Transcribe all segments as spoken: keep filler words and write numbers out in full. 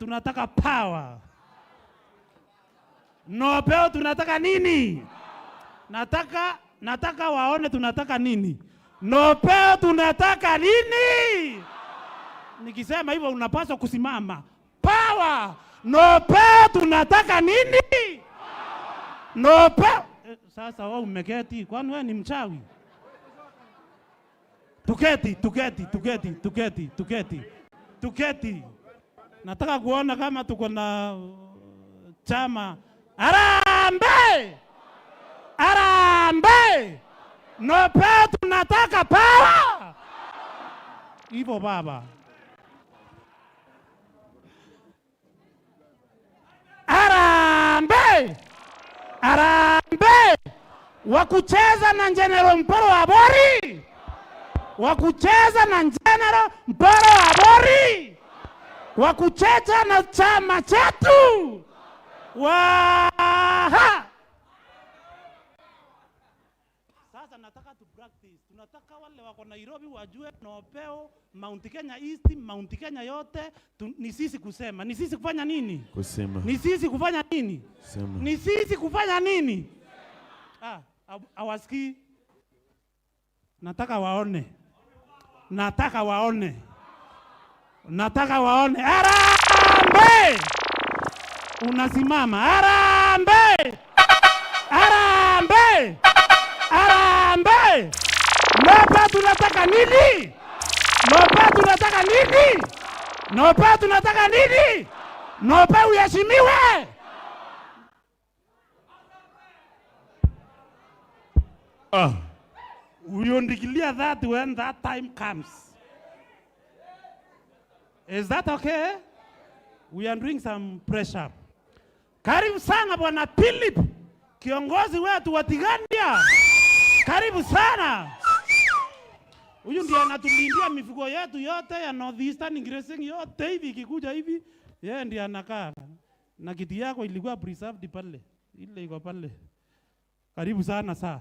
Tunataka power. Na upeo tunataka nini? Nataka, nataka waone tunataka nini? Na upeo tunataka nini? Nikisema hivyo unapaswa kusimama. Power! Na upeo tunataka nini? Na upeo. Eh, sasa wewe umeketi, kwani wewe ni mchawi? Tuketi, tuketi, tuketi, tuketi, tuketi. Tuketi. Nataka kuona kama tuko na, uh, chama. Harambee! Harambee! Na upeo tunataka power! Hivyo baba. Harambee! Harambee! Wa kucheza na General Mporo Abori! Wa kucheza na General Mporo Abori! Wa kucheza na chama chetu! Waha! Sasa nataka tu practice. Tunataka wale wako Nairobi wajue na upeo, Mount Kenya East, Mount Kenya yote, tu, ni sisi kusema. Ni sisi kufanya nini? Kusema. Ni sisi kufanya nini? Sema. Ni sisi kufanya nini? Ah, haw-, hawasikii. Nataka waone. Nataka waone. Nataka waone. Harambee! Unasimama. Harambee! Harambee! Harambee! Na upeo tunataka nini? Na upeo tunataka nini? Na upeo tunataka nini? Na upeo uheshimiwe. Ah. We will declare that when that time comes. Is that okay? We are doing some pressure. Karibu sana Bwana Philip, kiongozi wetu wa Tigania. Karibu sana. Huyu ndiye anatulindia mifugo yetu yote ya North Eastern Grazing yote hivi ikikuja hivi. Yeye ndiye anakaa. Na kiti yako ilikuwa preserved pale. Ile iko pale. Karibu sana, sir.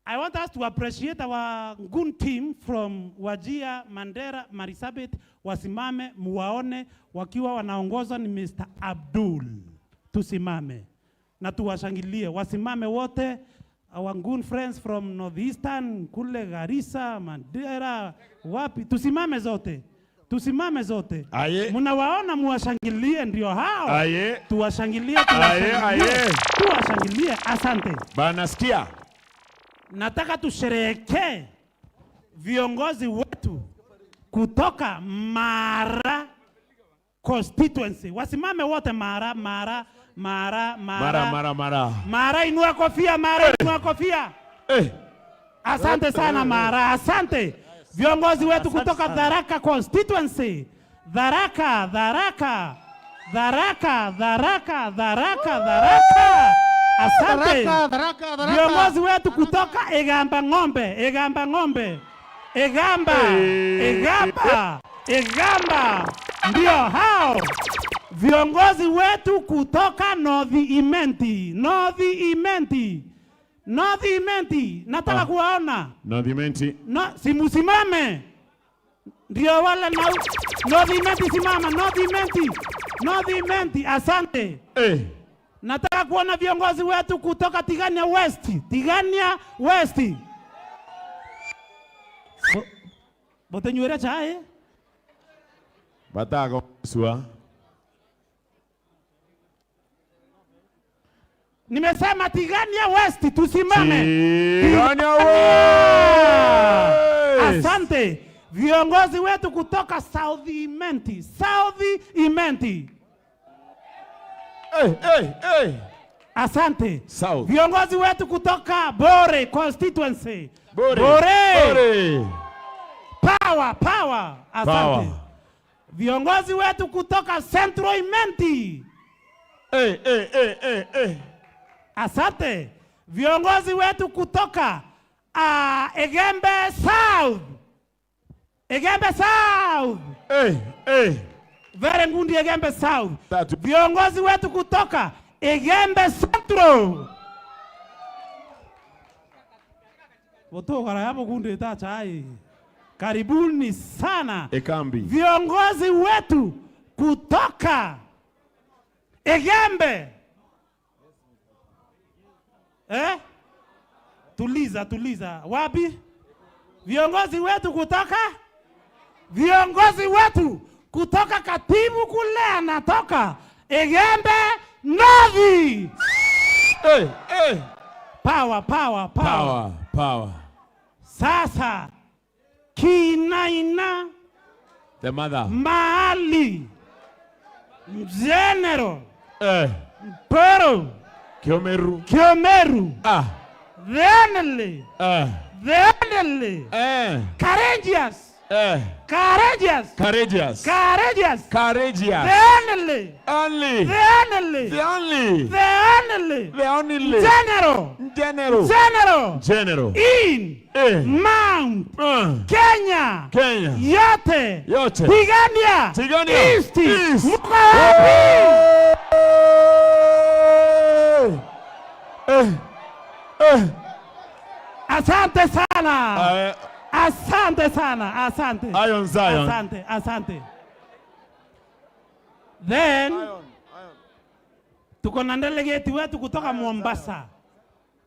I want us to appreciate our good team from Wajir, Mandera, Marsabit, wasimame, muwaone, wakiwa wanaongozwa ni Mister Abdul. Tusimame. Na tuwashangilie. Wasimame wote, our good friends from North Eastern, kule Garissa, Mandera, wapi. Tusimame zote. Tusimame zote. Aye. Mnawaona, muwashangilie, ndio hao. Aye. Tuwashangilie, aye, tuwashangilie. Aye. Tuwashangilie. Asante. Bana, sikia. Nataka tusherehekee viongozi wetu kutoka Maara constituency. Wasimame wote Maara, Maara, Maara, Maara. Maara, Maara, Maara. Maara, inua kofia, Maara, eh, inua kofia. Eh. Asante sana, eh, eh, Maara, asante. Viongozi wetu, asante, kutoka sana. Tharaka constituency. Tharaka, Tharaka. Tharaka, Tharaka, Tharaka, Tharaka. Asante. Tharaka, Tharaka, Tharaka. Viongozi wetu kutoka Igamba Ng'ombe, Igamba Ng'ombe. Igamba, eh, Igamba, Igamba. Ndio hao. Viongozi wetu kutoka North Imenti, North Imenti, North Imenti. Nataka, ah, kuwaona. North Imenti. No, simusimame. Ndio wale na North Imenti, simama. North Imenti. North Imenti, asante. Eh. Nataka kuona viongozi wetu kutoka Tigania West. Tigania West. Bo-, botenyuere chai? Batagosua. Nimesema Tigania West, tusimame. Tigania West. Asante. Viongozi wetu kutoka South Imenti. South Imenti. Eh, eh, eh. Asante. South. Viongozi wetu kutoka Bore constituency. Bore. Bore. Bore. Power, power. Asante. Power. Viongozi wetu kutoka Central Imenti. Eh, eh, eh, eh, eh. Asante. Viongozi wetu kutoka, ah, Igembe South. Igembe South. Eh, eh. Very good, Igembe South. Tatu. Viongozi wetu kutoka Igembe Central. Butugara ya bugundite chai. Karibuni sana. Ikambi. Viongozi wetu kutoka Igembe. Eh? Tuliza, tuliza. Wapi? Viongozi wetu kutoka, viongozi wetu kutoka katibu kule anatoka Igembe North. Hey, hey. Power, power, power. Power, power. Sasa, Kinaina, the mother. Maali, General, eh. Mpuru, Kiomeru. Kiomeru. Ah. The only. Ah. The only. Eh. Courageous. Eh. Courageous. Courageous. Courageous. Courageous. The only. Only. The only. The only. The only. The only. General. General. General. General. In. Eh. Mount. Eh. Kenya. Kenya. Yote. Yote. Tigania. Tigania. East. East. Mko wapi? Eh. Eh. Eh. Asante sana. Ah, eh. Asante sana. Asante. Iron Zion. Asante. Asante. Then, Iron, iron. Tuko na delegate wetu kutoka Mombasa,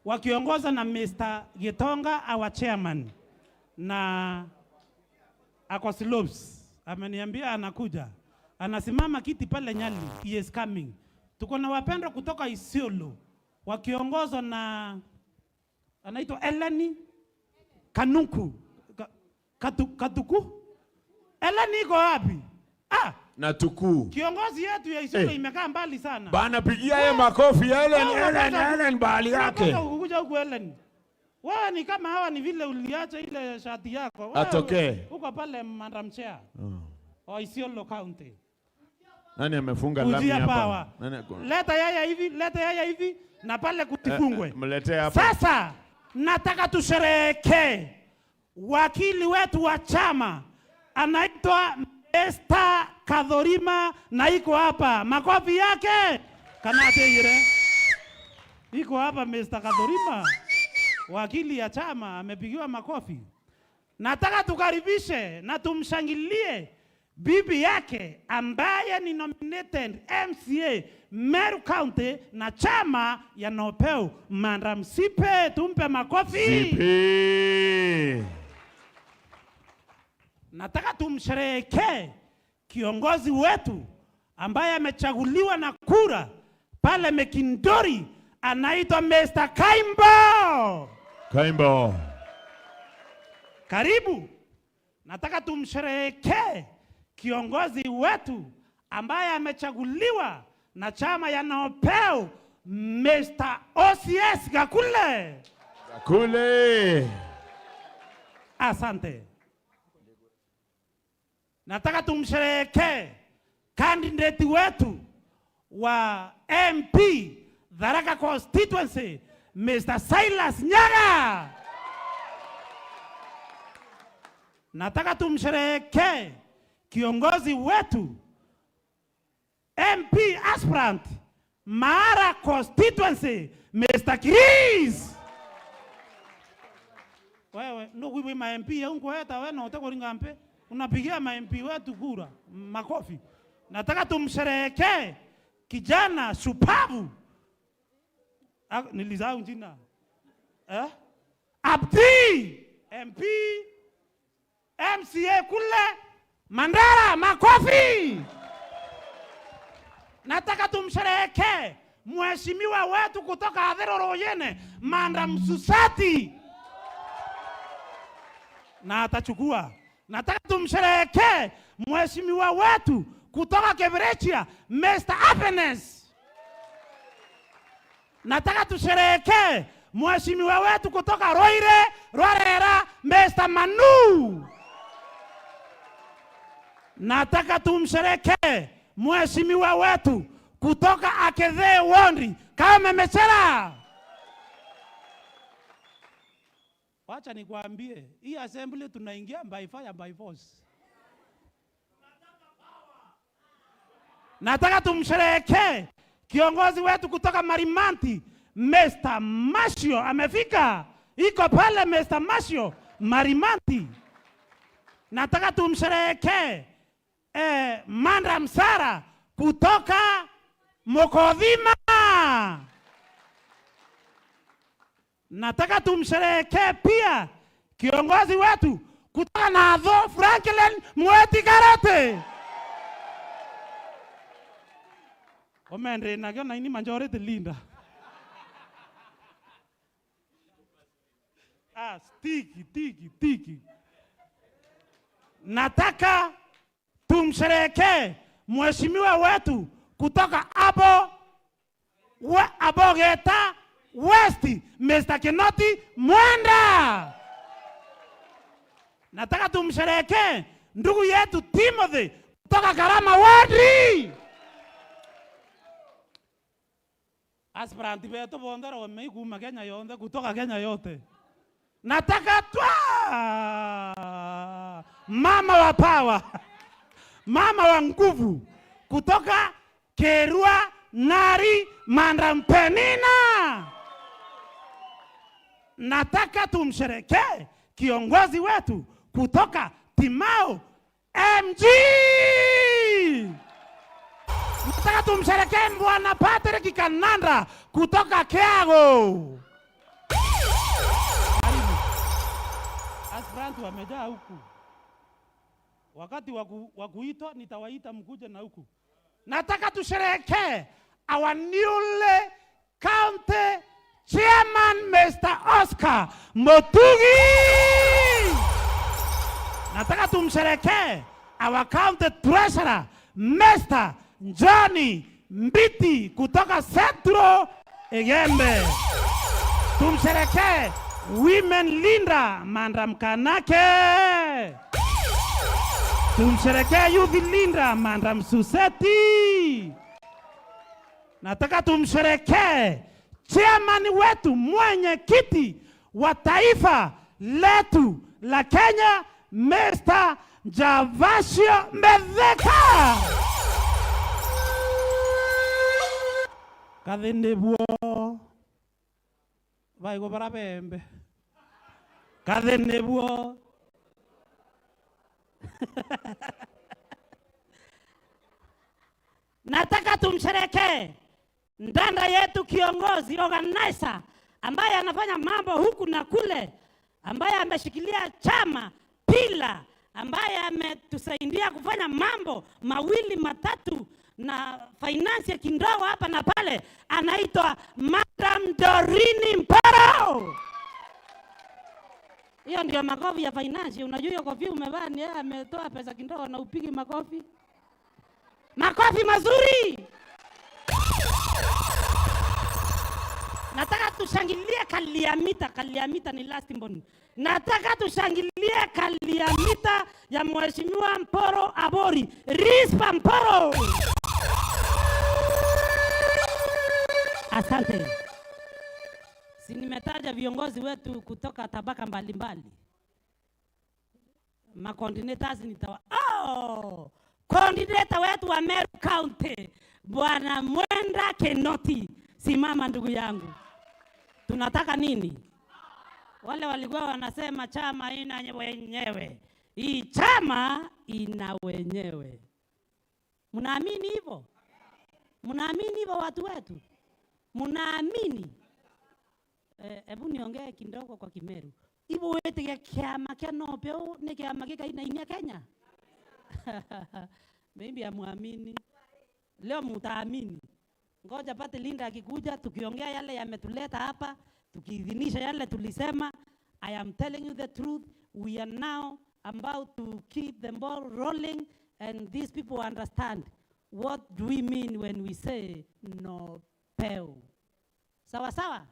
wakiongozwa na Mister Gitonga, our chairman, na ako Slopes. Ameniambia anakuja. Anasimama kiti pale Nyali. He is coming. Tuko na wapendwa kutoka Isiolo, wakiongozwa na Anaitwa Eleni Kanuku. Ka-, Katu-, Katuku? Eleni iko wapi? Ah! Na Tuku. Kiongozi yetu ya Isiolo imekaa mbali sana. Bana, pigia yeye makofi, Ellen, wewe Ellen, unataka Ellen, bahali yake. Unataka kukuja huku, Ellen. Wewe ni kama hawa, ni vile uliacha ile shati yako. Wewe atokee. Uko pale Madam Chair. Mm. Wa Isiolo County. Nani amefunga lami hapa? Kujia power. Nani ako- Leta yaya hivi, leta yaya hivi, na pale kutifungwe. Eh, eh, mletee hapa. Sasa, nataka tusherehekee wakili wetu wa chama, anaitwa Mister Kathorima, na iko hapa. Makofi yake. Kana atigire. Iko hapa Mister Kathorima. Wakili ya chama amepigiwa makofi. Nataka tukaribishe na tumshangilie bibi yake ambaye ni nominated M C A Meru County na chama ya Nopeu, Madam Sipe. Tumpe makofi. Sipe. Nataka tumsherehekee kiongozi wetu ambaye amechaguliwa na kura pale Mikindori, anaitwa Mister Kaimbo. Kaimbo. Karibu. Nataka tumsherehekee kiongozi wetu ambaye amechaguliwa na chama ya Nopeu, Mister O C S Gakule. Gakule. Asante. Nataka tumsherehekee candidate wetu wa M P Tharaka constituency, Mister Silas Nyaga. Nataka tumsherehekee kiongozi wetu M P aspirant, Maara constituency, Mister Chris. Wewe, nukwigua ma M P au nkweta we na utekuringa mpi? Unapigia ma M P wetu kura, makofi. Nataka tumsherehekee kijana shupavu. Ah, nilisahau jina. Eh? Abdi, M P, M C A kule Mandera, makofi. Nataka tumsherehekee mheshimiwa wetu kutoka Athero Ruyene, Madam Susati. Na atachukua. Nataka tumsherehekee mheshimiwa wetu kutoka Kibirichia, Mister Happiness. Nataka tusherehekee mheshimiwa wetu kutoka Rwaire, Rwarera, Mister Manu. Nataka tumsherehekee mheshimiwa wetu kutoka Akethee Ward, Kaume Michera. Wacha nikwambie, hii assembly tunaingia by fire, by force. Nataka tumsherehekee kiongozi wetu kutoka Marimanti, Mister Mashio amefika. Iko pale Mister Mashio, Marimanti. Nataka tumsherehekee eh, Madam Sarah kutoka Mukothima. Nataka tumsherehekee pia kiongozi wetu kutoka Nathu, Franklin Mweti Karete. Omendre nakio na ini majority leader. Ah, tiki, tiki, tiki. Nataka tumsherehekee mheshimiwa wetu kutoka hapo we-, Abogeta West, Mister Kinoti Mwenda. Nataka tumsherehekee ndugu yetu Timothy kutoka Karama Ward. Aspirant betu bonthe rome kuuma Kenya yonthe, kutoka Kenya yote. Nataka twa mama wa power, mama wa nguvu, kutoka Kirua Nari, Madam Penina. Nataka tumsherekee kiongozi wetu kutoka Timau, M G. Nataka tumsherekee Bwana Patrick Kananda kutoka Kiagu. Karibu. Aspirant wamejaa huku. Wakati wa ku-, wa kuitwa, nitawaita mkuje na huku. Nataka tusherekee our newly County Chairman, Mister Oscar Mutugi. Nataka tumsherekee our County Treasurer, Mister Johnny Mbiti kutoka Central Igembe. Tumsherekee Women Leader, Madam Kanake. Tumsherekee Youth Leader, Madam Suseti. Nataka tumsherekee chairman wetu, mwenyekiti wa taifa letu la Kenya, Mister Gervasio Mithika. Kathi nibuo. Baigo bara bembe. Kathi nibuo. Nataka tumsherekee ndanda yetu, kiongozi, organizer, ambaye anafanya mambo huku na kule, ambaye ameshikilia chama pila, ambaye ametusaidia kufanya mambo mawili matatu na finance kidogo hapa na pale, anaitwa Madam Doreen Mporo. Hiyo ndio makofi ya finance. Unajua hiyo kofi umevaa ni yeye ametoa pesa kidogo na upigi makofi. Makofi mazuri. Nataka tushangilie Kaliamita. Kaliamita ni last born. Nataka tushangilie Kaliamita ya Mheshimiwa Mporo Abori. Rispa Mporo. Asante. Si nimetaja viongozi wetu kutoka tabaka mbalimbali. Ma coordinators nitawa-, oh! Coordinator wetu wa Meru County, Bwana Mwenda Kinoti, simama ndugu yangu. Tunataka nini? Wale walikuwa wanasema chama ina wenyewe. Hii chama ina wenyewe. Mnaamini hivyo? Mnaamini hivyo watu wetu? Mnaamini? Eh, hebu niongee kidogo kwa Kimeru. Ibu witikia kiama kia NOPEU ni kiama gikainainia Kenya? Maybe amwamini. Leo mutaamini. Ngoja party leader akikuja, tukiongea yale yametuleta hapa, tukiidhinisha yale tulisema. I am telling you the truth, we are now about to keep the ball rolling and these people understand what do we mean when we say NOPEU. Sawa sawa?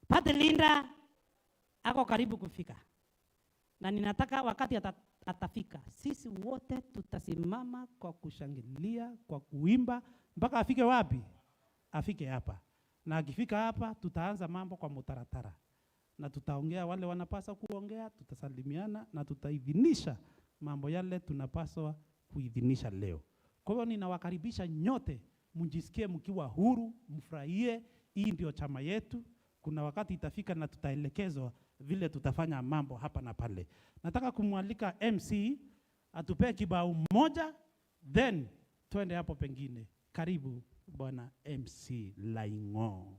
Party leader ako karibu kufika. Na ninataka wakati ata-, atafika, sisi wote tutasimama kwa kushangilia, kwa kuimba, mpaka afike wapi? Afike hapa. Na akifika hapa, tutaanza mambo kwa mutaratara. Na tutaongea wale wanapaswa kuongea, tutasalimiana na tutaidhinisha mambo yale tunapaswa kuidhinisha leo. Kwa hivyo ninawakaribisha nyote, mjisikie mkiwa huru, mfurahie. Hii ndio chama yetu. Kuna wakati itafika na tutaelekezwa vile tutafanya mambo hapa na pale. Nataka kumwalika M C Atupee kibao moja, then twende hapo pengine. Karibu, Bwana M C Laing'o.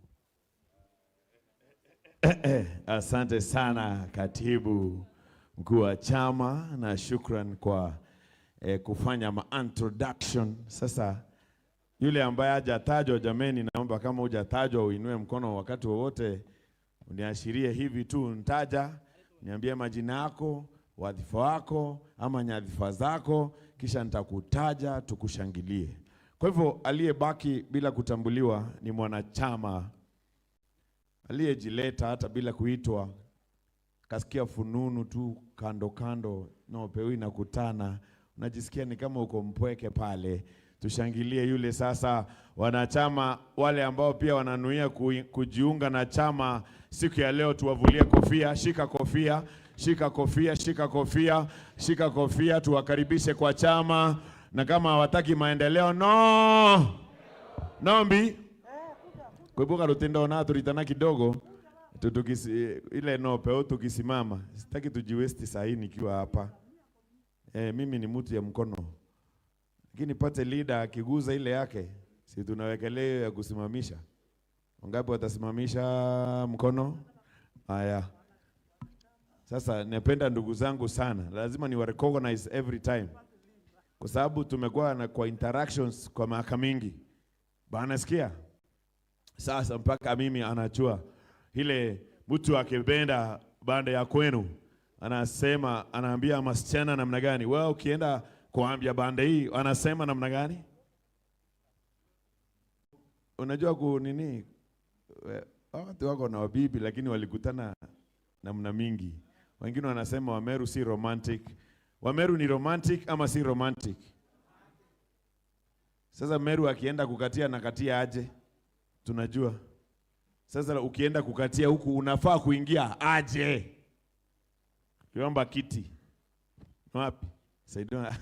Asante sana, katibu mkuu wa chama, na shukran kwa, eh, kufanya ma introduction. Sasa, yule ambaye hajatajwa, jameni, naomba kama hujatajwa uinue mkono wakati wowote, uniashirie hivi tu, ntaja, niambie majina yako, wadhifa wako, ama nyadhifa zako, kisha nitakutaja, tukushangilie. Kwa hivyo, aliyebaki bila kutambuliwa ni mwanachama aliyejileta hata bila kuitwa, kasikia fununu tu kando kando, no, peu inakutana, unajisikia ni kama uko mpweke pale. Tushangilie yule sasa. Wanachama wale ambao pia wananuia ku-, kujiunga na chama siku ya leo, tuwavulie kofia. Shika kofia, shika kofia, shika kofia, shika kofia, tuwakaribishe kwa chama. Na kama hawataki maendeleo, no! Nombi? Kwa hivyo, karutindona turitana kidogo, tu-, tukisi-, ile no peu tukisimama. Sitaki tujiwaste saa hii nikiwa hapa. Eh, mimi ni mtu ya mkono. Lakini party leader akiguza ile yake, si tunawekelea hiyo ya kusimamisha? Wangapi watasimamisha mkono? Haya. Sasa, napenda ndugu zangu sana. Lazima ni wa recognize every time. Kwa sababu tumekuwa na, kwa interactions kwa miaka mingi. Bana, sikia? Sasa mpaka mimi anajua. Ile mtu akipenda banda ya kwenu, anasema, anaambia masichana namna gani? Wewe ukienda kuambia banda hii, anasema namna gani? Unajua ku nini? We-, hawa watu wako na wabibi, lakini walikutana namna mingi. Wengine wanasema Wameru si romantic. Wameru ni romantic ama si romantic? Sasa Meru akienda kukatia, anakatia aje? Tunajua. Sasa ukienda kukatia huku, unafaa kuingia aje? Kiomba kiti. Wapi? Saidia.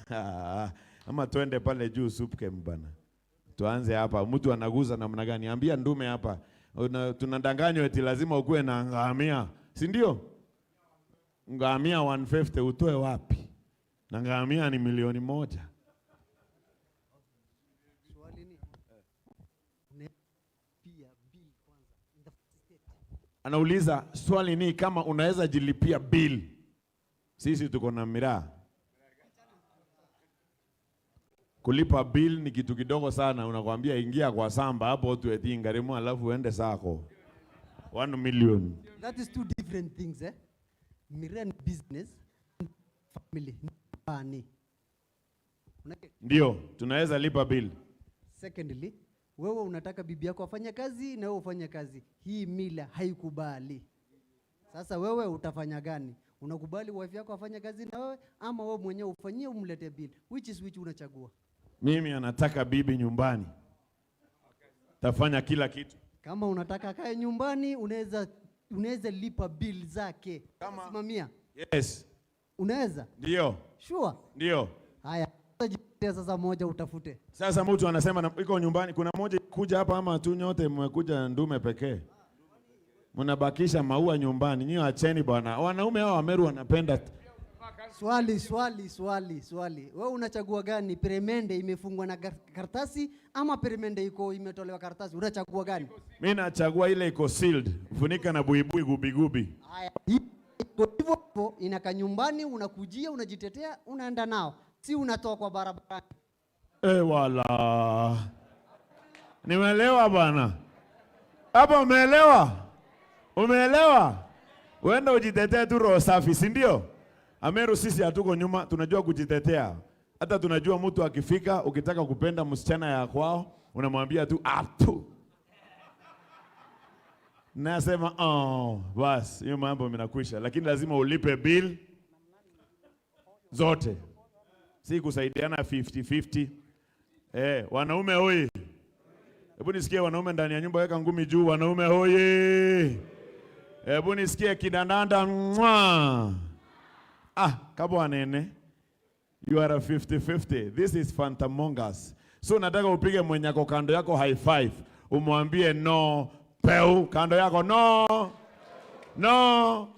Ama twende pale juu Supkem bana. Tuanze hapa. Mtu anaguza namna gani? Ambia ndume hapa. Una-, tunadanganywa eti lazima ukuwe na ngamia. Si ndio? Ngamia one fifty utoe wapi? Na ngamia ni milioni moja. Swali ni, unalipia bill kwanza in the first state? Anauliza swali ni kama unaweza jilipia bill. Sisi tuko na miraa. Kulipa bill ni kitu kidogo sana, unakwambia ingia kwa samba hapo tu etinga rimwe alafu uende sako. One million. That is two different things, eh? Miraa ni business, family, nyumbani. Unake- Ndio, tunaweza lipa bill. Secondly, wewe unataka bibi yako afanye kazi na wewe ufanye kazi. Hii mila haikubali. Sasa wewe utafanya gani? Unakubali wife yako afanye kazi na wewe, ama wewe mwenyewe ufanyie, umlete bill? Which is which unachagua? Mimi anataka bibi nyumbani. Tafanya kila kitu. Kama unataka akae nyumbani, unaweza, unaweza lipa bill zake. Kama simamia. Yes. Unaweza? Ndio. Sure? Ndio. Haya. Jitetea sasa, moja utafute. Sasa mtu anasema na, iko nyumbani, kuna moja kuja hapa ama tu nyote mmekuja ndume pekee? Mnabakisha maua nyumbani. Nyinyi acheni bwana. Wanaume hao wa Meru wanapenda t- Swali, swali, swali, swali. Wewe unachagua gani? Peremende imefungwa na gar-, karatasi ama peremende iko imetolewa karatasi? Unachagua gani? Mimi nachagua ile iko sealed, funika na buibui gubigubi. Haya, hii iko hivyo hapo, inaka nyumbani, unakujia, unajitetea, unaenda nao. Si unatoa kwa barabara. Eh, wala. Nimeelewa bwana. Hapa umeelewa? Umeelewa? Uenda ujitetee tu roho safi, si ndio? Ameru, sisi hatuko nyuma, tunajua kujitetea. Hata tunajua mtu akifika, ukitaka kupenda msichana ya kwao, unamwambia tu, "Up tu." Nasema, "Oh, bas, hiyo mambo mnakwisha." Lakini lazima ulipe bill zote. Si kusaidiana fifty fifty. Eh, wanaume oye. Hebu nisikie wanaume ndani ya nyumba, weka ngumi juu, wanaume oye. Hebu nisikie kidandanda, mwa. Ah, kabwa nene. You are a fifty fifty. This is Fanta Mongas. So nataka upige mwenye ako kando yako high five. Umwambie no, peu, kando yako no. No.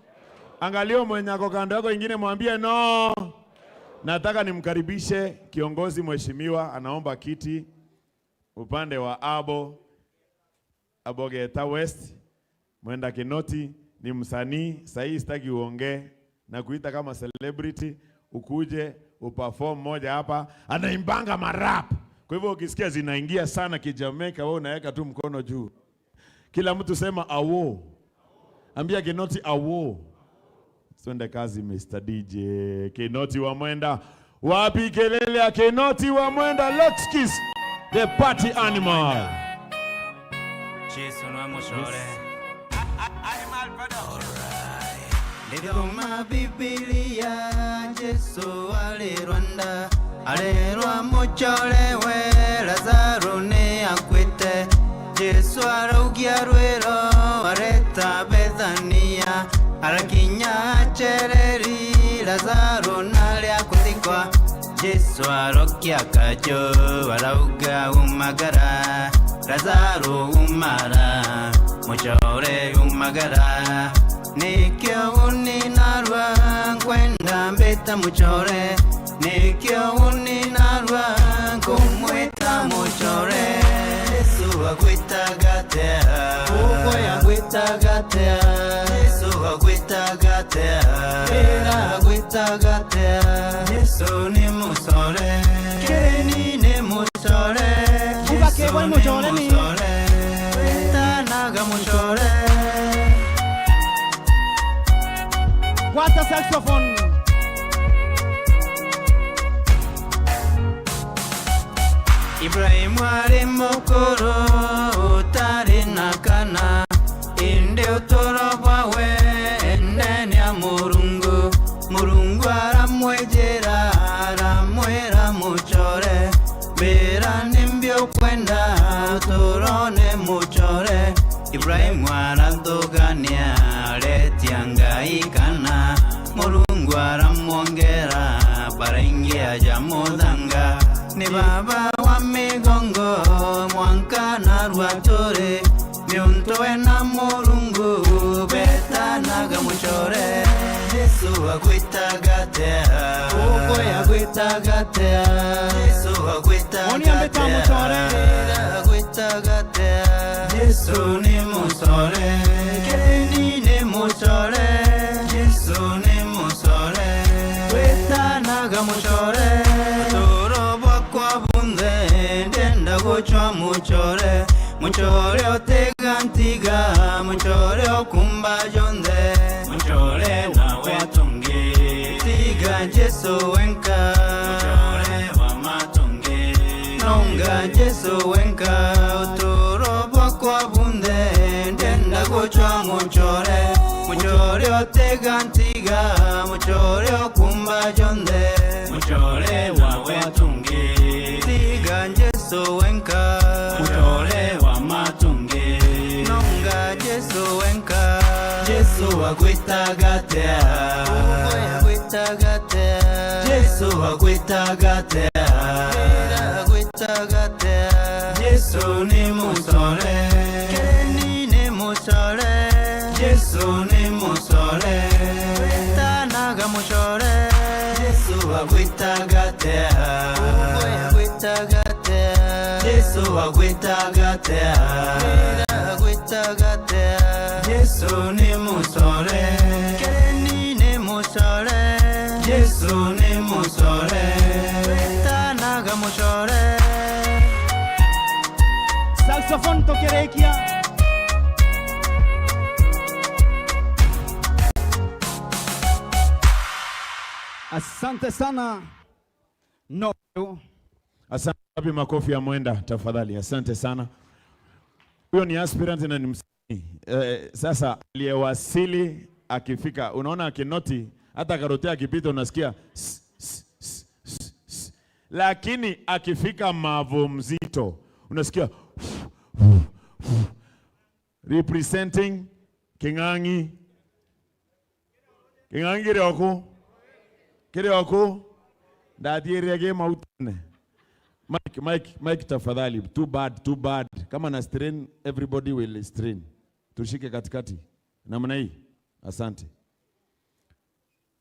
Angalia mwenye ako kando yako ingine, mwambie no. Nataka nimkaribishe kiongozi mheshimiwa, anaomba kiti upande wa Abo, Abogeta West, Mwenda Kinoti, ni msanii, sahii sitaki uongee, na kuita kama celebrity, ukuje uperform moja hapa, anaimbanga marap. Kwa hivyo ukisikia zinaingia sana kijamaica, wewe unaweka tu mkono juu. Kila mtu sema awo. Ambia Kinoti awo. Twende kazi, Mister D J. Kinoti wa Mwenda. Wapi kelele ya Kinoti wa Mwenda? Let's kiss the party animal. Jesu no mucore. Ndithoma Bibilia, Jesu ari Rwanda, arerwa mucore we Lazaro ni akwite. Jesu araugia rwiro, areta Bethania, arakinya acereri Lazaro nari akuthikwa. Jesu arokia kaju, arauga, "Umagara, Lazaro, umara, mucore, umagara." Nikio uni narua nkwenda mbita mucore, nikio uni narua nkumwita mucore. Jesu agwitaga atia? Ukoya agwitaga atia? Jesu agwitaga atia? Wira agwitaga atia? Jesu ni mucore. Keni ni mucore. Uga Jesu kegwa ni mucore ni. Mucore. Witanaga mucore. Gwata saxophone. Ibrahimu ari mukuru utari na kana, indi uturo bwawe ndene ya Murungu. Murungu aramwijira, aramwira, "Mucore, mbira nimbi ukwenda uturone, mucore?" Ibrahimu arathugania, aretia Ngai kana, Murungu aramwongera, baraingi aja muthanga. Ni baba wa migongo, mwanka narua turi, niuntu we na Murungu betanaga mucore. Jesu agwitaga atia? Ukoya agwitaga atia? Jesu agwitaga atia? Uni ambita mucore. Agwitaga atia? Jesu ni mucore. Keni ni mucore. Jesu ni mucore. Witanaga mucore. Uturo bwakwa bunthe, ndenda gucwa mucore. Mucore utiga ntiga, mucore ukumba jonthe. Mucore nawe tungi. Tiga Jesu wenka. Mucore wa matungi. Nonga Jesu wenka, uturo bwakwa bunthe, ndenda gucwa mucore. Mucore utiga ntiga, mucore ukumba jonthe. Mucore nawe tungi. Tiga Jesu wenka. Mucore wa matungi. Nonga Jesu wenka. Jesu agwitaga atia? Ukoya agwitaga atia? Jesu agwitaga atia? Wira agwitaga atia? Jesu ni mucore. Keni ni mucore. Jesu ni mucore. Witanaga mucore. Jesu agwitaga atia? Ukoya agwitaga atia? Jesu agwitaga atia? Wira agwitaga atia? Jesu ni mucore. Keni ni mucore. Jesu ni mucore. Witanaga mucore. Saxophone tukirikia. Asante sana. No. Asante. Wapi makofi ya Mwenda tafadhali? Asante sana. Huyo ni aspirant na ni msanii. Eh, sasa aliyewasili akifika, unaona Kinoti, hata Karote akipita unasikia s, s, s, s, s. Lakini akifika Mavo Mzito, unasikia representing King'ang'i. King'ang'i kiri oku? Kiri oku? Ndathiirire ki mautane. Mike, Mike, Mike, tafadhali. Too bad, too bad. Kama na strain, everybody will strain. Tushike katikati. Namna hii. Asante.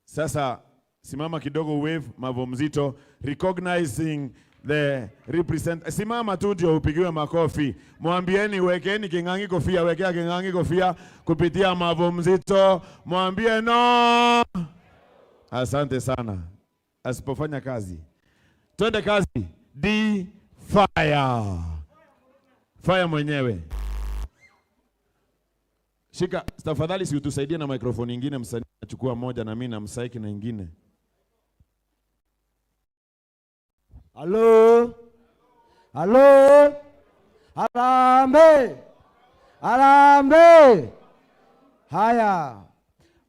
Sasa, Simama kidogo, wave Mavo Mzito, recognizing the represent. Simama tu ndio upigiwe makofi. Mwambieni, wekeni King'ang'i kofia, wekea King'ang'i kofia kupitia Mavo Mzito. Mwambie no. Asante sana. Asipofanya kazi. Twende kazi. D fire. Fire mwenyewe. Shika, tafadhali si utusaidie na microphone nyingine, msanii achukua moja na mimi na msaiki na ingine. Halo? Halo? Harambee! Harambee! Haya.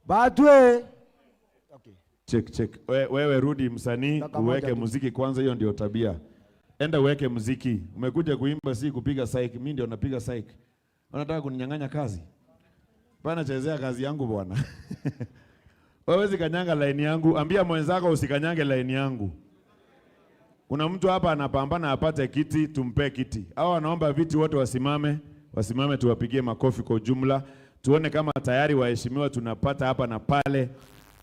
Batwe. Okay. Check, check. We-, wewe rudi msanii, dakika moja uweke tu. Muziki kwanza, hiyo ndio tabia. Enda uweke muziki. Umekuja kuimba, si kupiga psych. Mimi ndio napiga psych. Unataka kuninyang'anya kazi? Bana, chezea kazi yangu bwana. Wewe huwezi kanyanga line yangu. Ambia mwenzako usikanyange line yangu. Kuna mtu hapa anapambana apate kiti, tumpe kiti. Hao wanaomba viti wote wasimame, wasimame tuwapigie makofi kwa ujumla. Tuone kama tayari waheshimiwa tunapata hapa na pale.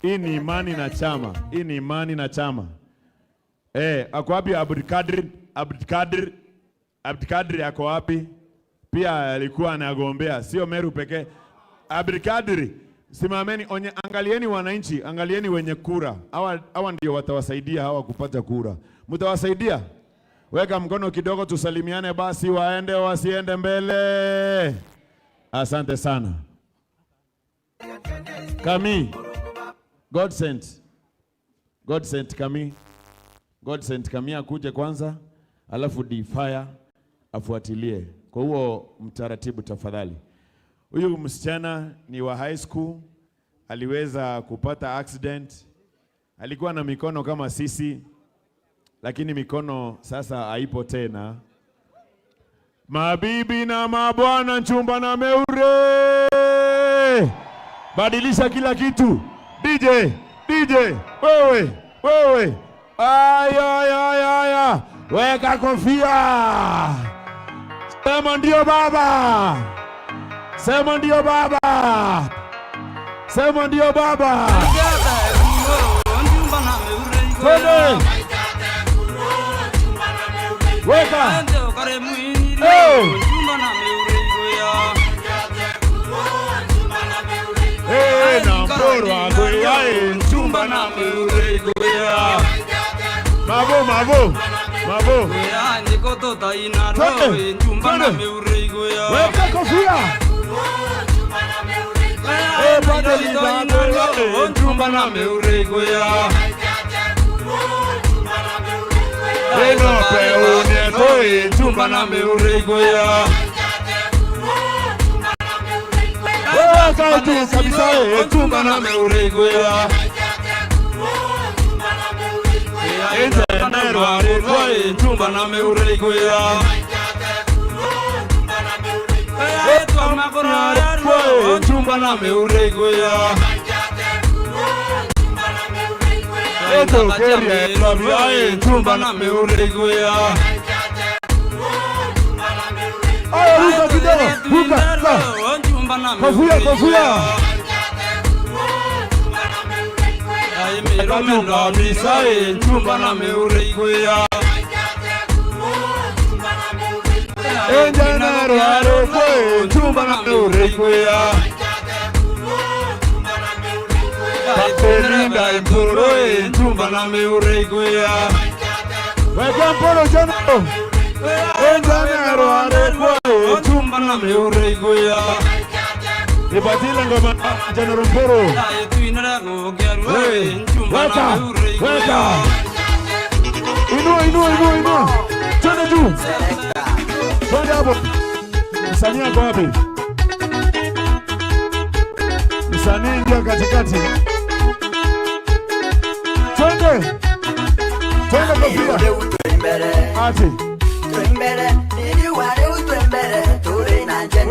Hii ni imani na chama. Hii ni imani na chama. Eh, ako wapi Abdulkadir? Abdulkadir? Abdulkadir ako wapi? Pia alikuwa anagombea, sio Meru pekee. Abdulkadir, simameni, onye-, angalieni wananchi, angalieni wenye kura. Hawa, hawa ndio watawasaidia hawa kupata kura. Mtawasaidia? Weka mkono kidogo tusalimiane basi, waende wasiende mbele. Asante sana. Kami. God sent. God sent Kami. God sent Kami akuje kwanza, alafu D Fire afuatilie. Kwa hiyo mtaratibu tafadhali. Huyu msichana ni wa high school, aliweza kupata accident. Alikuwa na mikono kama sisi, lakini mikono sasa haipo tena. Mabibi na mabwana, Nchumba na Meure. Badilisha kila kitu. D J, D J, wewe, wewe. Aya, aya, aya, aya. Weka kofia. Sema ndio baba. Sema ndio baba. Sema ndio baba. Twende. Weka. Eh. Eh, na Mpuru akwira, eh, Nchumba na Meure ikwira. Mavo, mavo, mavo. Twende, twende. Weka kofia. Eh, bado ni bado, eh, Nchumba na Meure ikwira. Ino pe uneto, eh, Nchumba na Meure ikwira. Weka tu kabisa, eh, Nchumba na Meure ikwira. Ente nero arikwa, eh, Nchumba na Meure ikwira. Eh, Nchumba na Meure ikwira. Ento keria, eh, Nchumba na Meure ikwira. Aya, ruka kidogo, ruka, ruka. Kofia, kofia. Kanyumba bisa, eh, Nchumba na Meure ikwira. Enjana rwaro kwe, Nchumba na Meure ikwira. Patelinda Mpuru, eh, Nchumba na Meure ikwira. Weka Mpuru jana. Enjana rwaro kwe, Nchumba na Meure ikwira. Nipatile ngoma, General Mpuru. Weka, weka. Inua, inua, inua, inua. Twende juu. Twende hapo. Msanii ako wapi? Msanii ndio katikati. Twende. Twende kofia. Ati.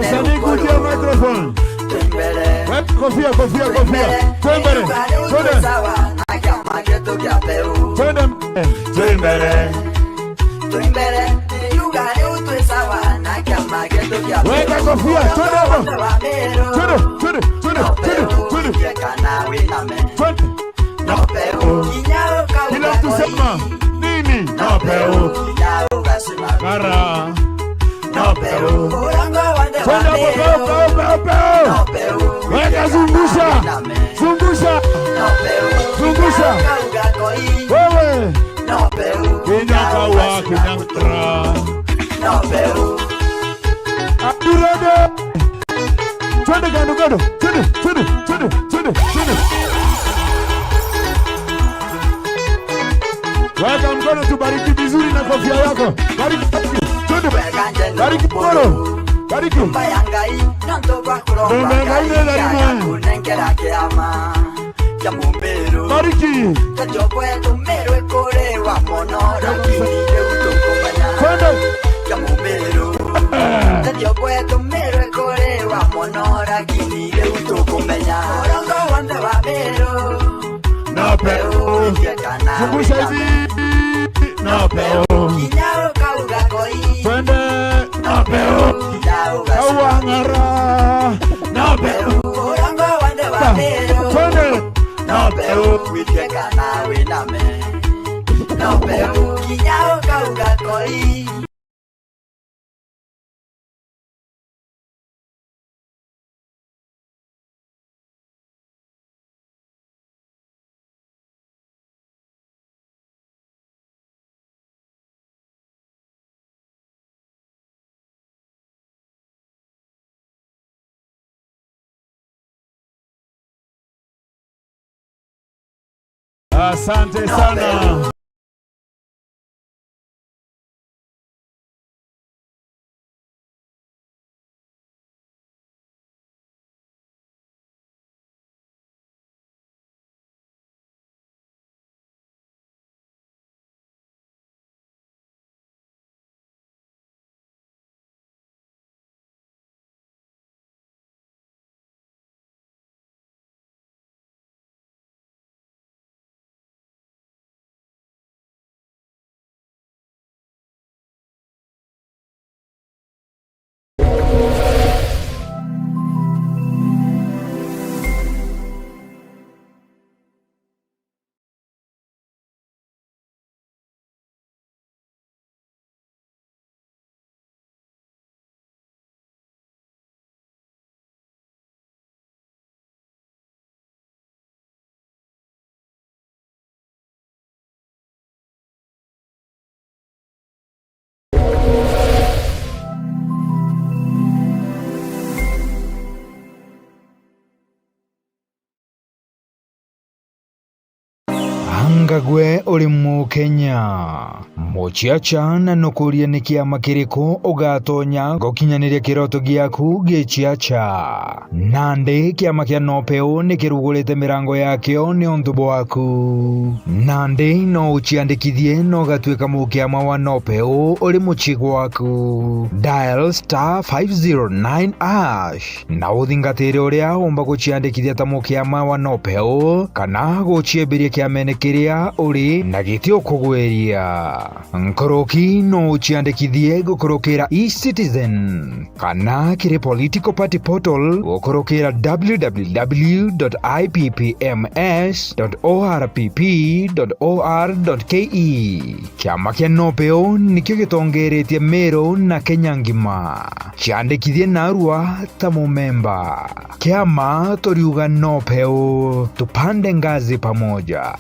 Msanii kujia microphone. Weka kofia, kofia, kofia. Twende. Twende. Twende. Twende. Weka kofia, twende hapo. Twende, twende, twende, twende, twende. Twende. Peu. Ngara. No peu. Twende hapo, peu, peu, peu, peu. Weka, zungusha. Zungusha. Zungusha. Wewe. Kinyaka wa Kinyakra. Are you ready? Twende kando kando. Twende, twende, twende, twende, twende. Weka mkono, tubariki vizuri na kofia yako. Bariki, bariki. Twende. Bariki mkono. Bariki. Nyomba ya Ngai, nontu bwa kuromba Ngai, Ngai nĩ tharime. Agakunenkera kiama kia mumiru. Bariki. Tatiokwe tumirwe kuri wa mono, lakini riu tukumenya. Twende. Kia mumiru. Tatiokwe tumirwe kuri wa mono, lakini riu tukumenya. Urongo wonthe wa miru. No peu. Zungusha hivi. No peu. Twende. No peu. Kawang'ara. No peu. Twende. No peu. Asante sana. Anga gwe uri Mukenya? Muciaca, na nukurie ni kiama kiriku ugatonya gukinyaniria kiroto giaku giciaca? Nandi kiama kia Nopeu ni kirugurite mirango yakio niuntu bwaku. Nandi no uciandikithie na ugatuika mukiama wa Nopeu uri mucii gwaku. Dial star five zero nine hash. Na uthingatire uria umba guciandikithia ta mukiama wa Nopeu, kana guciembiria kiamene kiria uri na giti ukugwiria. Nkuruki no uciandikithie gukurukira eCitizen, kana kiri political party portal gukurukira w w w dot i p p m s dot o r p p dot o r dot k e. Kiama kia Nopeu nikio gitongeretie Meru na Kenya ngima. Ciandikithie narua ta mumemba. Kiama turiuga Nopeu, tupande ngazi pamoja.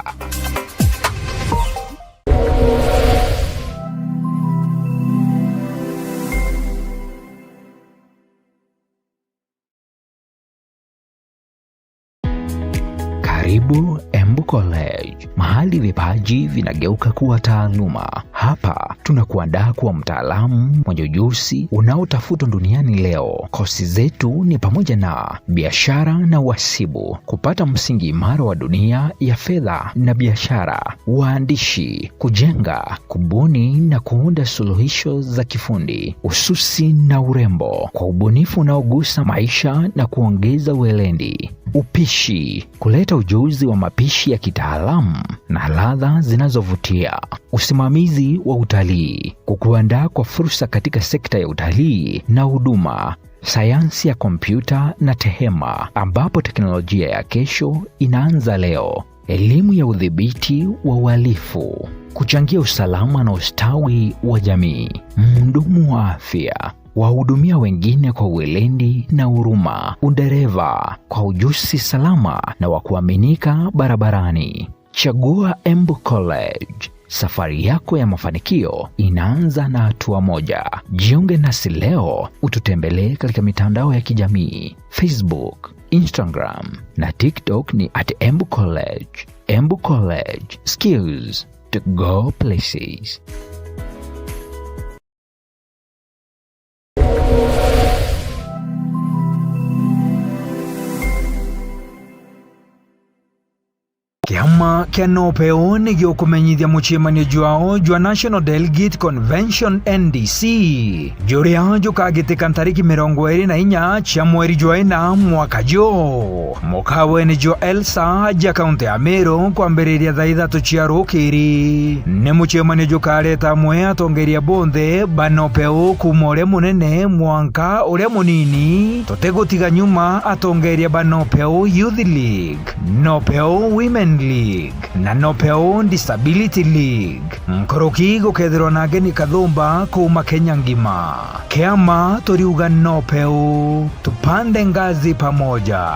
Karibu Embu College, mahali vipaji vinageuka kuwa taaluma. Hapa tunakuandaa kuwa mtaalamu mwenye ujuzi unaotafutwa duniani leo. Kosi zetu ni pamoja na biashara na uhasibu, kupata msingi imara wa dunia ya fedha na biashara, uandishi, kujenga, kubuni na kuunda suluhisho za kifundi, ususi na urembo, kwa ubunifu unaogusa maisha na kuongeza weledi, upishi, kuleta ujuzi wa mapishi ya kitaalamu na ladha zinazovutia, usimamizi wa utalii, kukuandaa kwa fursa katika sekta ya utalii na huduma, sayansi ya kompyuta na tehema, ambapo teknolojia ya kesho inaanza leo. elimu ya udhibiti wa uhalifu, kuchangia usalama na ustawi wa jamii, mhudumu wa afya, wahudumia wengine kwa weledi na huruma, udereva kwa ujuzi salama na wa kuaminika barabarani. Chagua Embu College. Safari yako ya mafanikio inaanza na hatua moja. Jiunge nasi leo, ututembelee katika mitandao ya kijamii, Facebook, Instagram na TikTok ni at Embu College. Embu College, skills to go places. Kiama kia NOPEU ni gikumenyithia mucemanio jwao jwa National Delegate Convention, N D C, juria jukagitika ntariki mirongo iri na inya cia mweri jwa ina mwaka juu, mukaweni jwa Elsa aja kaunti ya Meru, kwambiriria thaa ithatu cia rukiri. Ni mucemanio jukareta amwe atongeria bonthe ba NOPEU, kuuma uria munene mwanka uria munini, tutigutiga nyuma atongeria ba NOPEU Youth League, NOPEU Women League na NOPEU Disability League. Nkuruki gukethirwa na ageni kathumba kuuma Kenya ngima. Kiama turiuga NOPEU, tupande ngazi pamoja.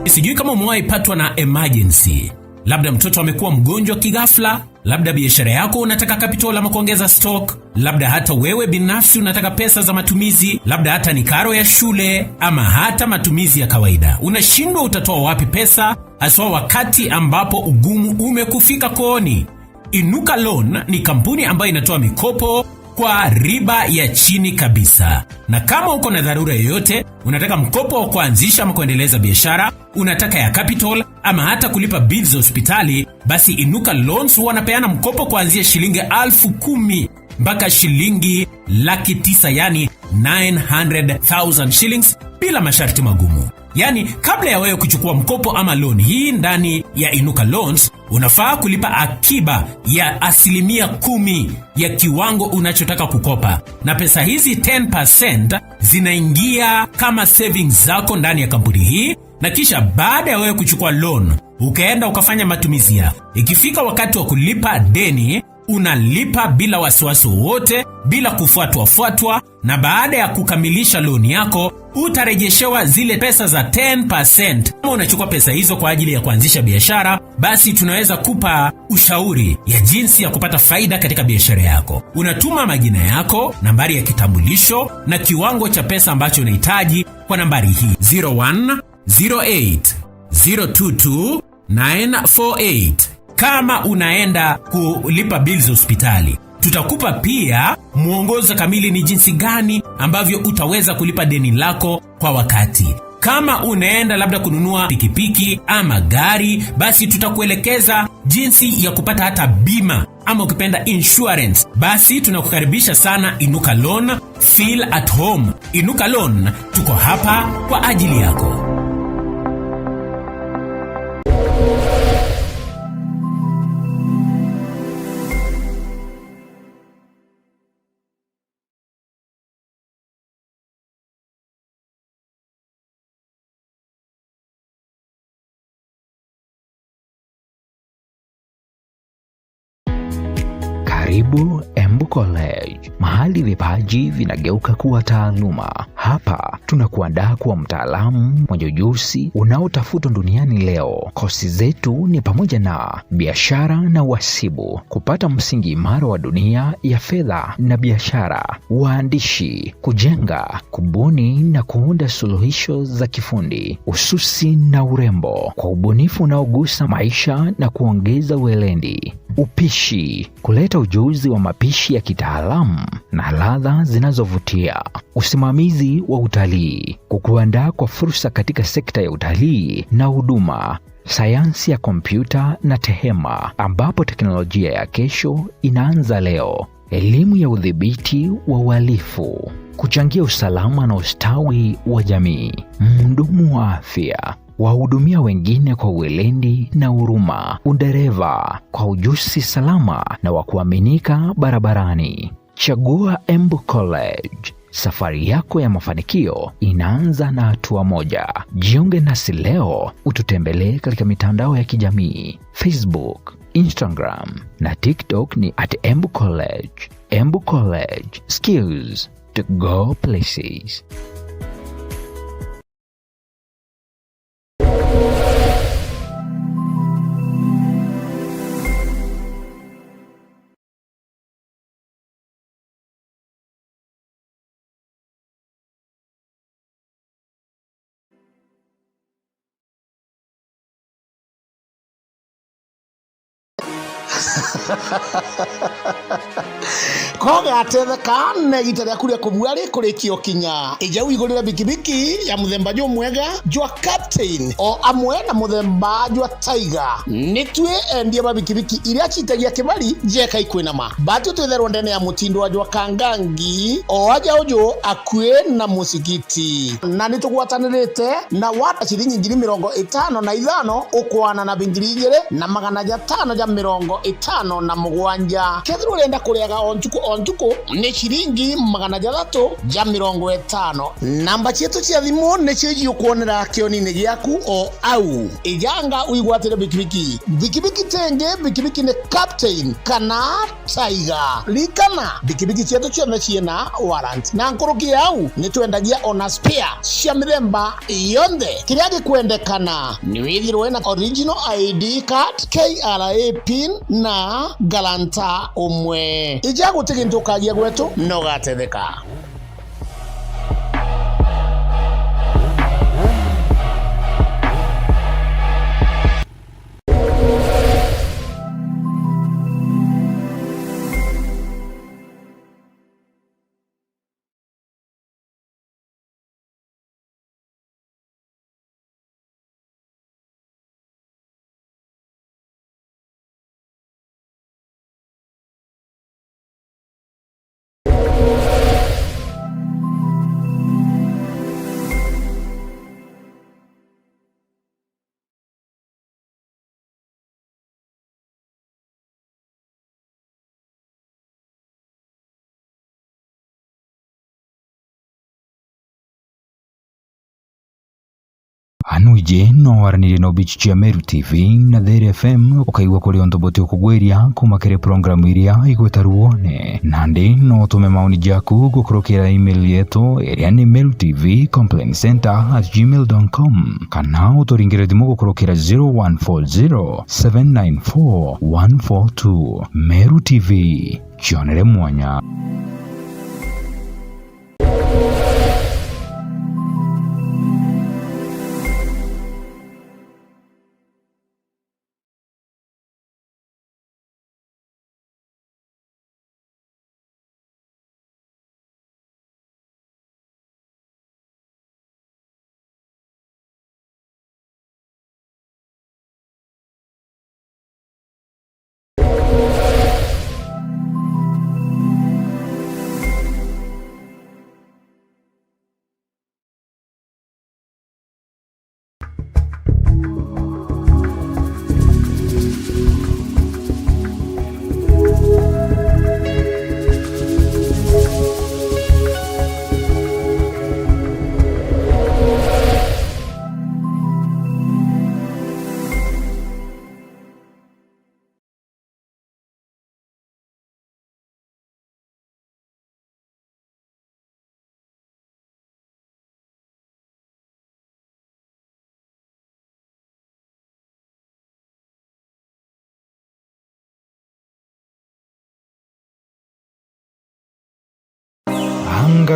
Sijui kama umewahi patwa na emergency, labda mtoto amekuwa mgonjwa kighafla, labda biashara yako unataka capital ama kuongeza stock, labda hata wewe binafsi unataka pesa za matumizi, labda hata ni karo ya shule ama hata matumizi ya kawaida. Unashindwa utatoa wapi pesa, haswa wakati ambapo ugumu umekufika kooni. Inuka Loan ni kampuni ambayo inatoa mikopo kwa riba ya chini kabisa. Na kama uko na dharura yoyote, unataka mkopo wa kuanzisha ama kuendeleza biashara, unataka ya capital ama hata kulipa bills za hospitali, basi Inuka Loans wanapeana mkopo kuanzia shilingi alfu kumi mpaka shilingi laki tisa, yani nine hundred thousand shillings, bila masharti magumu. Yani, kabla ya wewe kuchukua mkopo ama loan hii ndani ya Inuka Loans, unafaa kulipa akiba ya asilimia kumi ya kiwango unachotaka kukopa, na pesa hizi ten percent zinaingia kama savings zako ndani ya kampuni hii, na kisha baada ya wewe kuchukua loan, ukaenda ukafanya matumizi yako, ikifika wakati wa kulipa deni, unalipa bila wasiwasi wowote, bila kufuatwa fuatwa, na baada ya kukamilisha loan yako, utarejeshewa zile pesa za ten percent. Kama unachukua pesa hizo kwa ajili ya kuanzisha biashara, basi tunaweza kupa ushauri ya jinsi ya kupata faida katika biashara yako. Unatuma majina yako, nambari ya kitambulisho na kiwango cha pesa ambacho unahitaji kwa nambari hii: zero one zero eight zero two two nine four eight. Kama unaenda kulipa bills hospitali, tutakupa pia mwongozo kamili ni jinsi gani ambavyo utaweza kulipa deni lako kwa wakati. Kama unaenda labda kununua pikipiki ama gari, basi tutakuelekeza jinsi ya kupata hata bima ama ukipenda insurance. Basi tunakukaribisha sana Inuka Loan, feel at home. Inuka Loan, tuko hapa kwa ajili yako. Karibu Embu College, mahali vipaji vinageuka kuwa taaluma. Hapa tunakuandaa kuwa mtaalamu mwenye ujuzi unaotafutwa duniani leo. Kosi zetu ni pamoja na biashara na uhasibu, kupata msingi imara wa dunia ya fedha na biashara, uandishi, kujenga, kubuni na kuunda suluhisho za kifundi, ususi na urembo, kwa ubunifu unaogusa maisha na kuongeza weledi, upishi, kuleta ujuzi wa mapishi ya kitaalamu na ladha zinazovutia, usimamizi wa utalii, kukuandaa kwa fursa katika sekta ya utalii na huduma, sayansi ya kompyuta na tehema, ambapo teknolojia ya kesho inaanza leo. elimu ya udhibiti wa uhalifu, kuchangia usalama na ustawi wa jamii, mhudumu wa afya, wahudumia wengine kwa weledi na huruma, udereva kwa ujuzi salama na wa kuaminika barabarani. Chagua Embu College. Safari yako ya mafanikio inaanza na hatua moja. Jiunge nasi leo, ututembelee katika mitandao ya kijamii, Facebook, Instagram na TikTok ni at Embu College. Embu College, skills to go places. Kogatetheka na igita riaku ria kubua rikurikia ukinya. Ija wigurire bikibiki ya muthemba jumwega jwa Captain, o amwe na muthemba jwa Tiger. Nitwi endia ba bikibiki iria citagia kibari jeka ikwinama. Batwi twitherwa ndene ya mutindwa jwa Kangangi, o aja uju akui na mucigiti. Na nitugwatanirite na wata ciringi ngiri mirongo itano na ithano ukwana na ngiri igiri na magana jatano ja mirongo itano na mugwanja. Kethirwa urenda kuriaga o ntuku o ntuku, ni ciringi magana jathatu ja mirongo itano. Namba cietu cia thimu nicio ijiukwonera kionini giaku o au. Ijanga uigwatire bikibiki. Bikibiki ti ingi, bikibiki ni Captain kana Tiger. Ririkana, bikibiki cietu cionthe ciina warrant. Na nkuruki ya au, ni twendagia ona spare cia mithemba yonthe. Kiria gikwendekana ni withirwe na original I D card, K R A pin na guarantor umwe. Ija, guti gintu ukagia gwetu, na ugatetheka. Anu iji no waranirie na obichi cia Meru T V na There F M, ukaigua kuri untu buti ukugwiria kuma kiri programu iria igwita ruone. Nandi no utume maoni jaku gukurukira email yetu iria ni meru T V complaint center at gmail dot com, kana uturingire thimu gukurukira zero one four zero, seven nine four, one four two. Meru T V, kionere mwanya.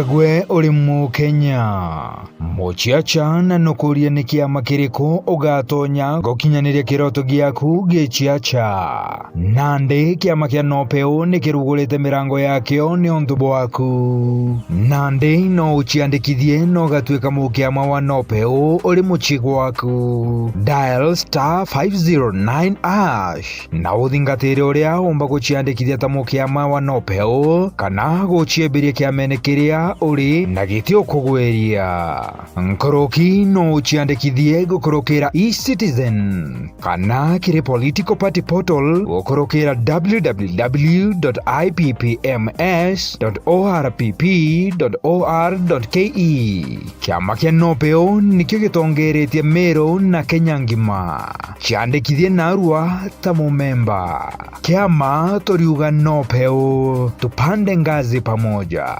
Gwe uri Mukenya. Muciaca, na nukuria ni kiama kiriku ugatonya gukinyaniria kiroto giaku giciaca? Nandi kiama kia Nopeu ni kirugurite mirango yakio niuntu bwaku. Nandi no uciandikithie na ugatuika mukiama wa Nopeu uri mucii gwaku. Dial star five zero nine hash na uthingatire uria umba guciandikithia ta mukiama wa Nopeu kana guciembiria kiamene kiria uri na giti ukugwiria. Nkuruki no uciandikithie gukurukira eCitizen kana kiri political party portal gukurukira w w w dot i p p m s dot o r p p dot o r dot k e. Kiama kia Nopeu nikio gitongeretie Meru na Kenya ngima. Ciandikithie narua ta mumemba. Kiama turiuga Nopeu, tupande ngazi pamoja.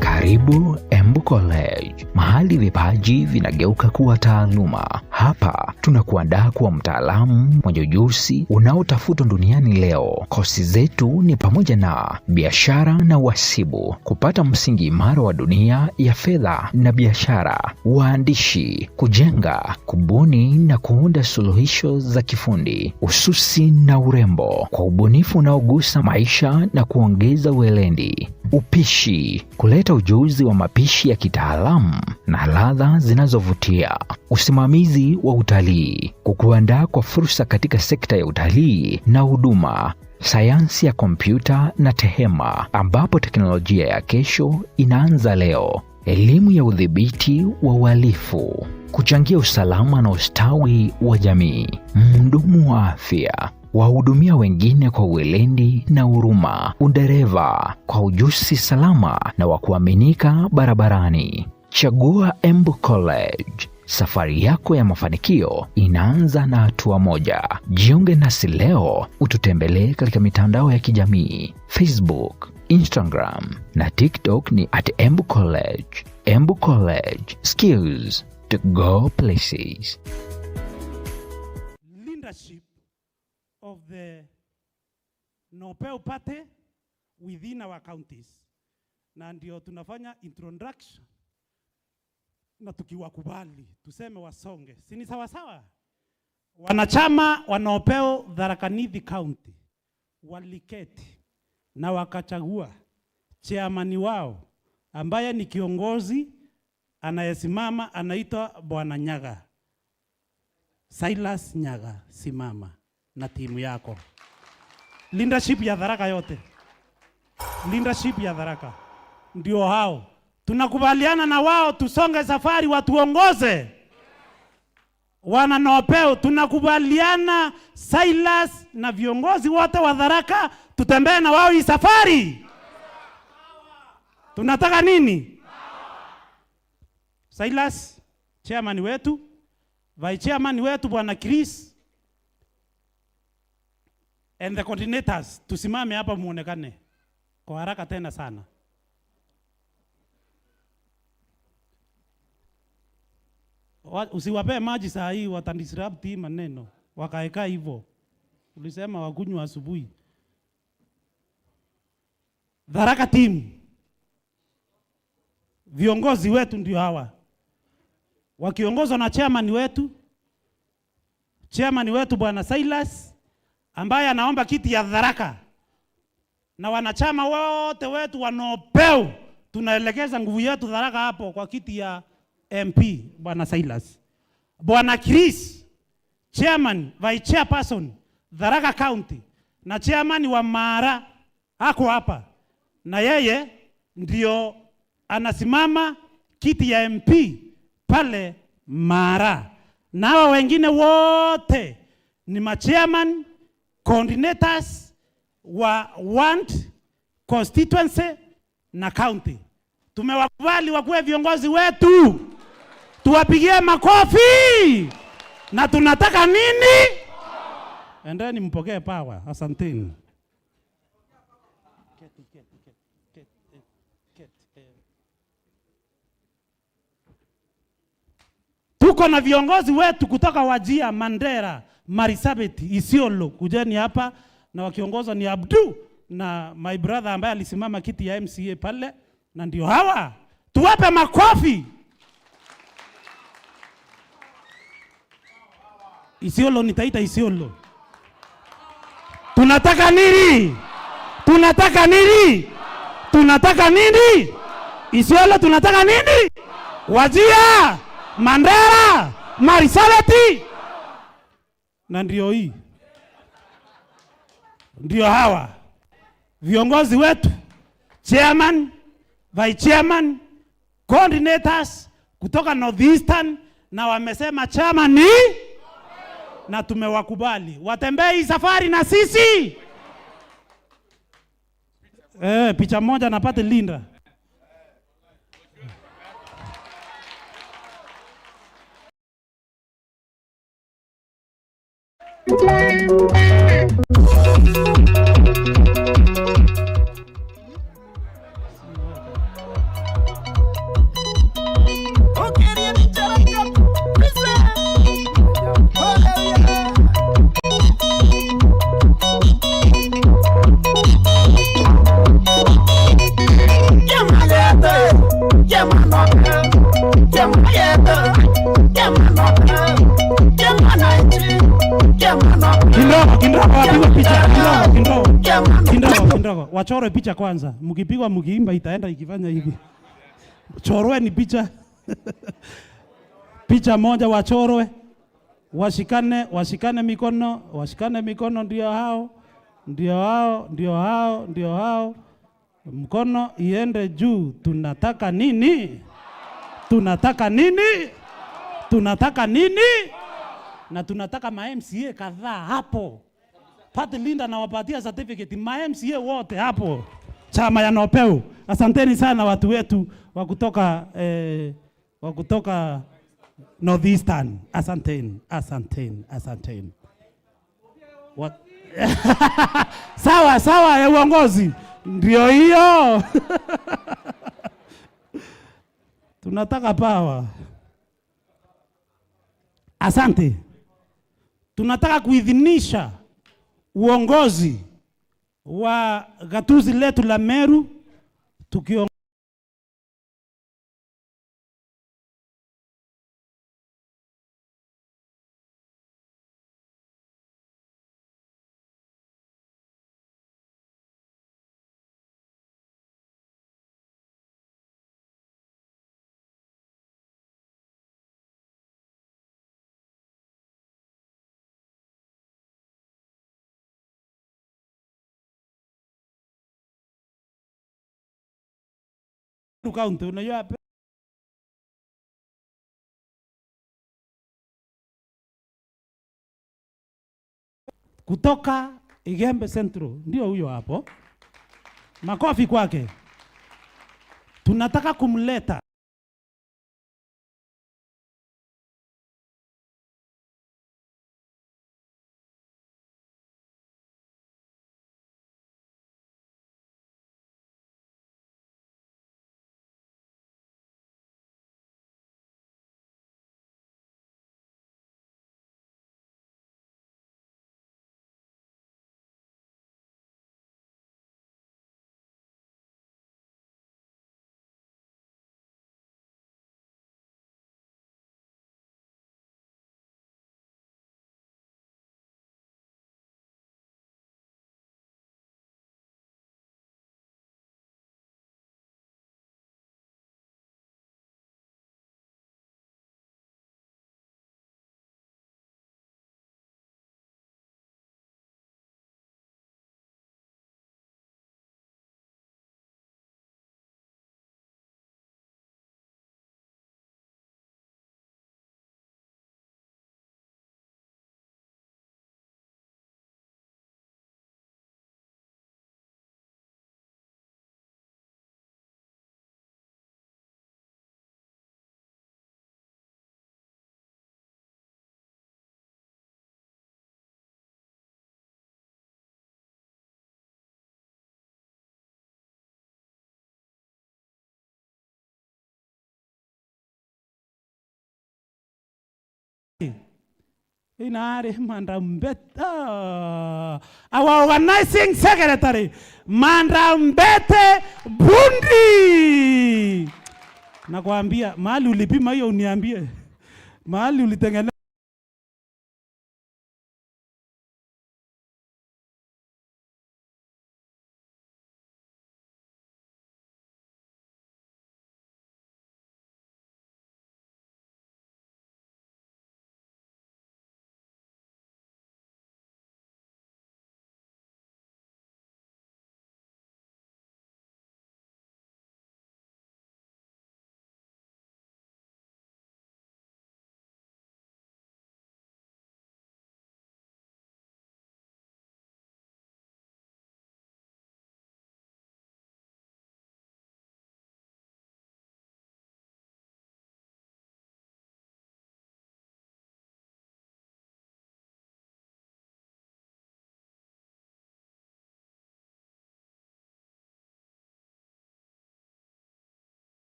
Karibu Embu College, mahali vipaji vinageuka kuwa taaluma. Hapa tunakuandaa kuwa mtaalamu mwenye ujuzi unaotafutwa duniani leo. Kosi zetu ni pamoja na biashara na uhasibu, kupata msingi imara wa dunia ya fedha na biashara, uandishi, kujenga, kubuni na kuunda suluhisho za kifundi, ususi na urembo, kwa ubunifu unaogusa maisha na kuongeza weledi, upishi, kuleta ujuzi wa mapishi ya kitaalamu na ladha zinazovutia, usimamizi wa utalii, kukuandaa kwa fursa katika sekta ya utalii na huduma, sayansi ya kompyuta na tehema, ambapo teknolojia ya kesho inaanza leo, elimu ya udhibiti wa uhalifu, kuchangia usalama na ustawi wa jamii, mhudumu wa afya, wahudumia wengine kwa weledi na huruma, udereva kwa ujuzi salama na wa kuaminika barabarani. Chagua Embu College. Safari yako ya mafanikio inaanza na hatua moja. Jiunge nasi leo, ututembelee katika mitandao ya kijamii, Facebook, Instagram na TikTok ni at Embu College. Embu College, skills to go places. Leadership of the Nopeu Party within our counties. Na ndio tunafanya introduction na tukiwakubali, tuseme wasonge. Si ni sawa sawa? Wanachama wa Nopeu Tharaka Nithi County waliketi na wakachagua chairman wao ambaye ni kiongozi anayesimama, anaitwa Bwana Nyaga. Silas Nyaga, simama na timu yako. Leadership ya Tharaka yote. Leadership ya Tharaka. Ndio hao. Tunakubaliana na wao, tusonge safari, watuongoze. Wana Nopeu, tunakubaliana Silas na viongozi wote wa Tharaka, tutembee na wao hii safari. Tunataka nini? Silas, chairman wetu, vice chairman wetu Bwana Chris, and the coordinators, tusimame hapa muonekane kwa haraka tena sana. Wa-, usiwapee maji saa hii, watadisrupt hii maneno. Wakaeka hivyo. Ulisema wakunywa asubuhi. Tharaka team. Viongozi wetu ndio hawa. Wakiongozwa na chairman wetu, chairman wetu Bwana Silas, ambaye anaomba kiti ya Tharaka. Na wanachama wote wetu wa Nopeu, tunaelekeza nguvu yetu Tharaka hapo kwa kiti ya M P, Bwana Silas. Bwana Chris, chairman, vice chairperson, Tharaka County, na chairman wa Mara, ako hapa. Na yeye ndio anasimama kiti ya M P pale Mara, na hawa wengine wote ni machairman, coordinators wa ward, constituency na county. Tumewakubali wakuwe viongozi wetu, tuwapigie makofi. Na tunataka nini? Endeni mpokee power. Asanteni. Tuko na viongozi wetu kutoka Wajir, Mandera, Marsabit, Isiolo, kujeni hapa, na wakiongozwa ni Abdu na my brother ambaye alisimama kiti ya M C A pale, na ndio hawa. Tuwape makofi. Isiolo, nitaita Isiolo. Tunataka nini? Tunataka nini? Tunataka nini? Isiolo, tunataka nini? Wajir, Mandera, Marsabit. Na ndio hii. Ndio hawa. Viongozi wetu, chairman, vice chairman, coordinators kutoka North Eastern, na wamesema chama ni, na tumewakubali. Watembee hii safari na sisi. Eh, picha moja na Pati Linda. Kidogo, kidogo, wapigwe picha. Kidogo, kidogo. Kidogo, kidogo. Wachorwe picha kwanza. Mkipigwa, mkiimba, itaenda ikifanya hivi. Chorweni picha. Picha moja, wachorwe. Washikane, washikane mikono, washikane mikono, ndio hao, ndio hao, ndio hao, ndio hao. Mkono iende juu, tunataka nini? Tunataka nini? Tunataka nini? Na tunataka ma M C A kadhaa hapo. Pati Linda, nawapatia certificate, ma M C A wote hapo. Chama ya Nopeu. Asanteni sana watu wetu wa kutoka, eh, wa kutoka North Eastern. Asanteni, asanteni, asanteni. Wa- Sawa, sawa ya uongozi. Ndio hiyo. Tunataka power. Asante. Tunataka kuidhinisha uongozi wa gatuzi letu la Meru, tukio County, unajua pe- kutoka Igembe Central, ndio huyo hapo. Makofi kwake. Tunataka kumleta. Inari Madam Betty, ah, our organizing secretary, Madam Betty Bundi. Nakwambia, mahali ulipima hiyo uniambie. Mahali ulitengeneza.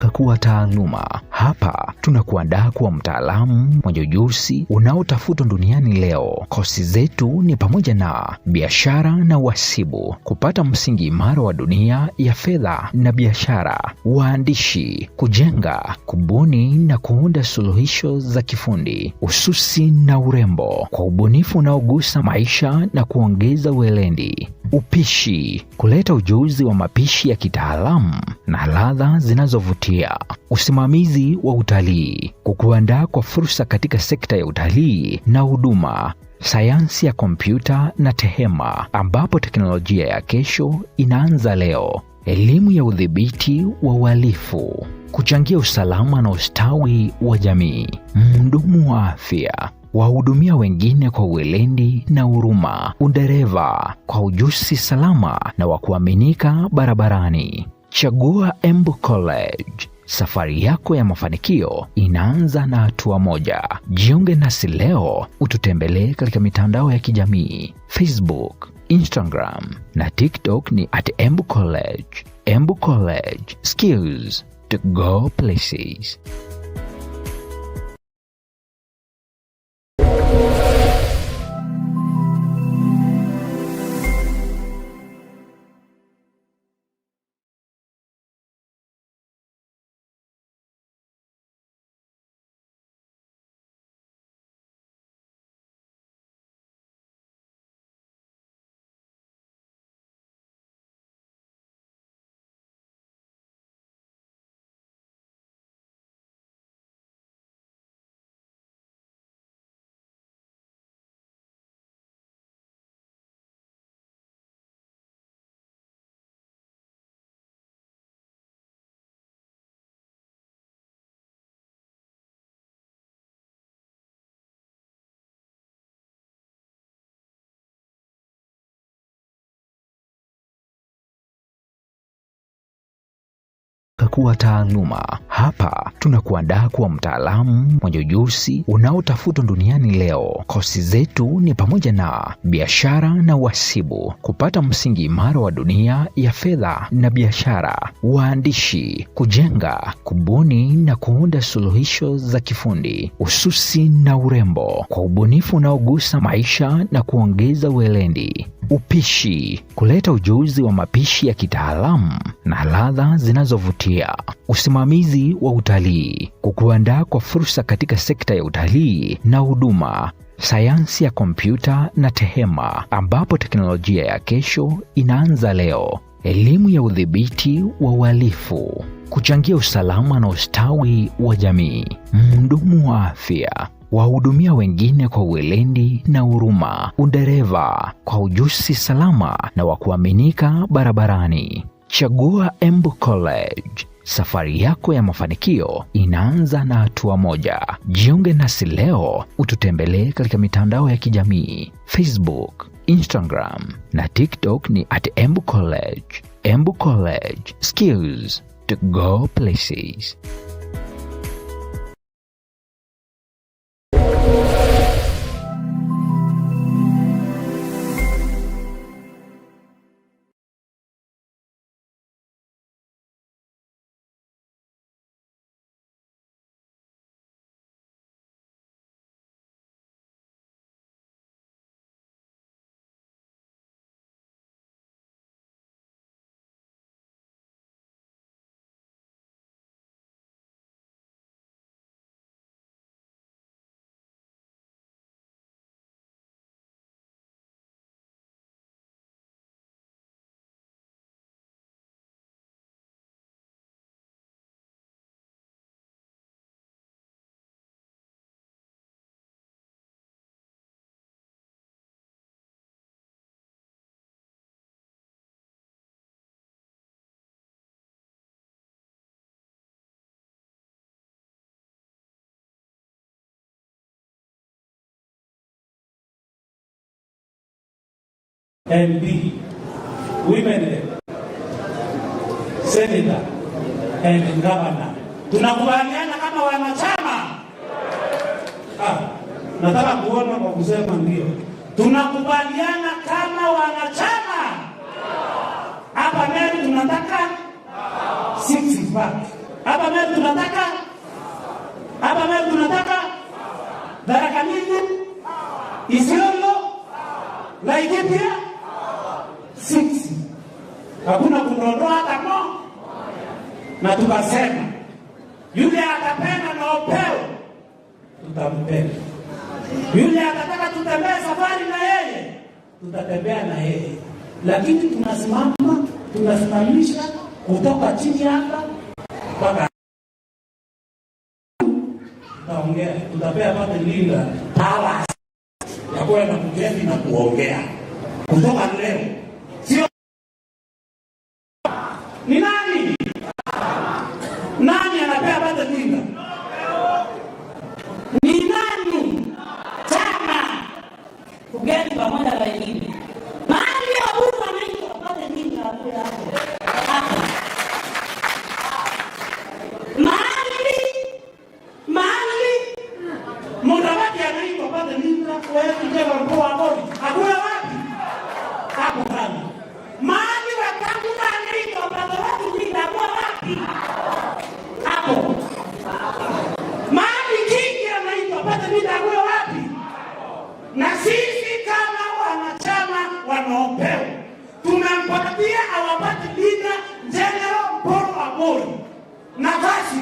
Kakua taaluma. Hapa tunakuandaa kuwa mtaalamu mwenye ujuzi unaotafutwa duniani leo. Kosi zetu ni pamoja na biashara na uhasibu, kupata msingi imara wa dunia ya fedha na biashara, uandishi, kujenga, kubuni na kuunda suluhisho za kifundi, ususi na urembo, kwa ubunifu unaogusa maisha na kuongeza weledi, upishi, kuleta ujuzi wa mapishi ya kitaalamu na ladha zinazovutia, usimamizi wa utalii, kukuandaa kwa fursa katika sekta ya utalii na huduma, sayansi ya kompyuta na tehema, ambapo teknolojia ya kesho inaanza leo. Elimu ya udhibiti wa uhalifu, kuchangia usalama na ustawi wa jamii. Mhudumu wa afya, wahudumia wengine kwa weledi na huruma. Udereva, kwa ujuzi salama na wa kuaminika barabarani. Chagua Embu College. Safari yako ya mafanikio inaanza na hatua moja. Jiunge nasi leo, ututembelee katika mitandao ya kijamii, Facebook, Instagram na TikTok ni at Embu College. Embu College, skills to go places. wa taaluma. Hapa tunakuandaa kuwa mtaalamu mwenye ujuzi unaotafutwa duniani leo. Kosi zetu ni pamoja na biashara na uhasibu, kupata msingi imara wa dunia ya fedha na biashara, uandishi, kujenga, kubuni na kuunda suluhisho za kifundi, ususi na urembo, kwa ubunifu unaogusa maisha na kuongeza weledi, upishi, kuleta ujuzi wa mapishi ya kitaalamu na ladha zinazovutia, usimamizi wa utalii, kukuandaa kwa fursa katika sekta ya utalii na huduma, sayansi ya kompyuta na tehema, ambapo teknolojia ya kesho inaanza leo, elimu ya udhibiti wa uhalifu, kuchangia usalama na ustawi wa jamii, mhudumu wa afya, wahudumia wengine kwa weledi na huruma, udereva kwa ujuzi salama na wa kuaminika barabarani. Chagua Embu College. Safari yako ya mafanikio inaanza na hatua moja. Jiunge nasi leo, ututembelee katika mitandao ya kijamii, Facebook, Instagram na TikTok ni at Embu College. Embu College, skills to go places. M P, women rep, senator and governor. Tunakubaliana kama wanachama? Ah, nataka kuona kwa kusema ndio. Tunakubaliana kama wanachama? Hapa Meru tunataka six pack. Hapa Meru tunataka, hapa Meru tunataka Tharaka Nithi, Isiolo, Laikipia, six. Hakuna kudondoa hata mo. Na tukasema, yule atapenda na upeo, tutampenda. Yule atataka tutembee safari na yeye, tutatembea na yeye. Lakini tunasimama, tunasimamisha kutoka chini hapa mpaka tutaongea, tutapea Martin Linda powers ya kwenda kuketi na kuongea kutoka leo. Sio ni nani? Nani anapea Martin Linda? Ni nani? Chama. Kugeni pamoja na wengine. Mahali Oburu anaitwa, pate nini na kule hapo? Hapo. Mahali, mahali Mudavadi anaitwa, pate nini na kule kujenga mkoa wa Boni. Akule wapi? Hapo kando. Mahali Wetangula anaitwa, pate wapi nini na kule wapi? Hapo. Mahali Kingi anaitwa, pate nini na kule wapi? Na sisi kama wanachama wa NOPEU, tumempatia our party leader General Paul Aboi nafasi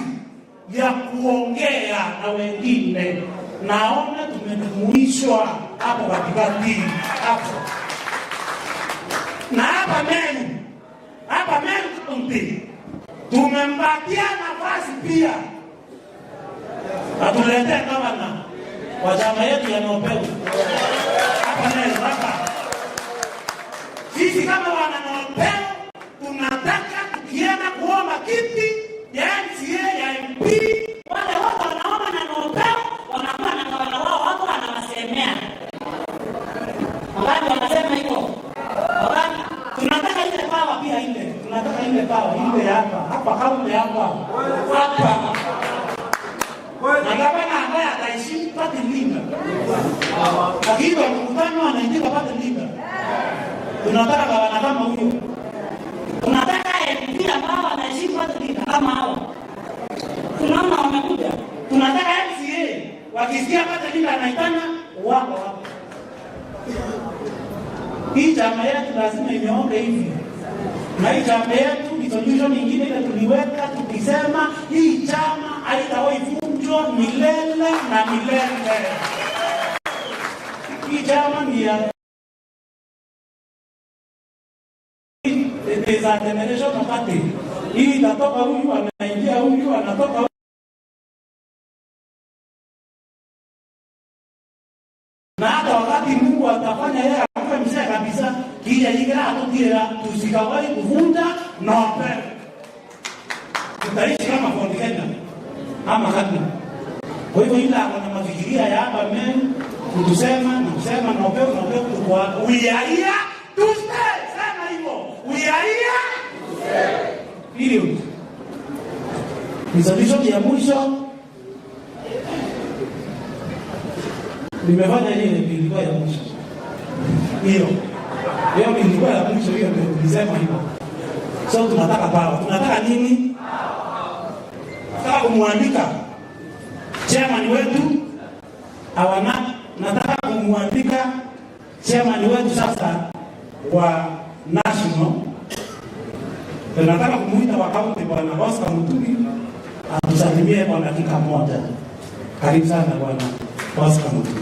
ya kuongea na wengine. Naona tumejumuishwa hapo katikati hapo. Na hapa Meru, hapa Meru County, tumempatia nafasi pia atuletee gavana wa chama yetu ya NOPEU. Hapa Meru, hapa. Sisi kama wana NOPEU, tunataka tukienda kuomba kiti ya M C A, ya M P, wale wote wanaomba na NOPEU, wanakuwa na gavana wao, wako anawasemea. Wangapi wanasema hivyo? Wangapi? Tunataka ile power pia ile. Tunataka ile power ile hapa. Hapa kaunti hapa. Hapa. Na gavana ambaye ataheshimu party leader. Akiitwa mkutano anaandika party leader. Tunataka gavana kama huyo. Tunataka M P ambao wanaheshimu party leader kama hao. Tunaona wamekuja. Tunataka M C A. Wakisikia party leader anaitana, wako hapo. Hii chama yetu lazima inyooke hivi. Na hii chama yetu, resolution nyingine ile tuliweka tukisema, hii chama haitawahi vunjwa milele na milele. Hii chama ni ya It is a generational party. Hii itatoka huyu, anaingia huyu, anatoka huyu. Na hata wakati Mungu atafanya yeye akuwe mzee kabisa, kija igira atutira, tusikawahi kuvunja nope. Tutaishi kama Ford Kenya ama Kenya. Kwa hivyo, ila ako na mafikiria ya hapa men, kutusema na kusema na upeo na upeo, tukua, we are here to stay. Sema hivyo. We are here. Period. Resolution ya mwisho. Nimefanya hiyo ndio ilikuwa ya mwisho. Hiyo. Hiyo ndio ilikuwa ya mwisho, hiyo ndio tulisema hivyo. So tunataka power. Tunataka nini? Nataka kumwandika chairman wetu, awana, nataka kumwandika chairman wetu sasa wa national. Nataka kumuita wa county, Bwana Oscar Mutugi, atusalimie kwa dakika moja. Karibu sana, Bwana Oscar Mutugi.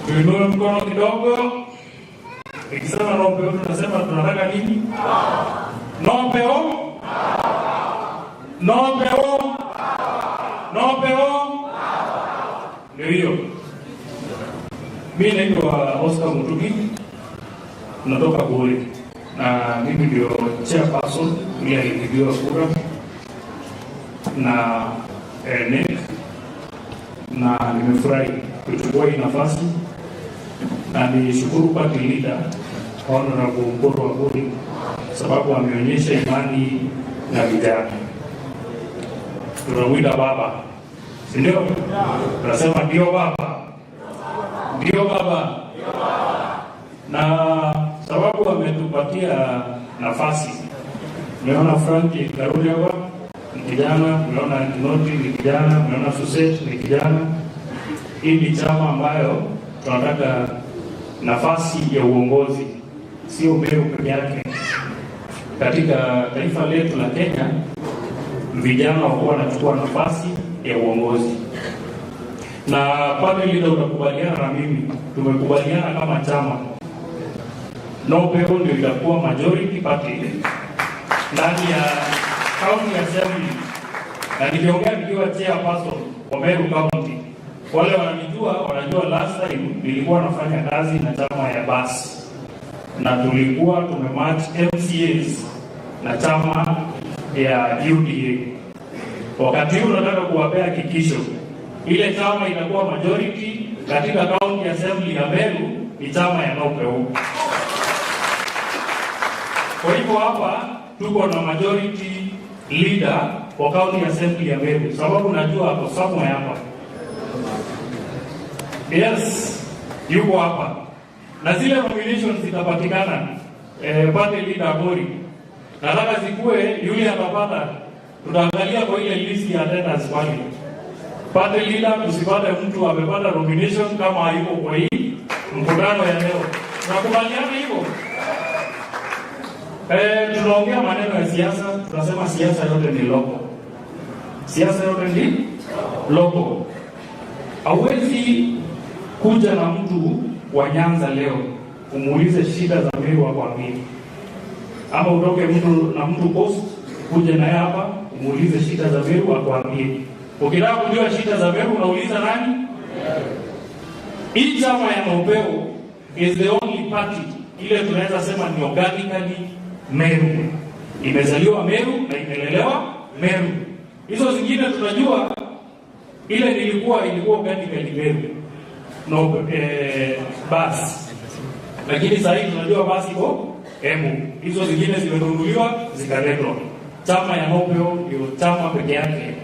Tuinue mkono kidogo. Nikisema no peo, tunasema tunataka nini? No peo? No peo? No peo? Ndio hiyo. Mimi naitwa Oscar Mutugi. Natoka Buri. Na mimi ndio chairperson ile alipigiwa kura na, eh, NEC, na nimefurahi kuchukua hii nafasi, na nishukuru party leader, Honorable Mukuru wa Buri, sababu ameonyesha imani na vijana. Tunamwita baba, si ndio? Tunasema ndio baba. Ndio baba. Na sababu ametupatia nafasi. Umeona Frank Karuri hapa, ni kijana, umeona Kinoti ni kijana, umeona Suset ni kijana. Hii ni chama ambayo tunataka nafasi ya uongozi, sio Meru peke yake. Katika taifa letu la Kenya, vijana wakuwa wanachukua nafasi ya uongozi. Na party leader, utakubaliana na mimi, tumekubaliana kama chama, no peo ndio itakuwa majority party ndani ya county assembly. Na nikiongea nikiwa chairperson wa Meru County, wale wananijua wanajua last time nilikuwa nafanya kazi na chama ya basi, na tulikuwa tumematch M C As na chama ya U D A. Wakati huu nataka kuwapea hakikisho, ile chama inakuwa majority katika county assembly ya Meru ni chama ya no peo. Kwa hivyo hapa tuko na majority leader wa county assembly ya Meru, sababu najua ako somewhere hapa. Yes, yuko hapa. Na zile nominations zitapatikana, eh, party leader Buri. Nataka zikuwe yule atapata, tutaangalia kwa ile list ya attendance pale. Party leader, tusipate mtu amepata nomination kama hayuko kwa hii mkutano ya leo. Tunakubaliana hivyo? Eh, tunaongea maneno ya siasa, tunasema siasa yote ni local. Siasa yote ni local. Hauwezi kuja na mtu wa Nyanza leo umuulize shida za Meru akwambie. Ama utoke mtu na mtu Coast, kuje naye hapa, umuulize shida za Meru akwambie. Ukitaka kujua shida za Meru, unauliza nani? Hii chama ya no peo is the only party ile tunaweza sema ni organically Meru. Imezaliwa Meru na imelelewa Meru. Hizo zingine tunajua Ile nilikuwa, ilikuwa organically Meru. No, eh, basi. Lakini sasa hivi tunajua basi iko Embu. Hizo zingine zimenunuliwa, zikaletwa. Chama ya Nobel ndio chama peke yake.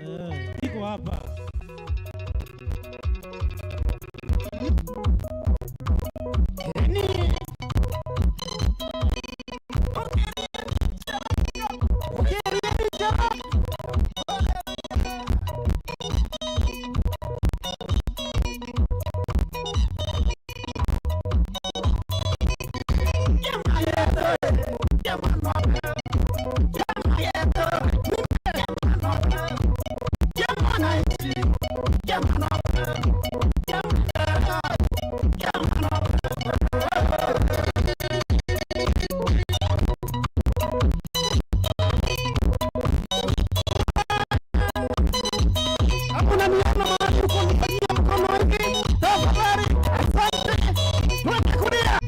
Eh, iko hapa. Hakuna mikono mahali uko, nifanyie mkono hivi tafadhali. Asante. Tuweke kulia.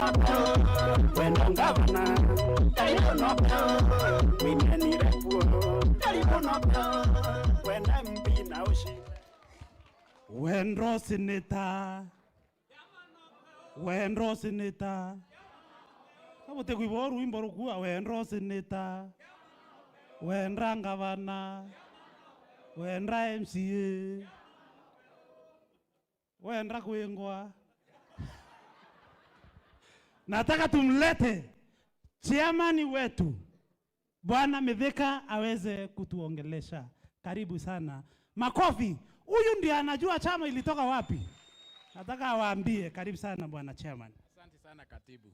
Wenda ngavana, karibu no peo. Winenire kuo, karibu no peo. Wenda M P na ushinde. Wenda usinita. Wenda usinita. Ka buti kwigua rwimbo rukua, wenda usinita. Wenda ngavana. Wenda M C A. Wenda kwingwa. Nataka tumlete chairman wetu, Bwana Mithika, aweze kutuongelesha. Karibu sana. Makofi. Huyu ndiye anajua chama ilitoka wapi. Nataka awaambie. Karibu sana, Bwana Chairman. Asante sana, Katibu.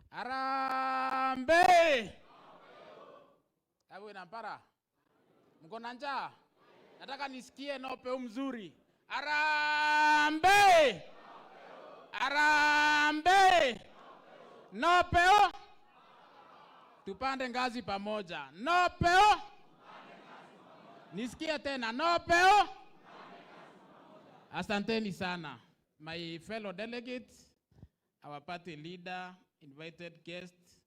Harambee! Hebu ina mpara. Mko na njaa? Nataka nisikie no peu mzuri. Harambee! Harambee! No peu! Tupande ngazi pamoja. No peu! Nisikie tena. No peu! Asanteni sana. My fellow delegates, our party leader, invited guests,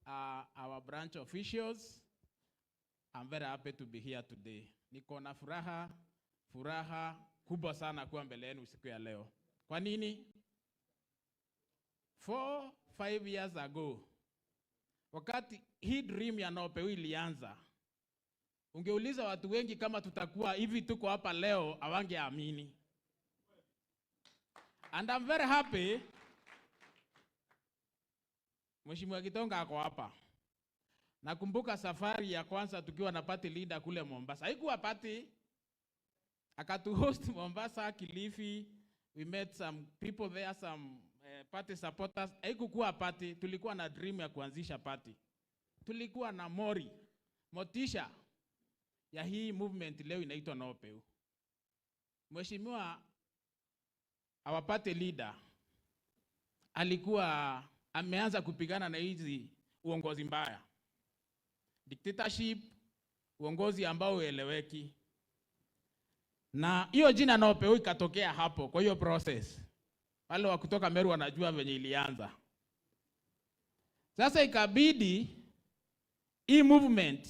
uh, our branch officials, I'm very happy to be here today. Niko na furaha, furaha kubwa sana kuwa mbele yenu siku ya leo. Kwa nini? Four, five years ago, wakati hii dream ya no peu ilianza, ungeuliza watu wengi kama tutakuwa hivi tuko hapa leo, hawangeamini. And I'm very happy Mheshimiwa Gitonga ako hapa. Nakumbuka safari ya kwanza tukiwa na party leader kule Mombasa. Haikuwa party. Akatuhost Mombasa, Kilifi. We met some people there, some, eh, party supporters. Haikukuwa party, tulikuwa na dream ya kuanzisha party. Tulikuwa na mori, motisha ya hii movement leo inaitwa no peu. Mheshimiwa, our party leader, alikuwa ameanza kupigana na hizi uongozi mbaya, dictatorship, uongozi ambao ueleweki. Na hiyo jina no peu ikatokea hapo, kwa hiyo process. Wale wa kutoka Meru wanajua venye ilianza. Sasa ikabidi hii movement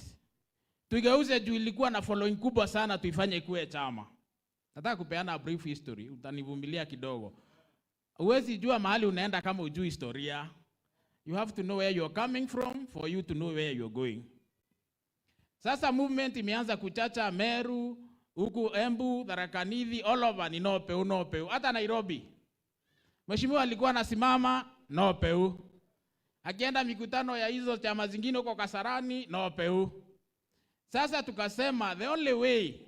tuigeuze juu ilikuwa na following kubwa sana, tuifanye ikuwe chama. Nataka kupeana a brief history, utanivumilia kidogo. Huwezi jua mahali unaenda kama hujui historia. You have to know where you're coming from for you to know where you're going. Sasa movement imeanza kuchacha Meru, huku Embu, Tharaka Nithi, all over ni no peu, no peu. Hata Nairobi. Mheshimiwa alikuwa anasimama, no peu. Akienda mikutano ya hizo chama zingine huko Kasarani, no peu. Sasa tukasema, the only way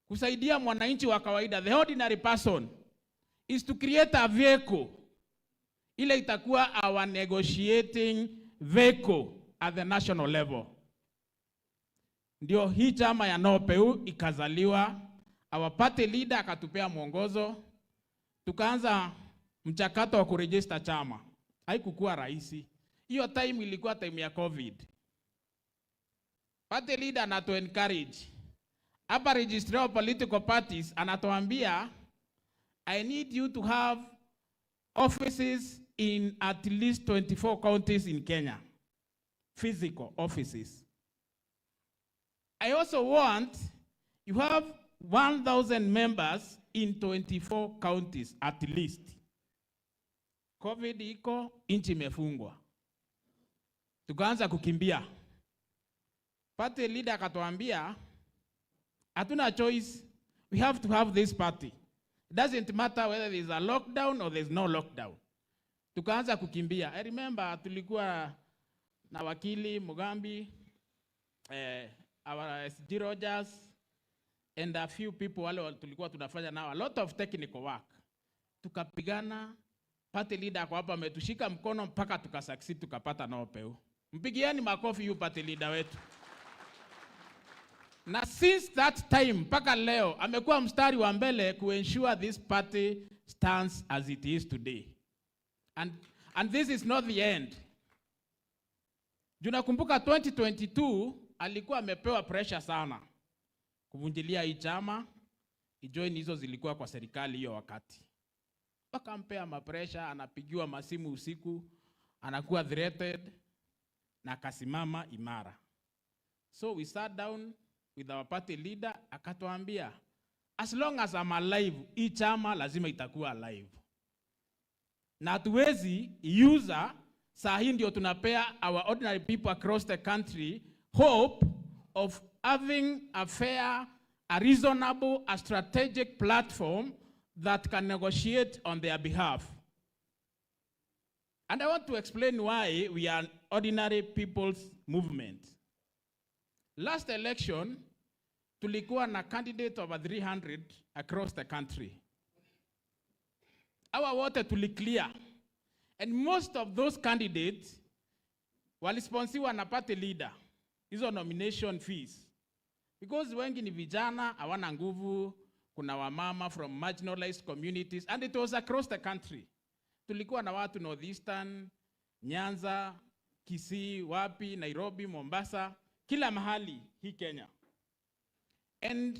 kusaidia mwananchi wa kawaida, the ordinary person, is to create a vehicle ile itakuwa our negotiating vehicle at the national level. Ndio hii chama ya no peu ikazaliwa, our party leader akatupea mwongozo, tukaanza mchakato wa kuregister chama. Haikukuwa rahisi. Hiyo time ilikuwa time ya covid. Party leader anatu encourage. Hapa registrar of political parties anatuambia, "I need you to have offices in at least twenty-four counties in Kenya. Physical offices. I also want you have one thousand members in twenty-four counties at least." Covid iko, nchi imefungwa. Tukaanza kukimbia. Party leader akatuambia, "Hatuna choice. We have to have this party. It doesn't matter whether there is a lockdown or there is no lockdown." Tukaanza kukimbia. I remember tulikuwa na wakili Mugambi, eh, our S G Rogers, and a few people wale wa-, tulikuwa tunafanya nao a lot of technical work. Tukapigana, party leader kwa hapa ametushika mkono mpaka tukasucceed, tukapata no peu. Mpigieni makofi yu party leader wetu. Na since that time mpaka leo amekuwa mstari wa mbele kuensure this party stands as it is today. And, and this is not the end. Juu nakumbuka twenty twenty-two alikuwa amepewa pressure sana. kuvunjilia hii chama, ijoin hizo zilikuwa kwa serikali hiyo wakati. Wakampea mapresha, anapigiwa masimu usiku, anakuwa threatened, na akasimama imara. So we sat down with our party leader, akatuambia, "As long as I'm alive, hii chama lazima itakuwa alive." Na hatuwezi iuza, saa hii ndio tunapea our ordinary people across the country hope of having a fair, a reasonable, a strategic platform that can negotiate on their behalf. And I want to explain why we are an ordinary people's movement. Last election, tulikuwa na candidate over three hundred across the country. Hawa wote tuliclear. And most of those candidates walisponsiwa na party leader, hizo nomination fees. Because wengi ni vijana, hawana nguvu, kuna wamama from marginalized communities, and it was across the country. Tulikuwa na watu North Eastern, Nyanza, Kisii, wapi, Nairobi, Mombasa, kila mahali hii Kenya. And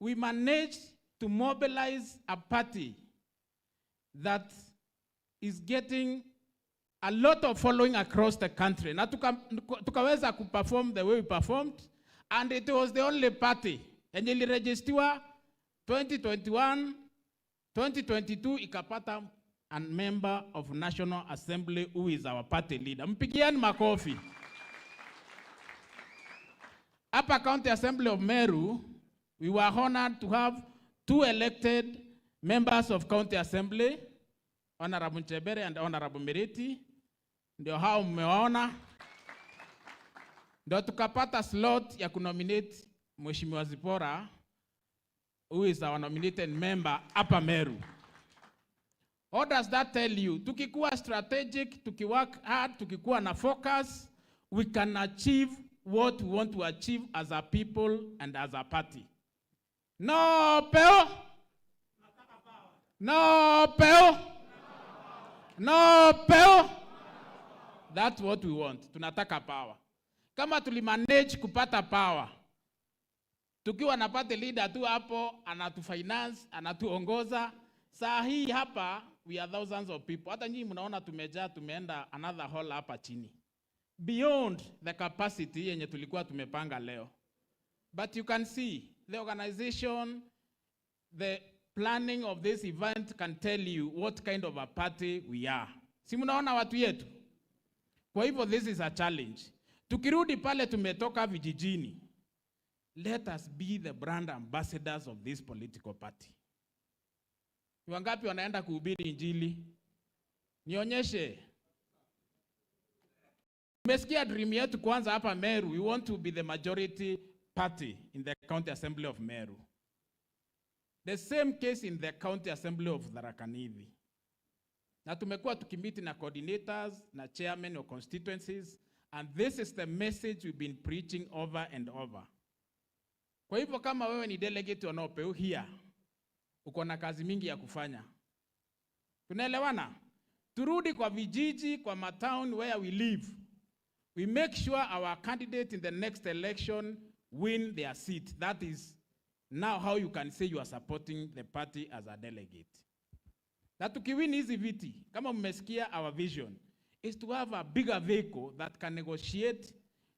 we managed to mobilize a party that is getting a lot of following across the country. Na tuka-, tukaweza kuperform the way we performed, and it was the only party yenye iliregistiwa twenty twenty-one, twenty twenty-two ikapata a member of National Assembly who is our party leader. Mpigieni makofi. Hapa County Assembly of Meru, we were honored to have two elected members of County Assembly, Honorable Nchebere and Honorable Miriti. Ndio hao mmewaona. Ndio tukapata slot ya kunominate Mheshimiwa Zipporah, who is our nominated member hapa Meru. What does that tell you? Tukikuwa strategic, tukiwork hard, tukikuwa na focus, we can achieve what we want to achieve as a people and as a party. No peu! No peu! No peu! That's what we want. Tunataka power. Kama tulimanage kupata power, tukiwa na party leader tu hapo, anatufinance, anatuongoza. Saa hii hapa, we are thousands of people. Hata nyinyi mnaona tumejaa, tumeenda another hall hapa chini. Beyond the capacity yenye tulikuwa tumepanga leo. But you can see, the organization, the planning of this event can tell you what kind of a party we are. Si mnaona watu yetu? Kwa hivyo, this is a challenge. Tukirudi pale tumetoka vijijini, let us be the brand ambassadors of this political party. Ni wangapi wanaenda kuhubiri injili? Nionyeshe. Umesikia dream yetu kwanza hapa Meru, we want to be the majority party in the County Assembly of Meru. The same case in the County Assembly of Tharaka Nithi. Na tumekuwa tukimiti na coordinators na chairmen of constituencies, and this is the message we've been preaching over and over. Kwa hivyo, kama wewe ni delegate wa Nopeu here, uko na kazi mingi ya kufanya. Tunaelewana? Turudi kwa vijiji, kwa matown where we live. We make sure our candidate in the next election win their seat. That is now how you can say you are supporting the party as a delegate. Na tukiwin hizi viti, kama mmesikia, our vision is to have a bigger vehicle that can negotiate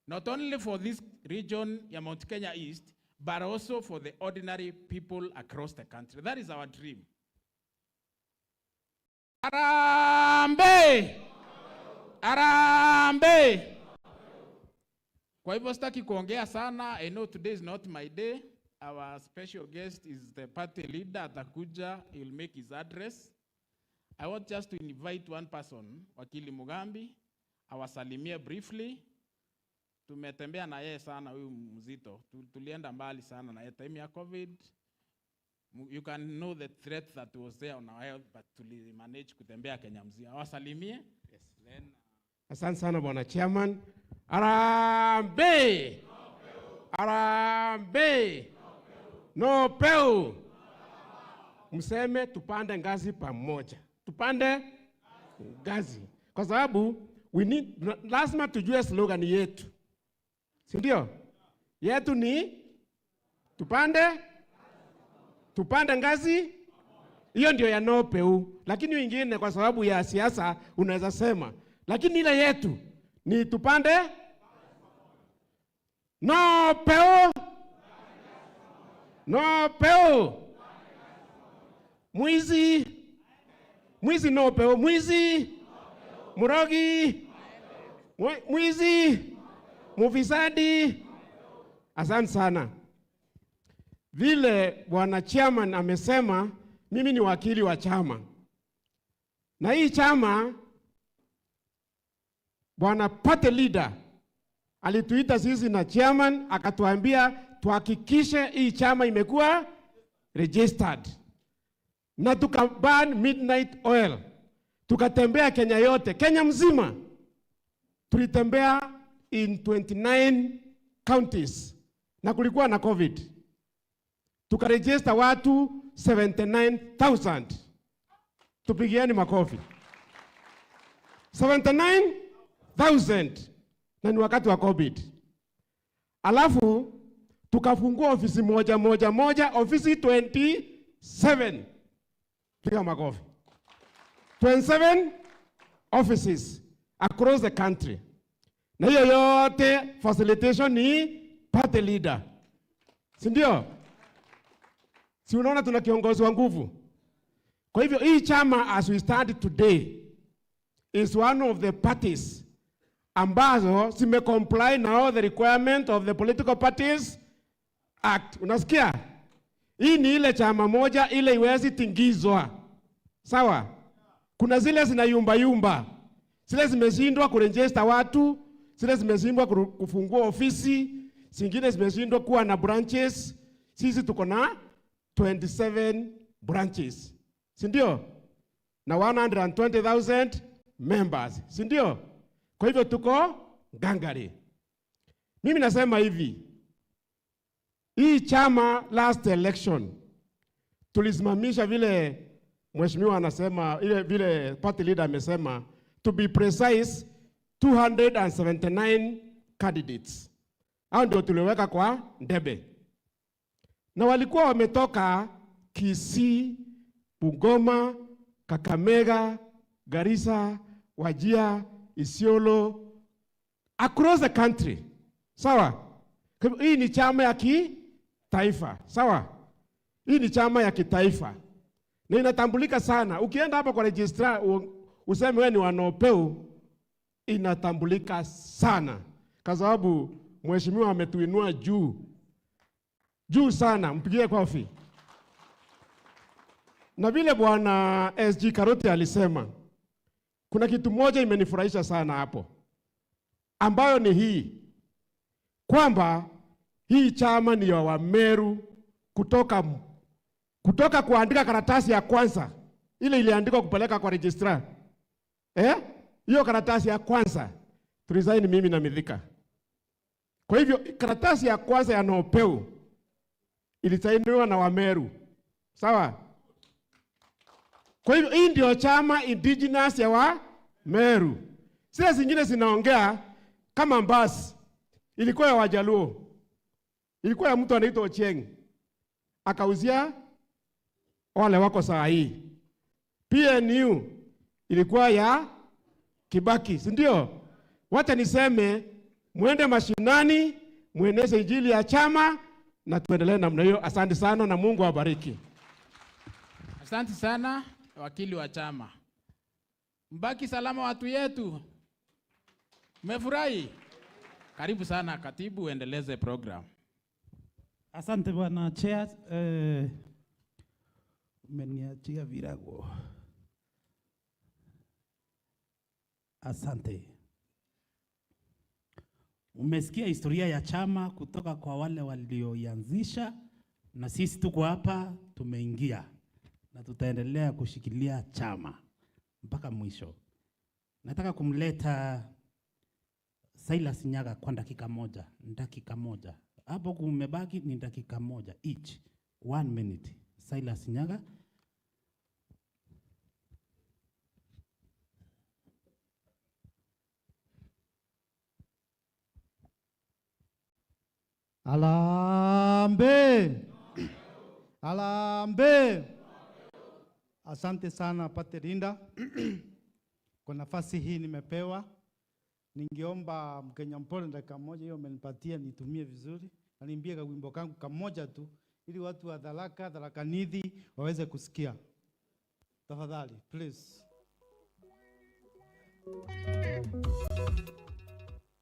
not only for this region ya Mount Kenya East, but also for the ordinary people across the country. That is our dream. Harambee! Harambee! Kwa hivyo sitaki kuongea sana. I know today is not my day. Our special guest is the party leader, atakuja, he will make his address. I want just to invite one person, Wakili Mugambi, awasalimie briefly. Tumetembea na yeye sana huyu mzito. Tu-, tulienda mbali sana na yeye time ya covid. Mu-, you can know the threat that was there on our health, but tuli manage kutembea Kenya mzima. Awasalimie. Yes, then, uh, Asante sana bwana chairman. Harambee! Harambee! Nopeu! Mseme tupande ngazi pamoja. Tupande ngazi. Kwa sababu we need, lazima tujue slogan yetu. Si ndio? Yetu ni Tupande, tupande ngazi. Hiyo ndio ya no peu, lakini hiyo ingine kwa sababu ya siasa unaweza sema, lakini ile yetu ni tupande no peu, no peu. Mwizi, mwizi no peu, mwizi, murogi, mwi- mwizi, mufisadi. Asante sana. Vile bwana chairman amesema, mimi ni wakili wa chama, na hii chama, bwana party leader alituita sisi na chairman, akatuambia tuhakikishe hii chama imekuwa registered, na tuka burn midnight oil, tukatembea Kenya yote, Kenya mzima. Tulitembea in twenty-nine counties, na kulikuwa na covid. Tukaregister watu seventy-nine thousand. Tupigieni makofi. Seventy-nine thousand. Na ni wakati wa covid. Alafu tukafungua ofisi moja moja moja, ofisi twenty-seven. Piga makofi. Twenty-seven offices across the country. Na hiyo yote facilitation ni party leader. Si ndio? Si unaona tuna kiongozi wa nguvu? Kwa hivyo hii chama, as we stand today, is one of the parties ambazo zimecomply na all the requirement of the Political Parties Act. Unasikia? Hii ni ile chama moja ile iwezi tingizwa. Sawa? Kuna zile zinayumba yumba. Zile zimeshindwa kuregister watu, zile zimeshindwa kuru- kufungua ofisi, zingine zimeshindwa kuwa na branches. Sisi tuko na twenty-seven branches. Si ndio? Na one hundred and twenty thousand members. Si ndio? Kwa hivyo tuko ngangari. Mimi nasema hivi, hii chama last election tulisimamisha, vile mheshimiwa anasema, ile vile party leader amesema, to be precise, two hundred and seventy-nine candidates. Hao ndio tuliweka kwa ndebe. Na walikuwa wametoka Kisii, Bungoma, Kakamega, Garissa, Wajir, Isiolo, across the country. Sawa? Kwa hivyo, hii ni chama ya kitaifa. Sawa? Hii ni chama ya kitaifa. Na inatambulika sana. Ukienda hapa kwa registrar, u- useme wewe ni wa no peu, inatambulika sana. Kwa sababu mheshimiwa ametuinua juu. Juu sana, mpigie kofi. Na vile bwana S G Karoti alisema, kuna kitu moja imenifurahisha sana hapo, ambayo ni hii, kwamba hii chama ni ya Wameru kutoka, kutoka kuandika karatasi ya kwanza, ile iliandikwa kupeleka kwa registrar. Eh? Hiyo karatasi ya kwanza, tulisaini mimi na Mithika. Kwa hivyo, karatasi ya kwanza ya no peu ilisainiwa na Wameru. Sawa? Kwa hivyo, hii ndio chama indigenous ya Wameru. Zile zingine zinaongea kama mbasi. Ilikuwa ya Wajaluo. Ilikuwa ya mtu anaitwa Ochieng. Akauzia wale wako saa hii. P N U ilikuwa ya Kibaki, si ndio? Wacha niseme, mwende mashinani, mweneze injili ya chama, na tuendelee namna hiyo. Asante sana na Mungu awabariki. Asante sana, wakili wa chama. Mbaki salama, watu yetu. Mmefurahi? Karibu sana, katibu, uendeleze program. Asante, bwana chair. Eh, umeniachia virago. Asante. Umesikia historia ya chama kutoka kwa wale walioianzisha, na sisi tuko hapa, tumeingia, na tutaendelea kushikilia chama mpaka mwisho. Nataka kumleta Silas Nyaga kwa dakika moja, dakika moja. Hapo kumebaki ni dakika moja each. One minute. Silas Nyaga. Ala Harambee! Harambee! Asante sana, Party Leader, kwa nafasi hii nimepewa. Ningeomba Mkenya mpole dakika moja hiyo umenipatia nitumie vizuri. Na niimbie kawimbo kangu kamoja tu, ili watu wa Tharaka, Tharaka Nithi waweze kusikia. Tafadhali, please.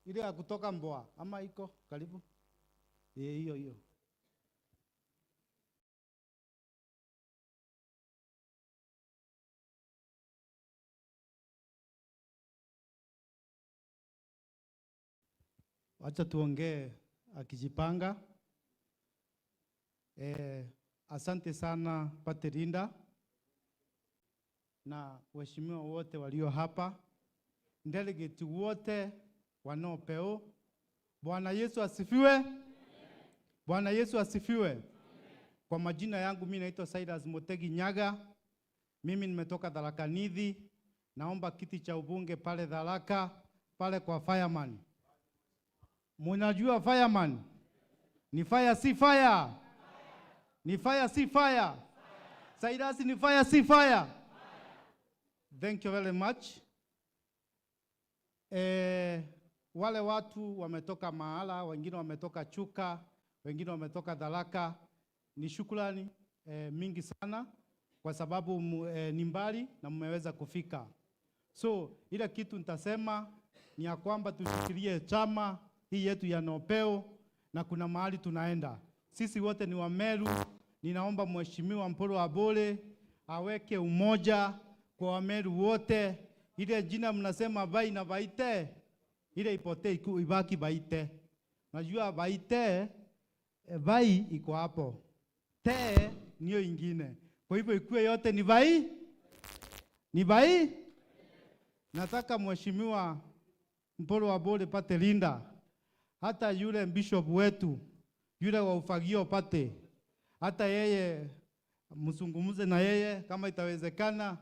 Ile ya kutoka Mboa, ama iko karibu? Eh, hiyo, hiyo. Wacha tuongee akijipanga. Eh, asante sana Party Leader na waheshimiwa wote walio hapa, delegate wote wa NOPEU. Bwana Yesu asifiwe. Bwana Yesu asifiwe. Kwa majina yangu, mimi naitwa Silas Mutegi Nyaga. Mimi nimetoka Tharaka Nithi. Naomba kiti cha ubunge pale Tharaka, pale kwa fireman. Munajua fireman? Ni fire si fire? Ni fire si fire? Silas, ni fire si fire? Thank you very much. Eh, wale watu wametoka mahala, wengine wametoka Chuka, wengine wametoka Tharaka, ni shukrani, eh, mingi sana kwa sababu mu-, eh, ni mbali na mmeweza kufika. So, ile kitu nitasema ni ya kwamba tushikilie chama hii yetu ya NOPEU na kuna mahali tunaenda. Sisi wote ni Wameru. Ninaomba Mheshimiwa Mpuru Aburi aweke umoja kwa Wameru wote. Ile jina mnasema Vai na Vaite, ile ipotee, iku-, ibaki Vaite. Najua Vaite, eh, Vai iko hapo. Te niyo ingine. Kwa hivyo ikue yote ni Vai. Ni Vai. Nataka Mheshimiwa Mpuru Aburi, Party Leader, hata yule bishop wetu, yule wa ufagio party, hata yeye mzungumze na yeye kama itawezekana,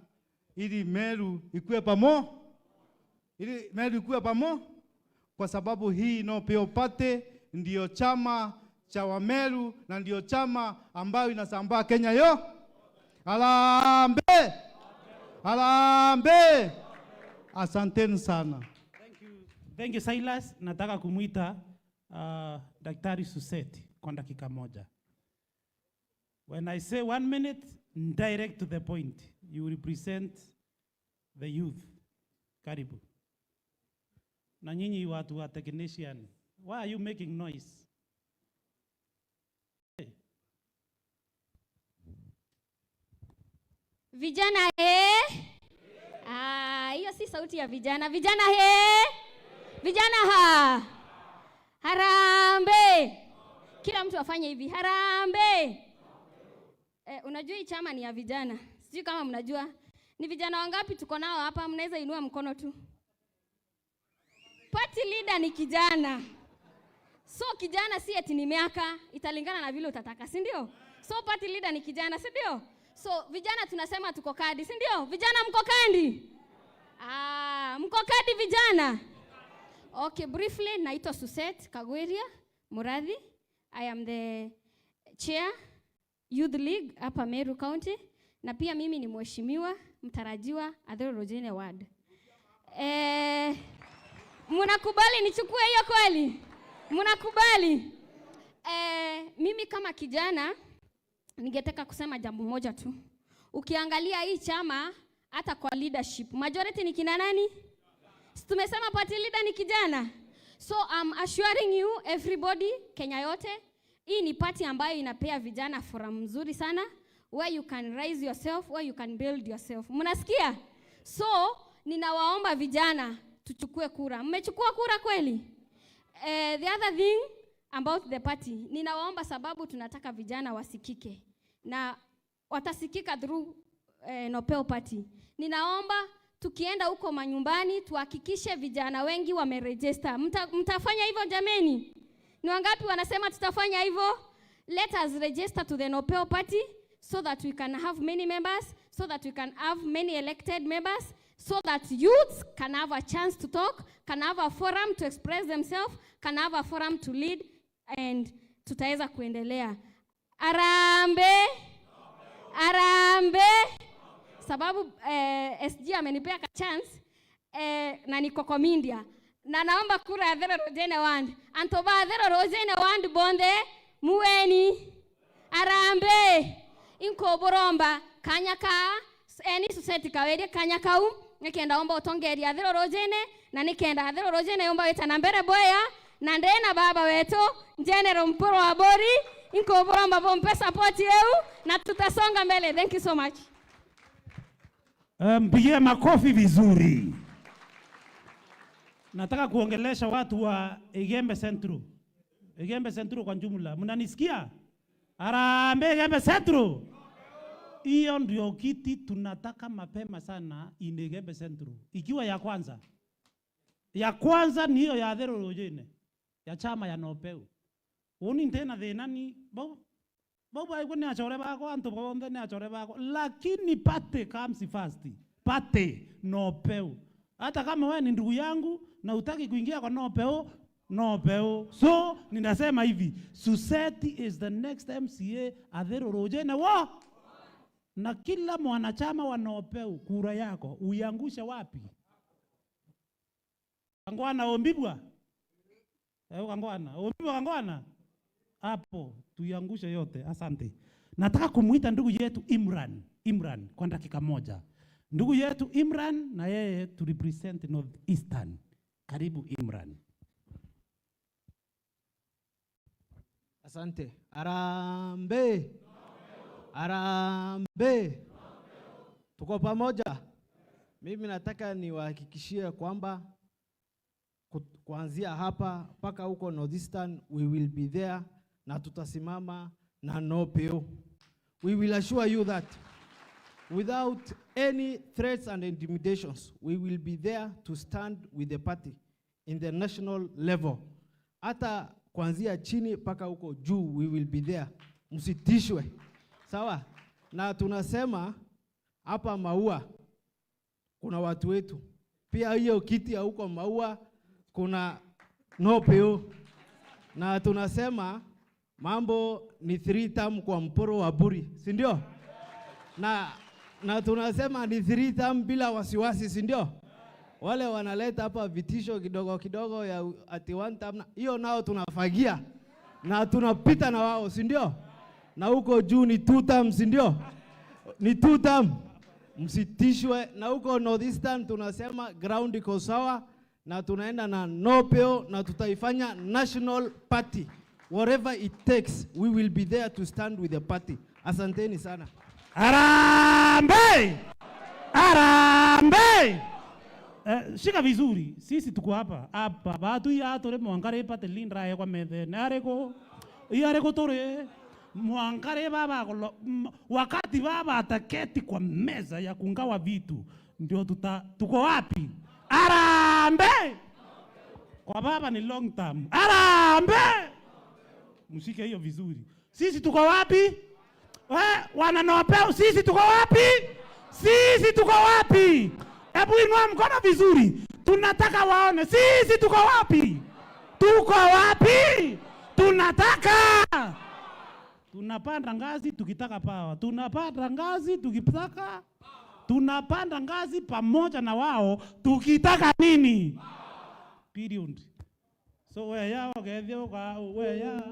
ili Meru ikue pamo-, ili Meru ikue pamo-, kwa sababu hii NOPEU Party ndio chama cha Wameru na ndio chama ambayo inasambaa Kenya yo. Harambee! Harambee! Asanteni sana. Thank you. Thank you, Silas. Nataka kumwita, uh, Daktari Suset kwa dakika moja. When I say one minute, direct to the point. You represent the youth. Karibu. Na nyinyi watu wa technician, why are you making noise? Vijana he! Ah, hiyo si sauti ya vijana. Vijana he! Vijana ha! Harambee! Kila mtu afanye hivi. Harambee! Eh, unajua hii chama ni ya vijana. Sijui kama mnajua. Ni vijana wangapi tuko nao hapa? Mnaweza inua mkono tu. Party leader ni kijana. So kijana si eti ni miaka, italingana na vile utataka, si ndio? So party leader ni kijana, si ndio? So vijana tunasema tuko kadi, si ndio? Vijana mko kadi? Ah, mko kadi vijana? Okay, briefly, naitwa Suset Kagwiria Murathi. I am the chair Youth League hapa Meru County, na pia mimi ni mheshimiwa mtarajiwa Athero Rojine Ward. Eh, mnakubali nichukue hiyo kweli? Mnakubali? Eh, mimi kama kijana ningetaka kusema jambo moja tu. Ukiangalia hii chama, hata kwa leadership, majority ni kina nani? Si tumesema party leader ni kijana? So I'm assuring you everybody, Kenya yote, hii ni party ambayo inapea vijana forum mzuri sana, where you can rise yourself, where you can build yourself. Mnasikia? So ninawaomba vijana tuchukue kura. Mmechukua kura kweli? Eh, the other thing about the party, ninawaomba, sababu tunataka vijana wasikike na watasikika through, eh, NOPEU Party. Ninaomba tukienda huko manyumbani, tuhakikishe vijana wengi wameregister. Mta-, mtafanya hivyo jameni? Ni wangapi wanasema tutafanya hivyo? Let us register to the NOPEU Party so that we can have many members, so that we can have many elected members, so that youths can have a chance to talk, can have a forum to express themselves, can have a forum to lead, and tutaweza kuendelea. Harambee! Harambee! Sababu, eh, S G amenipea ka chance, eh, na niko Komindia. Na naomba kura ya Thero Rujene Ward. Antu ba Thero Rujene Ward bonthe, mueni. Harambee! Inkuburomba kanya ka, any society kawerie kanya kau, nikenda omba utongeria Thero Rujene, na nikenda Thero Rujene yomba wita na mbere bwega, na ndi na baba wetu, General Mpuru Aburi, inkuburomba bumpe support yeu, na tutasonga mbele. Thank you so much. Eh, mpigie makofi vizuri. Nataka kuongelesha watu wa Igembe Central. Igembe Central kwa jumla. Mnanisikia? Harambee Igembe Central. Hiyo ndio kiti tunataka mapema sana in Igembe Central. Ikiwa ya kwanza. Ya kwanza ni hiyo ya Thero Rujene. Ya chama ya Nopeu. Uni ntina thina ni, bau, bau baigua ni achore bakwa, antu bonthe ni achore bakwa. Lakini party comes first. Party, Nopeu. Hata kama wewe ni ndugu yangu na utaki kuingia kwa Nopeu, Nopeu. So, ninasema hivi, Suseti is the next M C A Athiru Rujene wo. Na kila mwanachama wa Nopeu, kura yako, uiangushe wapi? Kangwana Ombibwa? Eh, Kangwana. Ombibwa Kangwana? Hapo, tuiangushe yote. Asante. Nataka kumuita ndugu yetu Imran. Imran, kwa dakika moja. Ndugu yetu Imran, na yeye to represent North Eastern. Karibu Imran. Asante. Harambee! Harambee! Tuko pamoja? Mimi nataka niwahakikishie kwamba kut-, kuanzia hapa mpaka huko North Eastern, we will be there na tutasimama na Nopeu. We will assure you that without any threats and intimidations, we will be there to stand with the party in the national level. Hata kuanzia chini mpaka huko juu, we will be there. Msitishwe. Sawa? Na tunasema hapa Maua kuna watu wetu. Pia hiyo kiti ya huko Maua kuna Nopeu. Na tunasema mambo ni three term kwa Mpuru wa Buri, si ndio? Na, na tunasema ni three term bila wasiwasi, si ndio? Wale wanaleta hapa vitisho kidogo kidogo ya u-, ati one term na, hiyo nao tunafagia. Na tunapita na wao, si ndio? Na huko juu ni two term, si ndio? Ni two term. Msitishwe. Na huko North Eastern tunasema ground iko sawa. Na tunaenda na Nopeu na tutaifanya national party. Whatever it takes, we will be there to stand with the party. Asanteni sana. Harambee! Harambee! Eh, shika vizuri. Sisi tuko hapa. Hapa. Batu ya tore mwangare pate lindra ye kwa methene. Ariko. Iya ariko tore. Mwangare baba kolo-, m-, wakati baba ataketi kwa meza ya kungawa vitu. Ndio tuta-, tuko wapi? Harambee! Kwa baba ni long term. Harambee! Mshike hiyo vizuri. Sisi tuko wapi? We, wana Nopeu, sisi tuko wapi? Sisi tuko wapi? Hebu inua mkono vizuri. Tunataka waone. Sisi tuko wapi? Tuko wapi? Tunataka. Tunapanda ngazi tukitaka power. Tunapanda ngazi tukitaka. Tunapanda ngazi pamoja na wao tukitaka nini? Period. So weya, ukethia uka-, weya.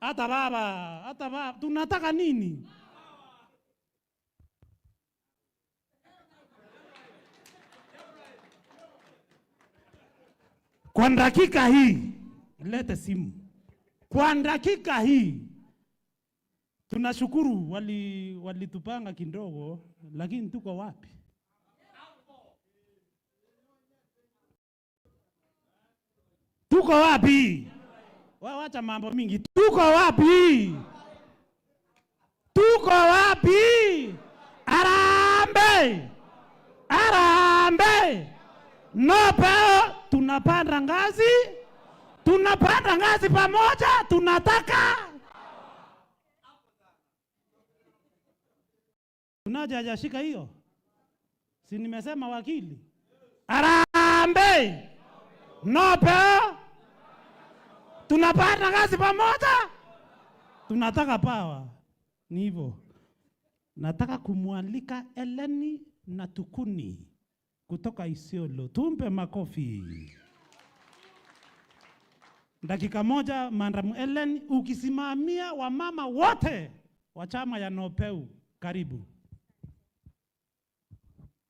Hata baba, hata baba, tunataka nini? Kwa dakika hii, lete simu. Kwa dakika hii, tunashukuru wali-, walitupanga kidogo, lakini tuko wapi? Tuko wapi? Wa-, wacha mambo mingi. Tuko wapi? Tuko wapi? Harambee! Harambee! Nopeu, tunapanda ngazi. Tunapanda ngazi pamoja, tunataka. Unaje hajashika hiyo? Si nimesema wakili? Harambee! Nopeu! Tunafanya kazi pamoja? Tunataka power. Ni hivyo. Nataka kumwalika Eleni Natukuni kutoka Isiolo. Tumpe makofi. Dakika moja, Madam Ellen, ukisimamia wamama wote wa chama ya Nopeu. Karibu.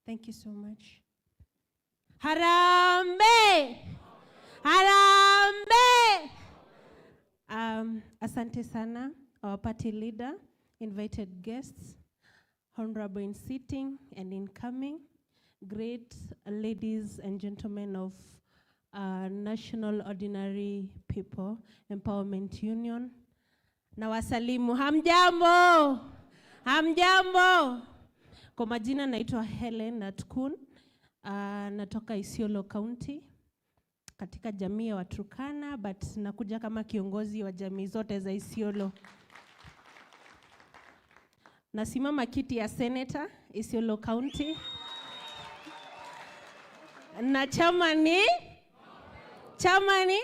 Thank you so much. Harambee! Harambee! Um, asante sana, our party leader, invited guests, honorable in sitting and incoming, great ladies and gentlemen of, uh, National Ordinary People Empowerment Union. Na wasalimu, hamjambo? Hamjambo? Kwa majina naitwa Helen Natkun, uh, natoka Isiolo County, katika jamii ya Waturkana, but nakuja kama kiongozi wa jamii zote za Isiolo. Nasimama kiti ya senator Isiolo County. Na chama ni? Chama ni?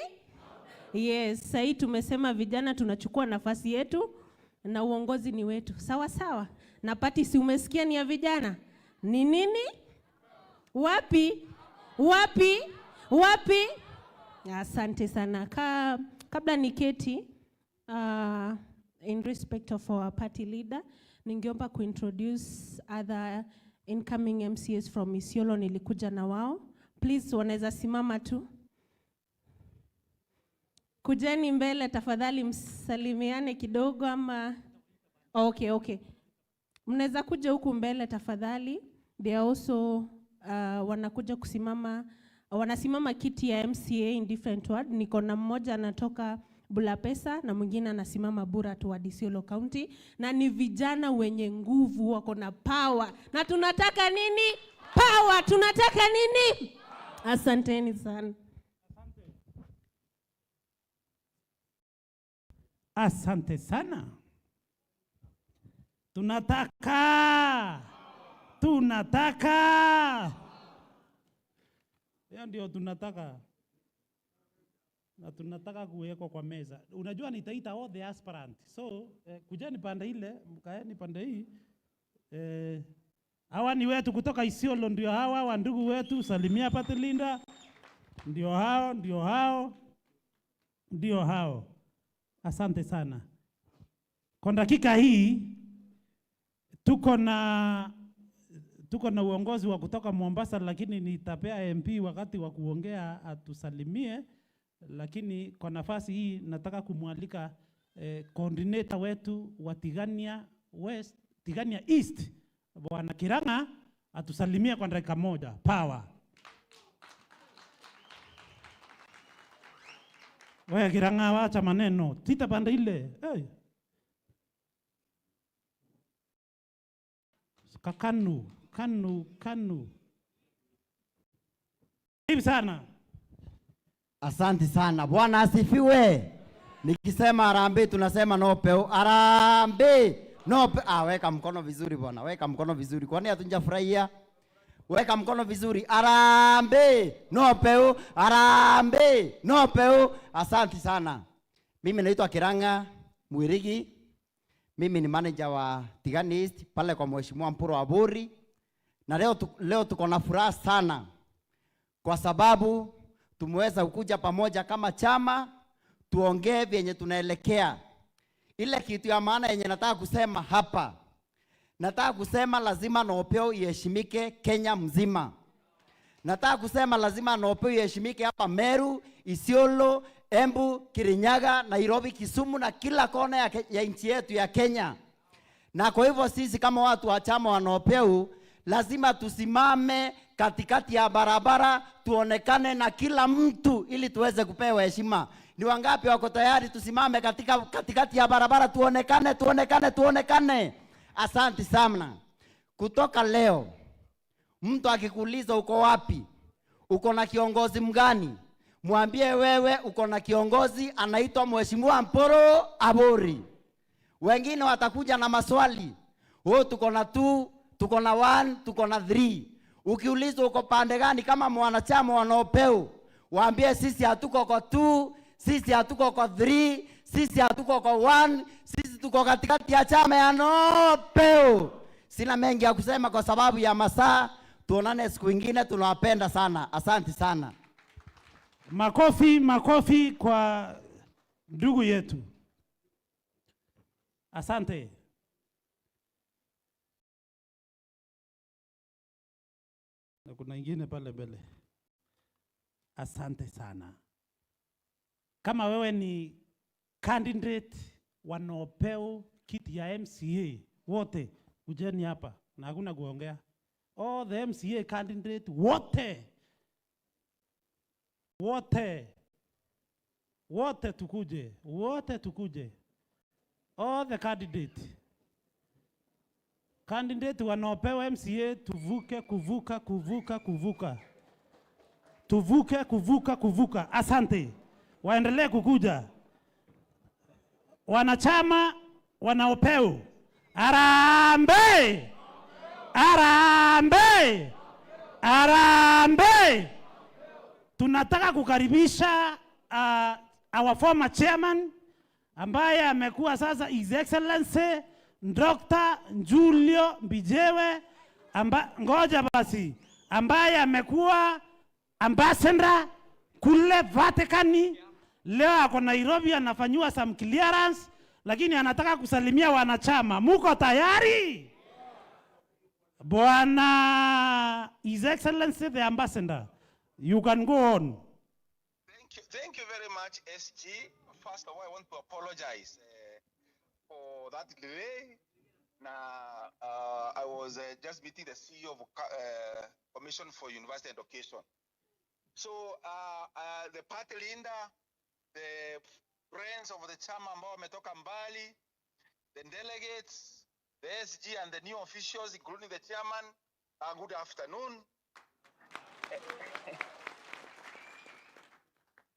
Yes, sahii tumesema vijana tunachukua nafasi yetu na uongozi ni wetu. Sawa sawa? Na party si umesikia ni ya vijana? Ni nini? Wapi? Wapi? Wapi? Asante sana. Ka-, kabla niketi, uh, in respect of our party leader, ningeomba kuintroduce other incoming M C As from Isiolo, nilikuja na wao. Please, wanaweza simama tu. Kujeni mbele tafadhali, msalimiane kidogo ama. Okay, okay. Mnaweza kuja huku mbele tafadhali. They are also, uh, wanakuja kusimama, wanasimama kiti ya M C A in different ward. Niko na mmoja anatoka Bulapesa na mwingine anasimama Bura tu wa Isiolo County, na ni vijana wenye nguvu, wako na power. Na tunataka nini? Power. Tunataka nini? Asanteni sana. Asante sana. Tunataka. Tunataka. Hiyo ndio tunataka. Na tunataka kuwekwa kwa meza. Unajua nitaita all the aspirant. So, eh, kujeni pande ile, mkaeni pande hii. Eh, hawa ni wetu kutoka Isiolo, ndio hawa, wa ndugu wetu, salimia Pati Linda. Ndio hao, ndio hao. Ndio hao. Asante sana. Kwa dakika hii, tuko na, tuko na uongozi wa kutoka Mombasa, lakini nitapea M P wakati wa kuongea atusalimie, lakini kwa nafasi hii nataka kumwalika, eh, coordinator wetu wa Tigania West, Tigania East, Bwana Kirang'a, atusalimie kwa dakika moja. Power. We Kirang'a, wacha maneno. Tita pande ile. Hey. Kakanu, kanu, kanu. Karibu sana. Asante sana. Bwana asifiwe. Nikisema harambee, tunasema Nopeu. Harambee. Nope-, ah, weka mkono vizuri bwana. Weka mkono vizuri. Kwani hatunjafurahia? Weka mkono vizuri. Harambee. Nopeu. Harambee. Nopeu. Asante sana. Mimi naitwa Kirang'a Mwirigi. Mimi ni manager wa Tigania East pale kwa Mheshimiwa Mpuru Aburi. Na leo tu-, leo tuko na furaha sana kwa sababu tumeweza kukuja pamoja kama chama, tuongee vyenye tunaelekea. Ile kitu ya maana yenye nataka kusema hapa, nataka kusema lazima Nopeu iheshimike Kenya mzima. Nataka kusema lazima Nopeu iheshimike hapa Meru, Isiolo, Embu, Kirinyaga, Nairobi, Kisumu na kila kona ya Ke-, ya nchi yetu ya Kenya. Na kwa hivyo sisi kama watu wa chama wa Nopeu, lazima tusimame katikati ya barabara, tuonekane na kila mtu ili tuweze kupewa heshima. Ni wangapi wako tayari tusimame katika, katikati ya barabara, tuonekane, tuonekane, tuonekane? Asante sana. Kutoka leo, mtu akikuuliza uko wapi, uko na kiongozi mgani, mwambie wewe uko na kiongozi anaitwa Mheshimiwa Mpuru Aburi. Wengine watakuja na maswali, "Oh, tuko na two, tuko na one, tuko na three." Ukiulizwa uko pande gani kama mwanachama wa Nopeu, waambie sisi hatuko kwa two, Sisi hatuko kwa three, sisi hatuko kwa one, sisi tuko katikati ya chama ya NOPEU. Sina mengi ya kusema kwa sababu ya masaa. Tuonane siku ingine, tunawapenda sana. Asante sana. Makofi, makofi kwa ndugu yetu. Asante. Na kuna ingine pale mbele. Asante sana. Kama wewe ni candidate wa NOPEU kiti ya M C A, wote kujeni hapa na hakuna kuongea. All the M C A candidate wote, wote, wote tukuje, wote tukuje. All the candidate. Candidate wa NOPEU M C A, tuvuke, kuvuka, kuvuka, kuvuka. Tuvuke, kuvuka, kuvuka. Asante. Waendelee kukuja. Wanachama wa NOPEU. Harambee! Harambee! Harambee! Tunataka kukaribisha, uh, our former chairman, ambaye amekuwa sasa His Excellency Doctor Julio Mbijewe, amba-, ngoja basi, ambaye amekuwa ambassador kule Vatican, leo ako Nairobi anafanyiwa some clearance, lakini anataka kusalimia wanachama. Muko tayari? Bwana His Excellency the Ambassador, you can go on. Thank you, thank you very much, S G. First of all, I want to apologize, eh, for that delay. Na, uh, I was, uh, just meeting the C E O of, uh, Commission for University Education. So, uh, uh, the party leader, the friends of the chama ambao wametoka mbali, the delegates, the S G and the new officials, including the chairman, uh, good afternoon.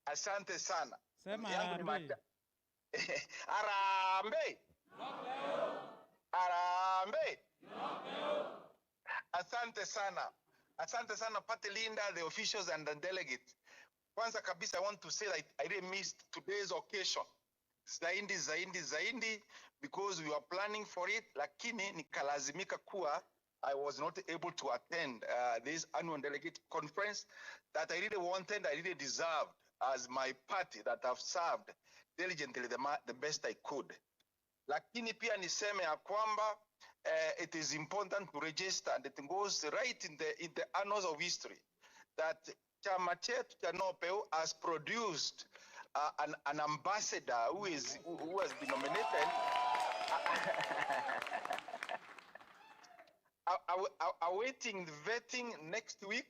Asante sana. Sema yangu ni harambee. Macha-, harambee. Harambee. Asante sana. Asante sana party leader, the officials and the delegates. Kwanza kabisa, I want to say that I really missed today's occasion. Zaidi, zaidi, zaidi, because we were planning for it, lakini nikalazimika kuwa I was not able to attend, uh, this annual delegate conference that I really wanted, I really deserved as my party that have served diligently the ma-, the best I could. Lakini pia niseme ya kwamba, eh, it is important to register, and it goes right in the, in the annals of history that chama chetu cha NOPEU has produced, uh, an, an ambassador who is, who, who has been nominated. Aw-, aw-, aw-, awaiting vetting next week,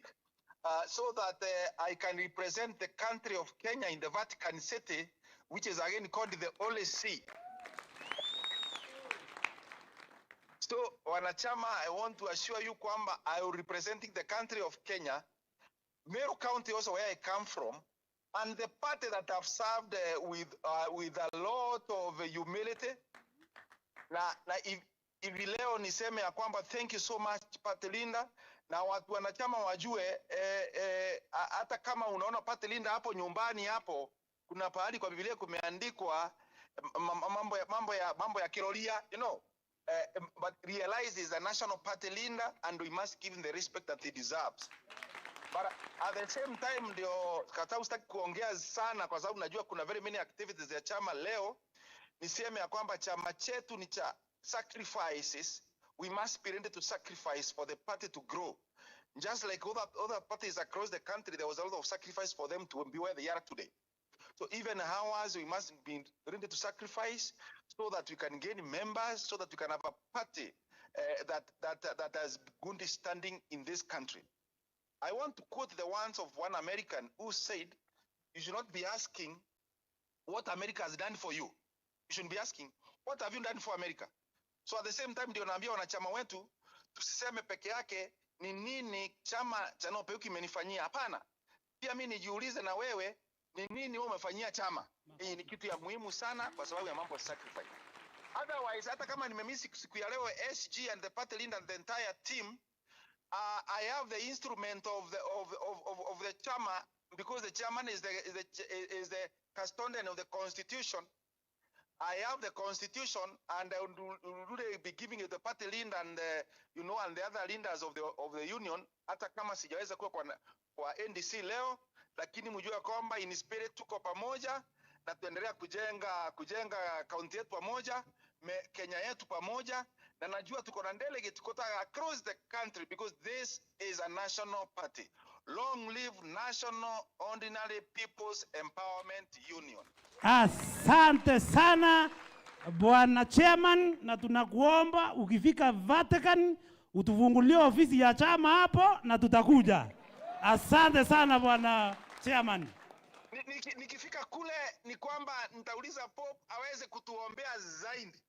uh, so that, uh, I can represent the country of Kenya in the Vatican City, which is again called the Holy See. So, wanachama, I want to assure you kwamba I will representing the country of Kenya, Meru County also, where I come from, and the party that have served, uh, with, uh, with a lot of humility. Na, na hivi, hivi leo niseme ya kwamba thank you so much, party leader, na watu wanachama wajue, eh, eh, a-, hata kama unaona party leader hapo nyumbani hapo, kuna pahali kwa Biblia kumeandikwa, ma-, ma-, mambo ya, mambo ya, mambo ya kiroria, you know, eh, but realize he's a national party leader and we must give him the respect that he deserves. But at the same time, ndio kata, sitaki kuongea sana kwa sababu najua kuna very many activities ya chama leo. Niseme ya kwamba chama chetu ni cha sacrifices. We must be ready to sacrifice for the party to grow. Just like other, other parties across the country, there was a lot of sacrifice for them to be where they are today. So even ours, we must be ready to sacrifice so that we can gain members, so that we can have a party, uh, that, that, that has good standing in this country. I want to quote the words of one American who said, "You should not be asking what America has done for you. You should be asking, what have you done for America?" So at the same time, ndio naambia wanachama wetu, tusiseme peke yake ni nini chama cha NOPEU kimenifanyia. Hapana. Pia mimi nijiulize na wewe, ni nini wewe umefanyia chama? Hii ni kitu ya muhimu sana kwa sababu ya mambo ya sacrifice. Otherwise, hata kama nimemiss siku ya leo, S G and the party leader and the entire team, uh, I have the instrument of the, of, of, of, of the chama because the chairman is the, is the, is the custodian of the constitution. I have the constitution and I would, would really be giving it the party leader and the, you know, and the other leaders of the, of the union, hata kama sijaweza kuwa kwa, kwa N D C leo, lakini mjue kwamba in spirit tuko pamoja na tuendelea kujenga, kujenga kaunti yetu pamoja, me, Kenya yetu pamoja, na najua tuko na delegate kutoka across the country because this is a national party. Long live National Ordinary People's Empowerment Union. Asante sana bwana chairman, na tunakuomba ukifika Vatican utufungulie ofisi ya chama hapo na tutakuja. Asante sana bwana chairman. Ni- niki- Nikifika kule ni kwamba nitauliza Pope aweze kutuombea zaidi.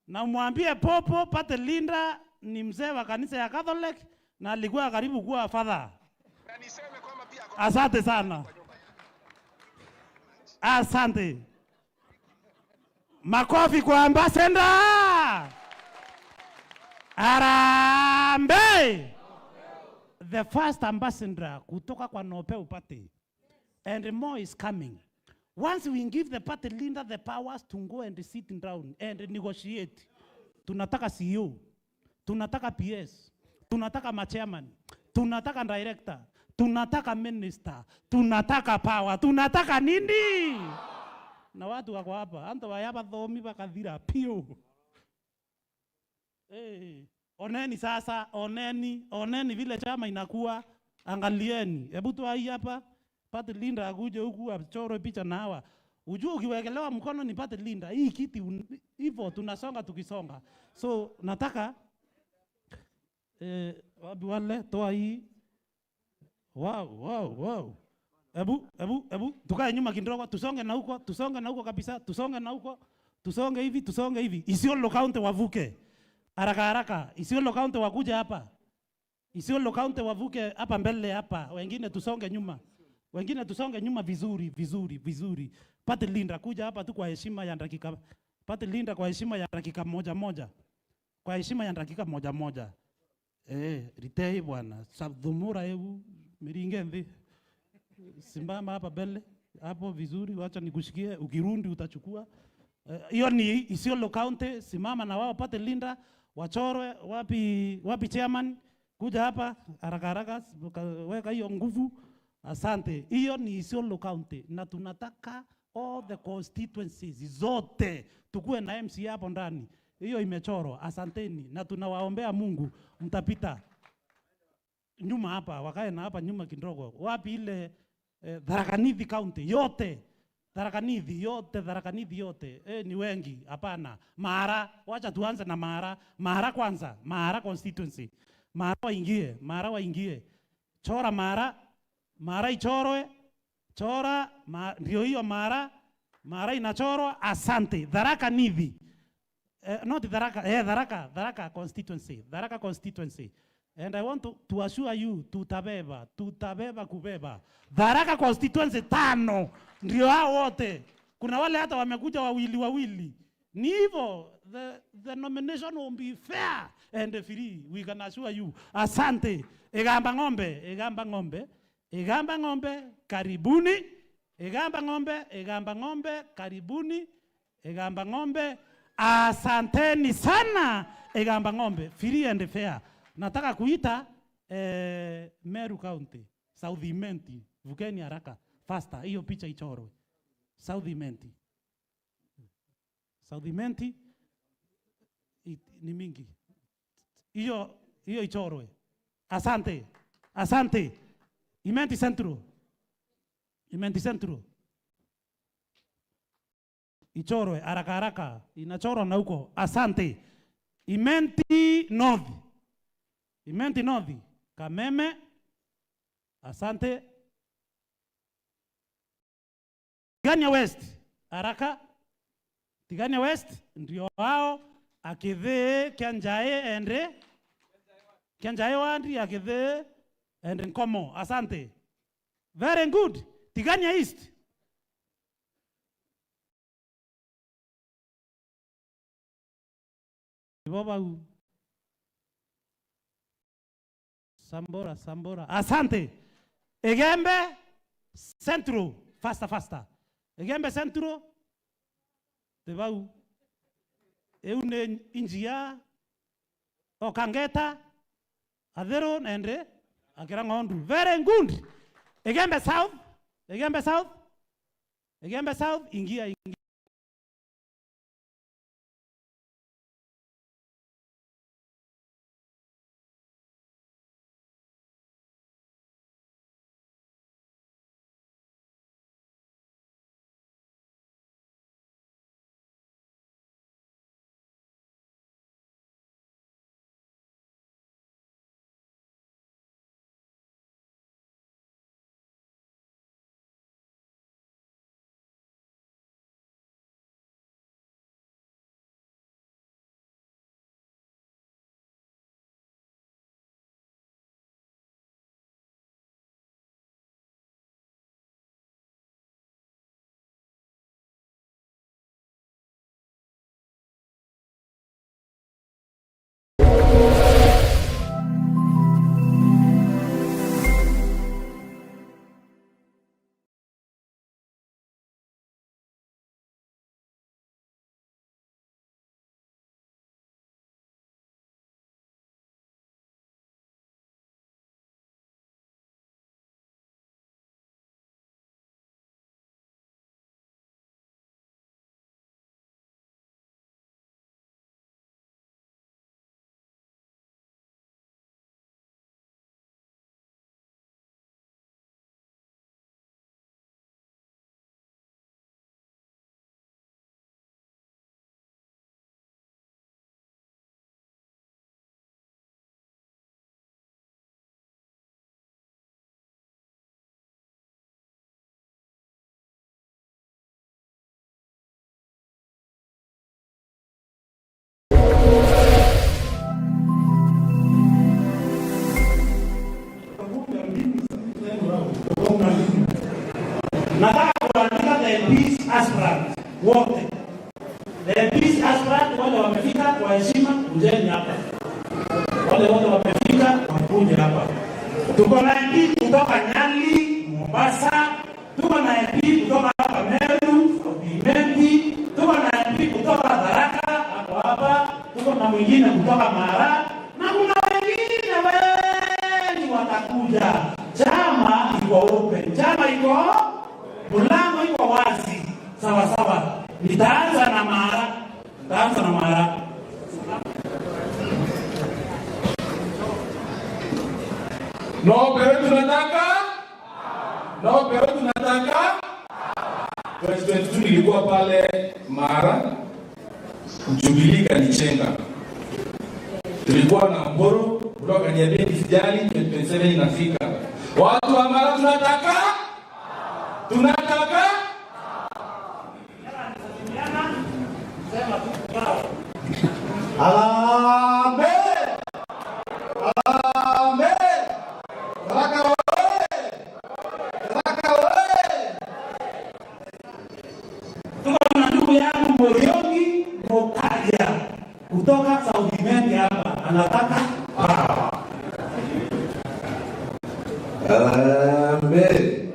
Na mwambie Popo, party leader ni mzee wa kanisa ya Catholic na alikuwa karibu kuwa father. Na niseme kwamba pia ako Asante sana. Asante. Makofi kwa ambassador. Harambee. The first ambassador kutoka kwa Nobel Party. And more is coming. Once we give the party leader the powers to go and sit down and negotiate, tunataka C E O, tunataka P S, tunataka machairman, tunataka director, tunataka minister, tunataka power, tunataka nini? Na watu wako hapa, antu baya bathomi bakathira piu. Eh, oneni sasa, oneni, oneni vile chama inakuwa. Angalieni, hebu toa hii hapa, party leader akuje huku achorwe picha na hawa. Ujue ukiwekelewa mkono ni party leader, hii kiti un- hivyo tunasonga tukisonga. So nataka eh, wapi wale, toa hii. Wow, wow, wow. Ebu, ebu, ebu, tukae nyuma kidogo, tusonge na huko, tusonge na huko kabisa, tusonge na huko, tusonge hivi, tusonge hivi. Isiolo County wavuke. Haraka haraka, Isiolo County wakuje hapa. Isiolo County wavuke hapa mbele hapa, wengine tusonge nyuma. Wengine tusonge nyuma vizuri, vizuri, vizuri. Party leader, kuja hapa tu kwa heshima ya dakika. Party leader, kwa heshima ya dakika moja moja. Kwa heshima ya dakika moja moja. Eh, ritei bwana, sa- thumura eu, miringe nthi. Simama hapa mbele, hapo vizuri, wacha nikushikie, ukirundi utachukua. Eh, hiyo ni Isiolo County, simama na wao, party leader, wachorwe, wapi, wapi chairman, kuja hapa, haraka haraka, uka- weka hiyo nguvu. Asante. Hiyo ni Isiolo County, na tunataka all the constituencies zote, tukue na M C A hapo ndani. Hiyo imechorwa. Asanteni, na tunawaombea Mungu, mtapita nyuma hapa, wakae na hapa nyuma kidogo. Wapi ile, eh, Tharaka Nithi County yote? Tharaka Nithi yote, Tharaka Nithi yote. Eh, ni wengi, hapana. Maara, wacha tuanze na Maara. Maara kwanza, Maara constituency. Maara waingie, Maara waingie. Chora Maara, Maara ichorwe. Chora, ma, ndio hiyo Maara. Maara inachorwa. Asante. Tharaka Nithi. Eh, not Tharaka, eh, Tharaka, Tharaka constituency. Tharaka constituency. And I want to, to assure you, tutabeba, tutabeba kubeba. Tharaka constituency tano, ndio hao wote. Kuna wale hata wamekuja wawili wawili. Ni hivyo, the, the nomination will be fair and free, we can assure you. Asante. Igamba Ng'ombe, Igamba Ng'ombe, Igamba Ng'ombe, karibuni. Igamba Ng'ombe, Igamba Ng'ombe, karibuni. Igamba Ng'ombe, asanteni sana. Igamba Ng'ombe, free and fair. Nataka kuita, eh, Meru County, South Imenti. Vukeni haraka, faster, hiyo picha ichorwe. South Imenti. South Imenti, it, ni mingi. Hiyo, hiyo ichorwe. Asante. Asante. Imenti Central. Imenti Central. Ichorwe haraka haraka. Inachorwa na huko. Asante. Imenti North. Imenti North. Kameme. Asante. Tigania West, haraka. Tigania West, ndio wao. Akithii, Kianjai, ende. Kianjai wandi, Akithii, ende Nkomo. Asante. Very good. Tigania East. Ibo bau. Sambora, Sambora. Asante. Igembe. Central, faster, faster. Igembe Central, ti bau. Iu ni injia, Okangeta, Athiru, nandi, Akira Ng'ondu. Very good. Igembe South, Igembe South, Igembe South, ingia, ingia. Nataka kuandika the peace aspirant wote. The peace aspirant, wale wamefika kwa heshima, kujeni hapa. Wale wote wamefika, wakuje hapa. Tuko na M P kutoka Nyali, Mombasa, tuko na M P kutoka hapa Meru, Imenti, tuko na M P kutoka Tharaka, ako hapa, tuko na mwingine kutoka Mara, na kuna wengine wengi watakuja. Chama iko open, chama iko, mlango iko wazi. Sawa sawa, nitaanza na Mara, nitaanza na Mara. No, pero tunataka, no, pero tunataka. Twenty twenty-two nilikuwa pale Mara. Jubilee ikanichenga. Tulikuwa na Mburu, mtu akaniambia, "Nisijali, twenty twenty-seven inafika." Watu wa Mara tunataka? Tunataka? Harambee! Harambee! Tharaka oye! Tharaka oye! Tuko na ndugu yangu Muriuki Mukaria kutoka South Imenti hapa, anataka power. Harambee!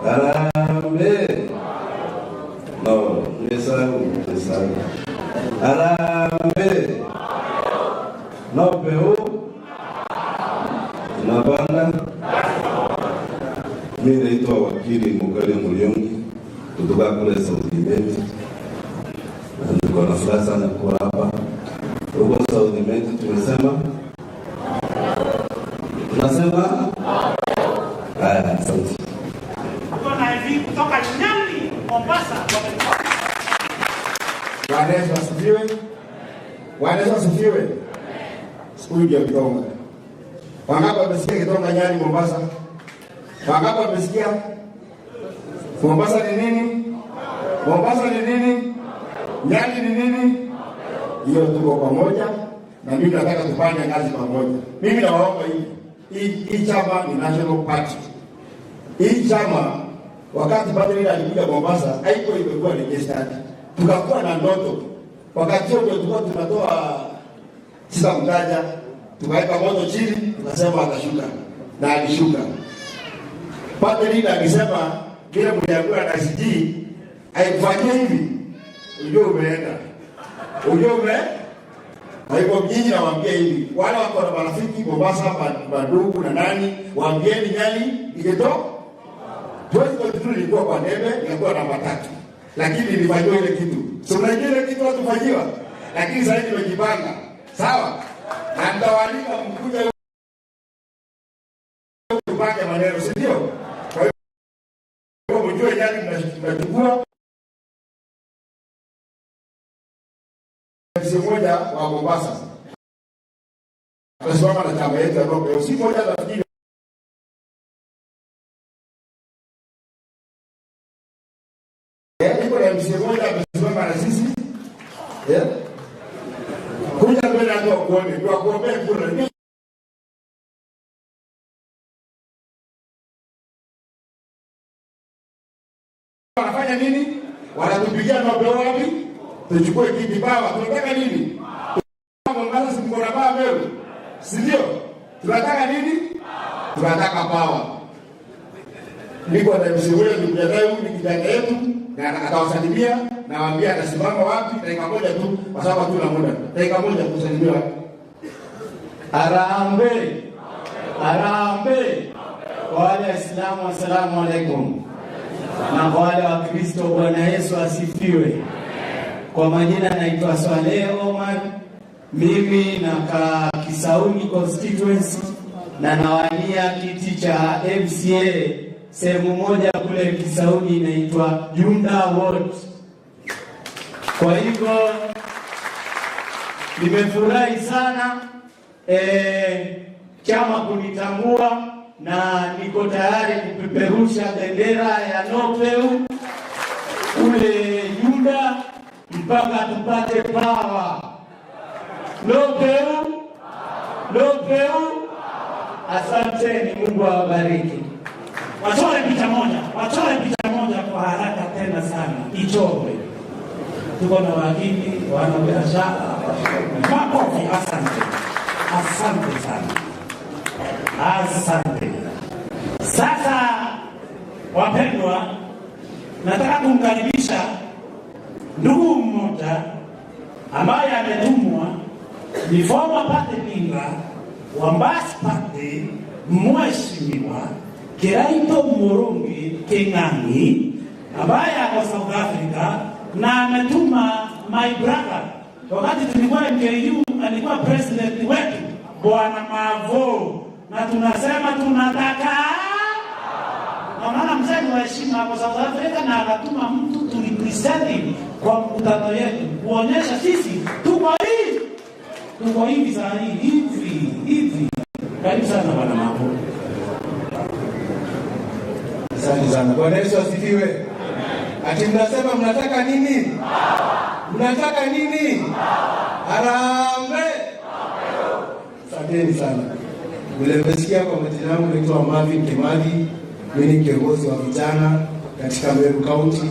Harambee! No, ni sawa, ni sawa. Harambee! No peu. Tunapanda. Mimi naitwa wakili Mukaria Muriuki, kutoka kule South Imenti. Na niko na furaha sana kuwa hapa. Huko South Imenti tumesema. Tunasema? Haya, asante. Tuko na M P kutoka Nyali, Mombasa. Bwana Yesu asifiwe. Bwana Yesu asifiwe. Huyu ndio Gitonga. Wangapi wamesikia Gitonga, Nyali, Mombasa? Wangapi wamesikia? Mombasa ni nini? Mombasa ni nini? Nyali ni nini? Hiyo tuko pamoja, na mimi nataka tufanye kazi pamoja. Mimi nawaomba hivi, hii, hii chama ni National Party. Hii chama, wakati Padre ile alikuja Mombasa, haikuwa imekuwa registered. Tukakuwa na ndoto. Wakati huo ndio tulikuwa tunatoa Sasa mkaja, tukaweka moto chini, tukasema atashuka. Na alishuka. Padri akisema vile mliambiwa na sijui, haikufanyia hivi, ujue umeenda. Ujue ume-, kwa hivyo nyinyi nawaambia hivi, wale wako na marafiki Mombasa, ma-, mandugu na nani, waambieni Nyali ikitoka. Twenty twenty-two ilikuwa kwa debe, ilikuwa namba tatu. Lakini ilifanyiwa ile kitu. Si unajua ile kitu watufanyiwa? Lakini sasa hivi tumejipanga. Sawa? Na nitawaalika mkuje tupange maneno, si ndio? Kwa hivyo mjue Nyali mna-, mnachukua M C A mmoja wa Mombasa. Atasimama na chama yetu ya Roho. Si mmoja anafikiri. Eh, iko na M C A mmoja amesimama na sisi. Eh? Kuja mbele hata wakuone, ndio wakuombee kura. Wanafanya nini? Wanatupigia mawe wapi? Tuchukue kiti power. Tunataka nini? Mombasa si mko na power leo? Si ndio? Tunataka nini? Tunataka power. Niko na M C A huyo, ndugu yangu, ni kijana yetu, na atawasalimia, na waambie atasimama wapi, dakika moja tu, kwa sababu hatuna muda. Dakika moja kusalimia. Harambee! Harambee! Kwa wale Waislamu, assalamu alaikum. Na kwa wale Wakristo, Bwana Yesu asifiwe. Kwa majina naitwa Swaleh Omar. Mimi nakaa Kisauni constituency na nawania kiti cha M C A sehemu moja kule Kisauni inaitwa Junda Ward. Kwa hivyo, nimefurahi sana, eh, chama kunitambua na niko tayari kupeperusha bendera ya NOPEU kule Junda mpaka tupate power. NOPEU, NOPEU. Asanteni, Mungu awabariki. Wachore picha moja, wachore picha moja kwa haraka tena sana, ichorwe. Tuko na wageni, wana biashara, makofi, asante. Asante sana. Asante. Sasa, wapendwa, nataka kumkaribisha ndugu mmoja ambaye ametumwa ni former party leader wa Mbas Party, Mheshimiwa Kiraitu Murungi King'ang'i, ambaye ako South Africa na ametuma my brother. Wakati tulikuwa M K U, alikuwa president wetu, Bwana Mavo. Na tunasema tunataka. Na unaona mzee ni wa heshima hapo South Africa na akatuma mtu tu represent kwa mkutano yetu, kuonyesha sisi tuko hii, tuko hivi saa hii, hivi, hivi. Karibu sana bwana Mavo. Asante sana. Bwana Yesu asifiwe. Ati mnasema mnataka nini? Mnataka nini? Harambee! Asanteni sana. Vile mmesikia, kwa majina yangu naitwa Marvin Kimathi. Mimi ni kiongozi wa vijana katika Meru County.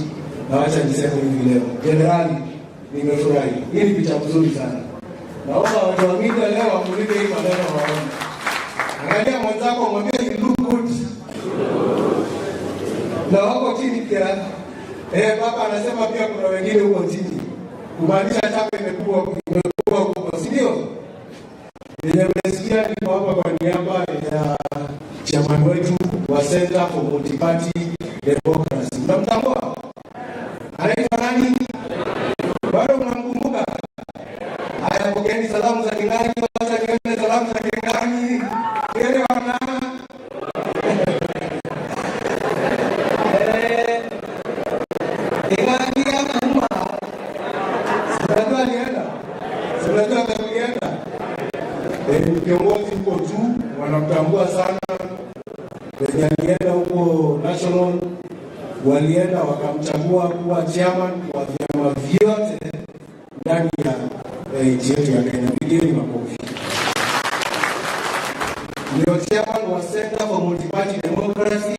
Na wacha niseme hivi leo, Jenerali, nimefurahi. Hii ni picha mzuri sana. Naomba watu wa media leo wamulike hii maneno waone. Angalia mwenzako, mwambie, "You look good." Na wako chini pia. Eh, baba anasema pia kuna wengine huko chini. Kumaanisha chama imekuwa, imekuwa kubwa, si ndio? Vile mmesikia, niko hapa kwa niaba ya chairman wetu wa Center for Multiparty Democracy. Mnamtambua? Anaitwa nani? Bado mnamkumbuka? Haya, pokeeni salamu za King'ang'i, wacha nione salamu za King'ang'i. Kile wana. Eh, King'ang'i akauma. Si unajua alienda? Si unajua alienda? Eh, kiongozi huko juu, wanamtambua sana. Venye alienda huko national, walienda wakamchagua kuwa chairman wa vyama vyote ndani ya, eh, nchi yetu ya Kenya. Pigeni makofi. Ndio chairman wa Center for Multiparty Democracy.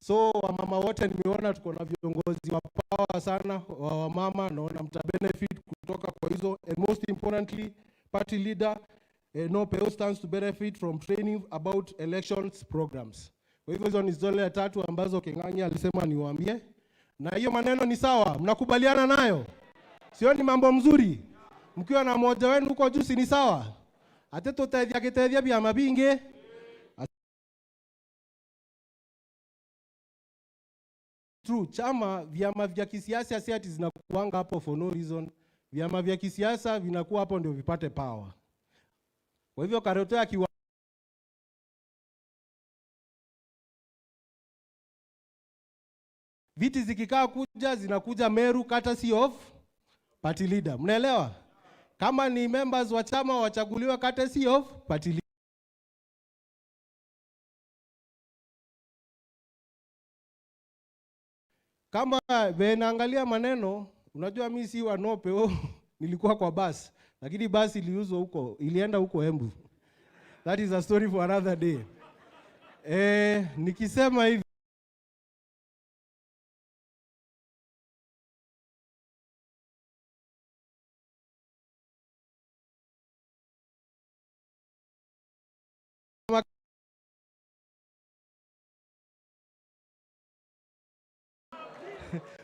So wamama wote nimeona tuko na viongozi wa power sana, wa wamama, naona mta benefit kutoka kwa hizo. And most importantly, party leader, eh, NOPEU stands to benefit from training about elections programs. Kwa hivyo hizo ni zile tatu ambazo King'ang'i alisema niwaambie. Na hiyo maneno ni sawa, mnakubaliana nayo? Sio ni mambo mzuri? Mkiwa na mmoja wenu huko juu, si ni sawa? Ati tutethia gitethia biama bingi. True, chama, vyama vya kisiasa si ati zinakuanga hapo for no reason. Vyama vya kisiasa vinakuwa hapo ndio vipate power. Kwa hivyo Karoto akiwa, viti zikikaa kuja, zinakuja Meru courtesy of party leader. Mnaelewa? Kama ni members wa chama wachaguliwe courtesy of party leader. Kama vile naangalia maneno, unajua mi si wa NOPEU, nilikuwa kwa bus, lakini bus iliuzwa huko, ilienda huko Embu. That is a story for another day. Eh, nikisema hivi,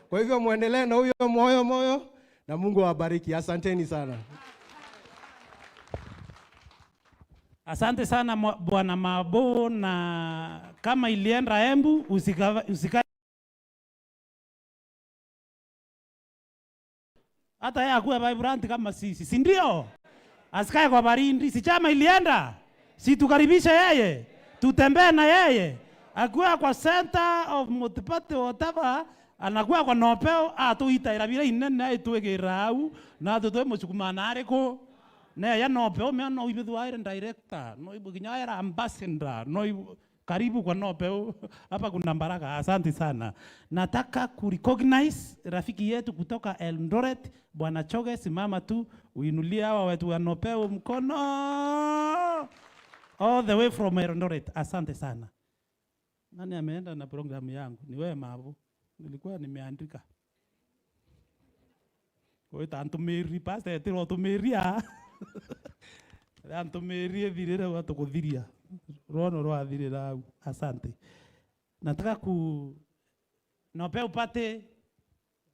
kwa hivyo muendelee na huyo moyo moyo, na Mungu awabariki. Asanteni sana. Asante sana mwa-, Bwana Mabu, na kama ilienda Embu, usika-, usika-, hata yeye akuwe vibrant kama sisi, si ndio? Asikae kwa baridi, si chama ilienda? Si tukaribishe yeye, tutembee na yeye, akuwe kwa center of multiparty, whatever, anakuwa kwa NOPEU, atuitaira bira inene, aitwikira au, na atu twi mucukumana ariku? Neya NOPEU, mea no ibithwa iri director, no ibu kinya era ambassador, no ibu, karibu kwa NOPEU. Hapa kuna baraka. Asante sana. Nataka kurecognize rafiki yetu kutoka Eldoret, Bwana Choge, simama tu, uinulie hawa wetu wa NOPEU mkono. All the way from Eldoret. Asante sana. Nani ameenda na programu yangu? Ni wewe, Mabu. Nilikuwa nimeandika. Gwita ntumiri, pastor etira utumiri aa. Ria ntumiri ithirire, uga tukuthiria. Rwono rwathirira au. Asante. Nataka ku-, NOPEU party,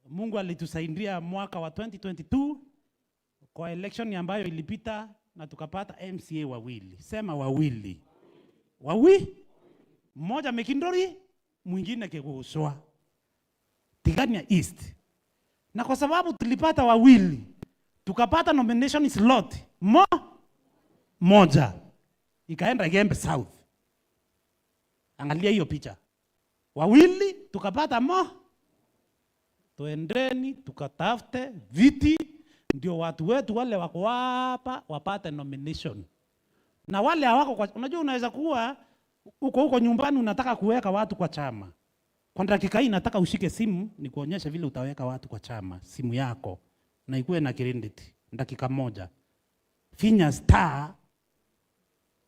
Mungu alitusaidia mwaka wa twenty twenty-two kwa election ambayo ilipita, na tukapata M C A wawili. Sema wawili. Wawi? Mmoja Mikinduri, mwingine Kigucwa. Tigania East. Na kwa sababu tulipata wawili, tukapata nomination slot mo-, moja. Ikaenda Igembe South. Angalia hiyo picha. Wawili, tukapata mo-, twendeni, tukatafute viti, ndio watu wetu wale wako hapa wapate nomination. Na wale hawako kwa, unajua, unaweza kuwa uko huko nyumbani, unataka kuweka watu kwa chama. Kwa dakika hii nataka ushike simu, nikuonyeshe vile utaweka watu kwa chama, simu yako, na ikuwe na credit. Dakika moja. Finya star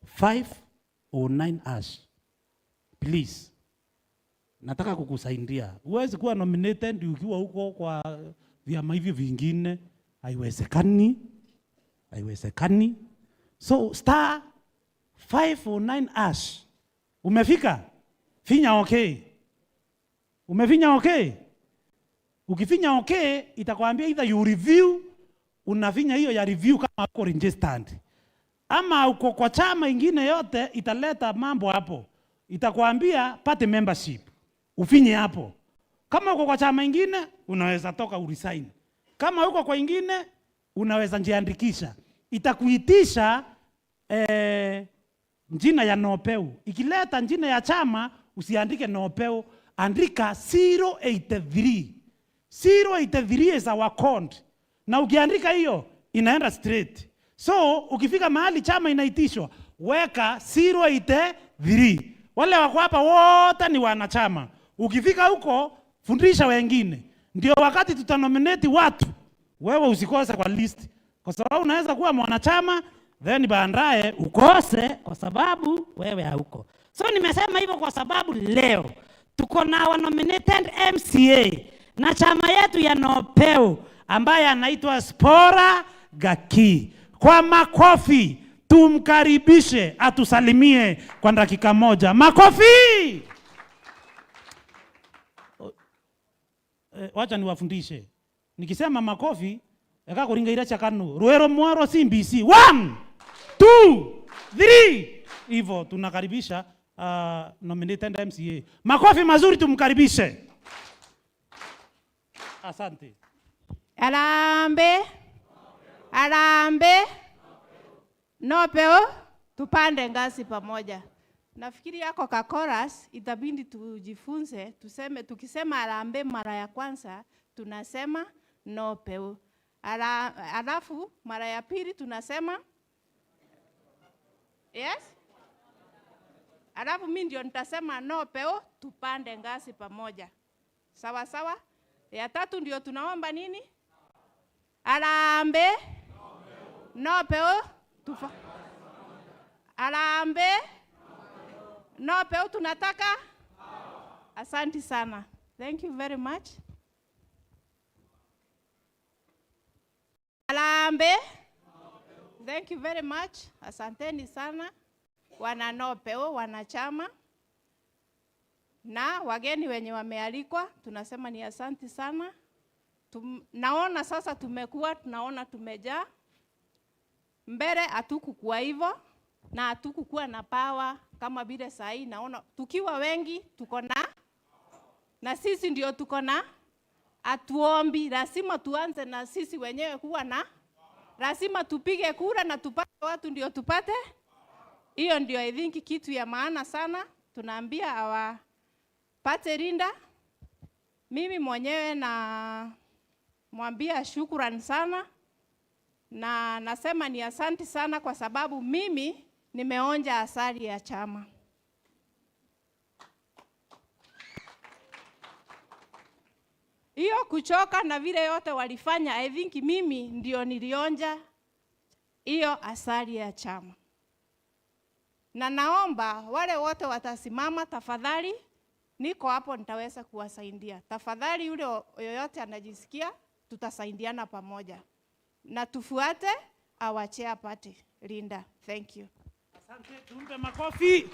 five oh nine hash. Please. Nataka kukusaidia. Huwezi kuwa nominated ukiwa huko kwa vyama hivyo vingine. Haiwezekani. Haiwezekani. So, star five oh nine hash. Umefika? Finya okay. Umefinya okay? Ukifinya okay, itakwambia either you review, unafinya hiyo ya review kama uko registered. Ama uko kwa chama ingine yote, italeta mambo hapo. Itakwambia party membership. Ufinye hapo. Kama uko kwa chama ingine, unaweza toka uresign. Kama uko kwa ingine, unaweza jiandikisha. Itakuitisha, eh, jina ya NOPEU. Ikileta jina ya chama, usiandike NOPEU, andika zero eight three. Zero eight three is our code. Na ukiandika hiyo, inaenda straight. So, ukifika mahali chama inaitishwa, weka zero eight three. Wale wako hapa wote ni wanachama. Ukifika huko, fundisha wengine. Ndio wakati tutanominate watu, wewe usikose kwa list. Kwa sababu unaweza kuwa mwanachama, then baadaye ukose kwa sababu wewe hauko. So nimesema hivyo kwa sababu leo Tuko na our nominated M C A na chama yetu ya Nopeu ambaye anaitwa Spora Gaki. Kwa makofi tumkaribishe atusalimie kwa dakika moja. Makofi! Eh, wacha niwafundishe. Nikisema makofi, eka kuringa iria cia kanu. Rwero mwaro C B C. One, two, three. Hivo tunakaribisha, ah, nominated M C A. Makofi mazuri tumkaribishe. Asante. Harambee. Harambee. Nopeu, tupande ngazi pamoja. Nafikiri yako ka chorus, itabidi tujifunze, tuseme, tukisema harambee mara ya kwanza, tunasema nopeu. Ala-, alafu mara ya pili tunasema, yes? Alafu mi ndio nitasema nopeu, tupande ngazi pamoja. Sawa sawa? Ya tatu ndio tunaomba nini? Harambee. Nopeu. Tufa-, harambee. Nopeu tunataka. Asanti sana. Thank you very much. Harambee. Thank you very much. Asanteni sana. Wana Nopeu, wanachama. Na wageni wenye wamealikwa, tunasema ni asanti sana. Tum-, naona sasa tumekuwa, tunaona tumejaa. Mbele hatukukua hivo, na hatukukua na power kama vile saa hii naona. Tukiwa wengi, tuko na, na sisi ndio tuko na, hatuombi, lazima tuanze na sisi wenyewe kuwa na, lazima tupige kura na tupate watu ndio tupate. Hiyo ndio, I think, kitu ya maana sana. Tunaambia our party leader, mimi mwenyewe namwambia shukran sana, na nasema ni asanti sana kwa sababu mimi nimeonja asali ya chama. Hiyo kuchoka na vile yote walifanya, I think mimi ndio nilionja hiyo asali ya chama. Na naomba wale wote watasimama, tafadhali, niko hapo, nitaweza kuwasaidia. Tafadhali, yule o-, yoyote anajisikia, tutasaidiana pamoja. Na tufuate our chair party leader. Thank you. Asante, tumpe makofi.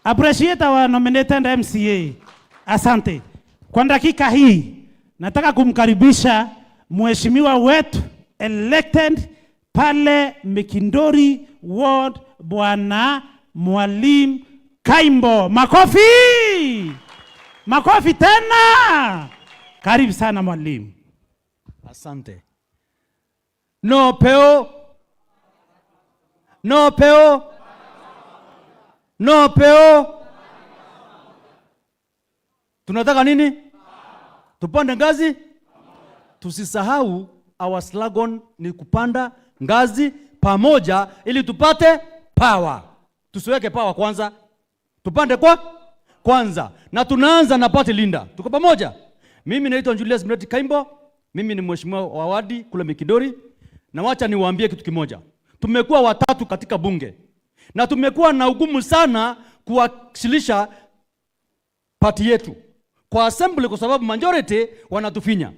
Appreciate our nominated M C A. Asante. Kwa dakika hii, nataka kumkaribisha mheshimiwa wetu elected pale Mikindori Ward, Bwana Mwalimu Kaimbo. Makofi! Makofi tena! Karibu sana, Mwalimu. Asante. Nopeu. Nopeu. Nopeu. Tunataka nini? Tupande ngazi? Tusisahau, our slogan ni kupanda ngazi pamoja ili tupate power. Tusiweke power kwanza. Tupande kwa kwanza. Na tunaanza na party leader. Tuko pamoja? Mimi naitwa Julius Mreti Kaimbo. Mimi ni mheshimiwa wa wadi kule Mikindori. Na wacha niwaambie kitu kimoja. Tumekuwa watatu katika bunge. Na tumekuwa na ugumu sana kuwakilisha party yetu kwa assembly kwa sababu majority wanatufinya.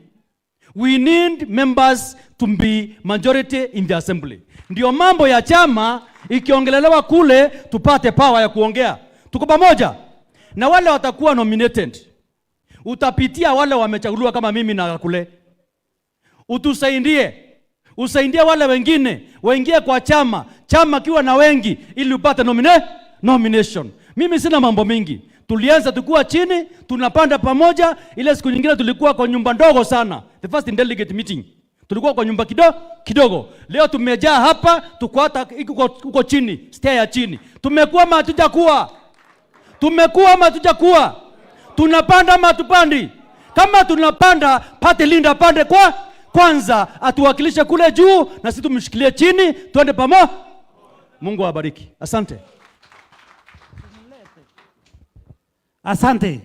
We need members to be majority in the assembly. Ndio mambo ya chama ikiongelelewa kule, tupate power ya kuongea. Tuko pamoja? Na wale watakuwa nominated, utapitia wale wamechaguliwa kama mimi na kule. Utusaidie. Usaidie wale wengine waingie kwa chama, chama kiwa na wengi, ili upate nomina-, nomination. Mimi sina mambo mingi. Tulianza tukiwa chini, tunapanda pamoja. Ile siku nyingine tulikuwa kwa nyumba ndogo sana, the first delegate meeting, tulikuwa kwa nyumba kido-, kidogo. Leo tumejaa hapa, tuko hata huko, huko chini, stair ya chini. Tumekuwa ama hatujakuwa? Tumekuwa ama hatujakuwa? Tunapanda ama hatupandi? Kama tunapanda, party leader apande kwa kwanza, atuwakilishe kule juu, na sisi tumshikilie chini, twende pamo-. Mungu awabariki. Asante. Asante.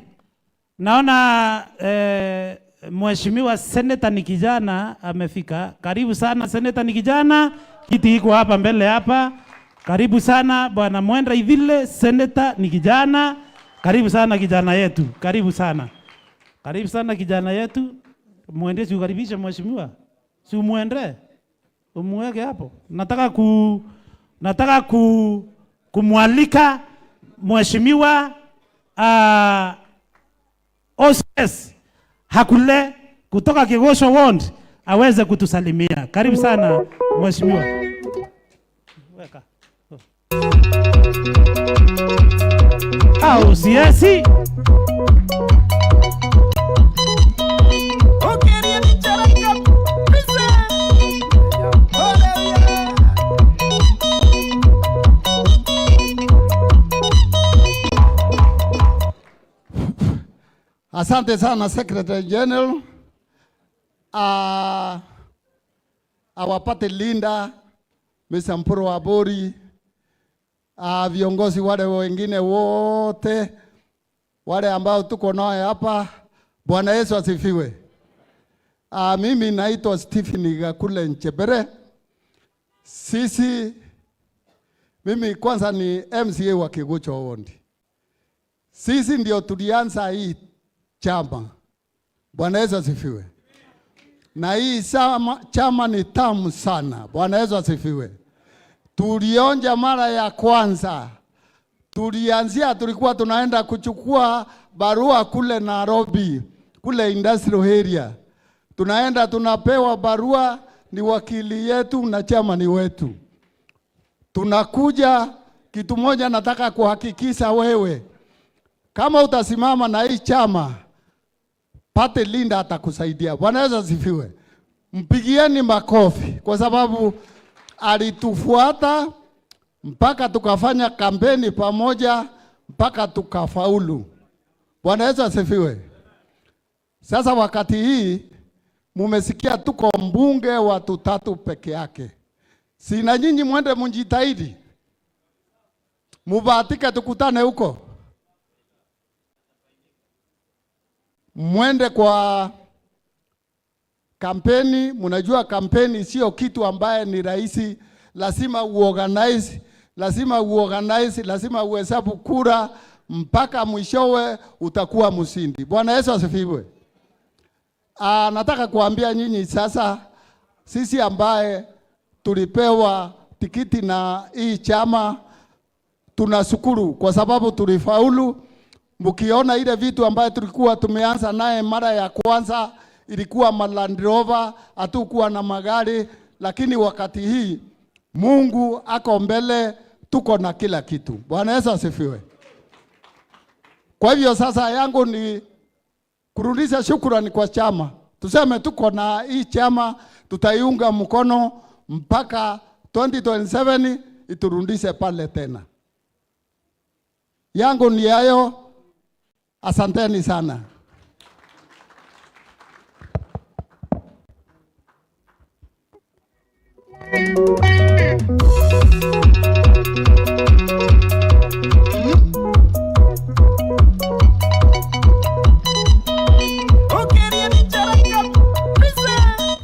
Naona, eh, mheshimiwa senator ni kijana amefika. Karibu sana senator ni kijana. Kiti iko hapa mbele hapa. Karibu sana bwana Mwenda Ithile, senator ni kijana. Karibu sana kijana yetu, karibu sana. Karibu sana kijana yetu. Mwende si ukaribishe mheshimiwa. Si umwende? Umweke hapo. Nataka ku-, nataka ku-, kumwalika mheshimiwa, ah, O C S Hakule kutoka Kigosho Ward aweze kutusalimia. Karibu sana mheshimiwa. Weka. Au siasi. Asante sana Secretary General. Ah, our party leader, Mister Mpuru Aburi, ah, viongozi wale wengine wote, wale ambao tuko nao hapa, Bwana Yesu asifiwe. Ah, mimi naitwa Stephen Gakule Nchebere. Sisi, mimi kwanza ni M C A wa Kigucho Ward. Sisi ndio tulianza hii chama. Bwana Yesu asifiwe. Na hii chama, chama ni tamu sana. Bwana Yesu asifiwe. Tulionja mara ya kwanza. Tulianzia, tulikuwa tunaenda kuchukua barua kule Nairobi, kule industrial area. Tunaenda tunapewa barua, ni wakili yetu na chairman wetu. Tunakuja, kitu moja nataka kuhakikisha wewe, kama utasimama na hii chama, party leader atakusaidia. Bwana Yesu asifiwe. Mpigieni makofi kwa sababu alitufuata mpaka tukafanya kampeni pamoja mpaka tukafaulu. Bwana Yesu asifiwe. Sasa wakati hii mumesikia tuko mbunge watu tatu peke yake. Si na nyinyi mwende mjitahidi. Mubahatike tukutane huko. Mwende kwa kampeni, mnajua kampeni sio kitu ambaye ni rahisi, lazima uorganize, lazima uorganize, lazima uhesabu kura mpaka mwishowe utakuwa mshindi. Bwana Yesu asifiwe. Ah, nataka kuambia nyinyi sasa, sisi ambaye tulipewa tikiti na hii chama, tunashukuru kwa sababu tulifaulu. Mkiona ile vitu ambayo tulikuwa tumeanza naye mara ya kwanza, ilikuwa ma Land Rover, hatukuwa na magari, lakini wakati hii Mungu ako mbele, tuko na kila kitu. Bwana Yesu asifiwe. Kwa hivyo sasa yangu ni kurudisha shukrani kwa chama. Tuseme tuko na hii chama, tutaiunga mkono mpaka twenty twenty-seven iturudishe pale tena. Yangu ni hayo. Asanteni sana.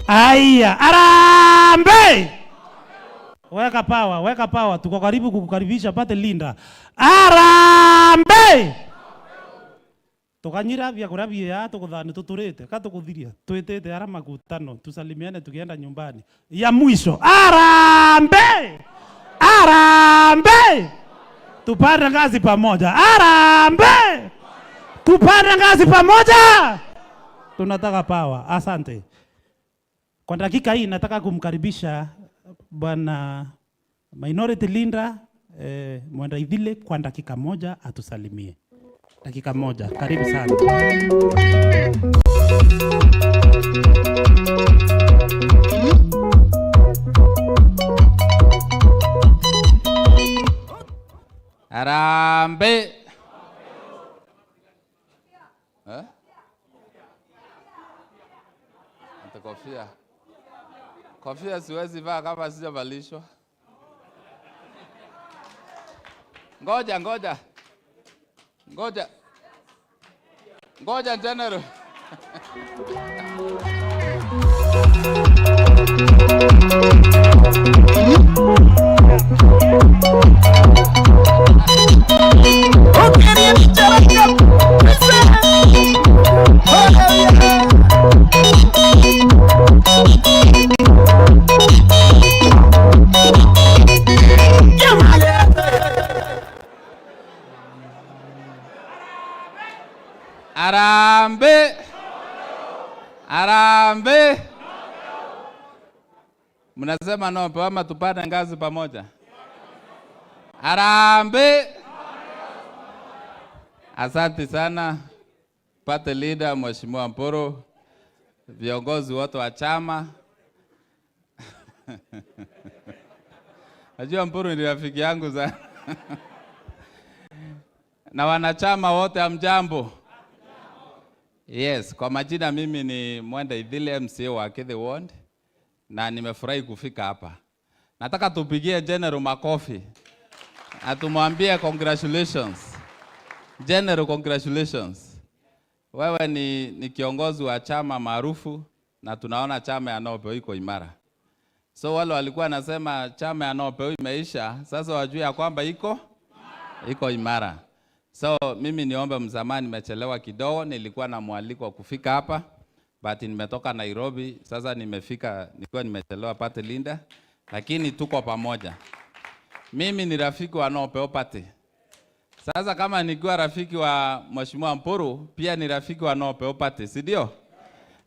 Aya, arambe! Weka power, weka power, tuko karibu kukukaribisha party leader. Arambe! Tukanyira biakuria biaa tukuthani tuturite, ka tukuthiria, twitite ara makutano, tusalimiane tukienda nyumbani. Ya mwisho, arambe! Arambe! Tupande ngazi pamoja. Arambe! Tupande ngazi pamoja. Tunataka power. Asante. Kwa dakika hii nataka kumkaribisha bwana Minority Leader, eh, Mwenda Ithile kwa dakika moja atusalimie. Dakika moja, karibu sana. Harambee. Eh? Ati kofia. Kofia siwezi vaa kama sijavalishwa. Ngoja, ngoja. Ngoja. Ngoja, General. Mnasema no, pewa ama tupande ngazi pamoja? Harambee! Asante sana, party leader, Mheshimiwa Mpuru, viongozi wote wa chama. Najua Mpuru ni rafiki yangu sana. Na wanachama wote, hamjambo? Yes, kwa majina mimi ni Mwenda Ithili, M C A wa Kithi Ward, na nimefurahi kufika hapa. Nataka tupigie General makofi. Na tumwambie congratulations. General, congratulations. Wewe ni, ni kiongozi wa chama maarufu, na tunaona chama ya Nobeu iko imara. So wale walikuwa wanasema chama ya Nobeu imeisha, sasa wajue ya kwamba iko, iko imara. So mimi niombe msamaha, nimechelewa kidogo, nilikuwa na mwaliko wa kufika hapa, but nimetoka Nairobi, sasa nimefika, nilikuwa nimechelewa, party leader, lakini tuko pamoja. Mimi ni rafiki wa Nobeu party. Sasa kama nikiwa rafiki wa Mheshimiwa Mpuru, pia ni rafiki wa Nobeu party, si ndio?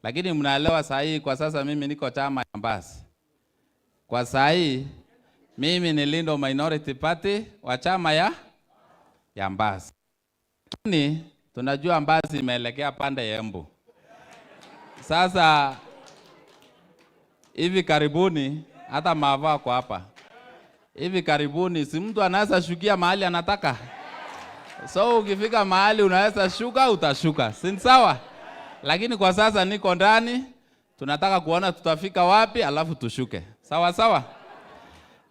Lakini mnaelewa saa hii, kwa sasa mimi niko chama ya Mbas. Kwa saa hii, mimi ni leader minority party wa chama ya, ya Mbas. Lakini tunajua Mbas imeelekea pande ya Embu. Sasa hivi karibuni, hata Mavo ako hapa. Hivi karibuni, si mtu anaweza shukia mahali anataka? So ukifika mahali unaweza shuka, utashuka. Si ni sawa? Lakini kwa sasa niko ndani, tunataka kuona tutafika wapi, alafu tushuke. Sawa sawa?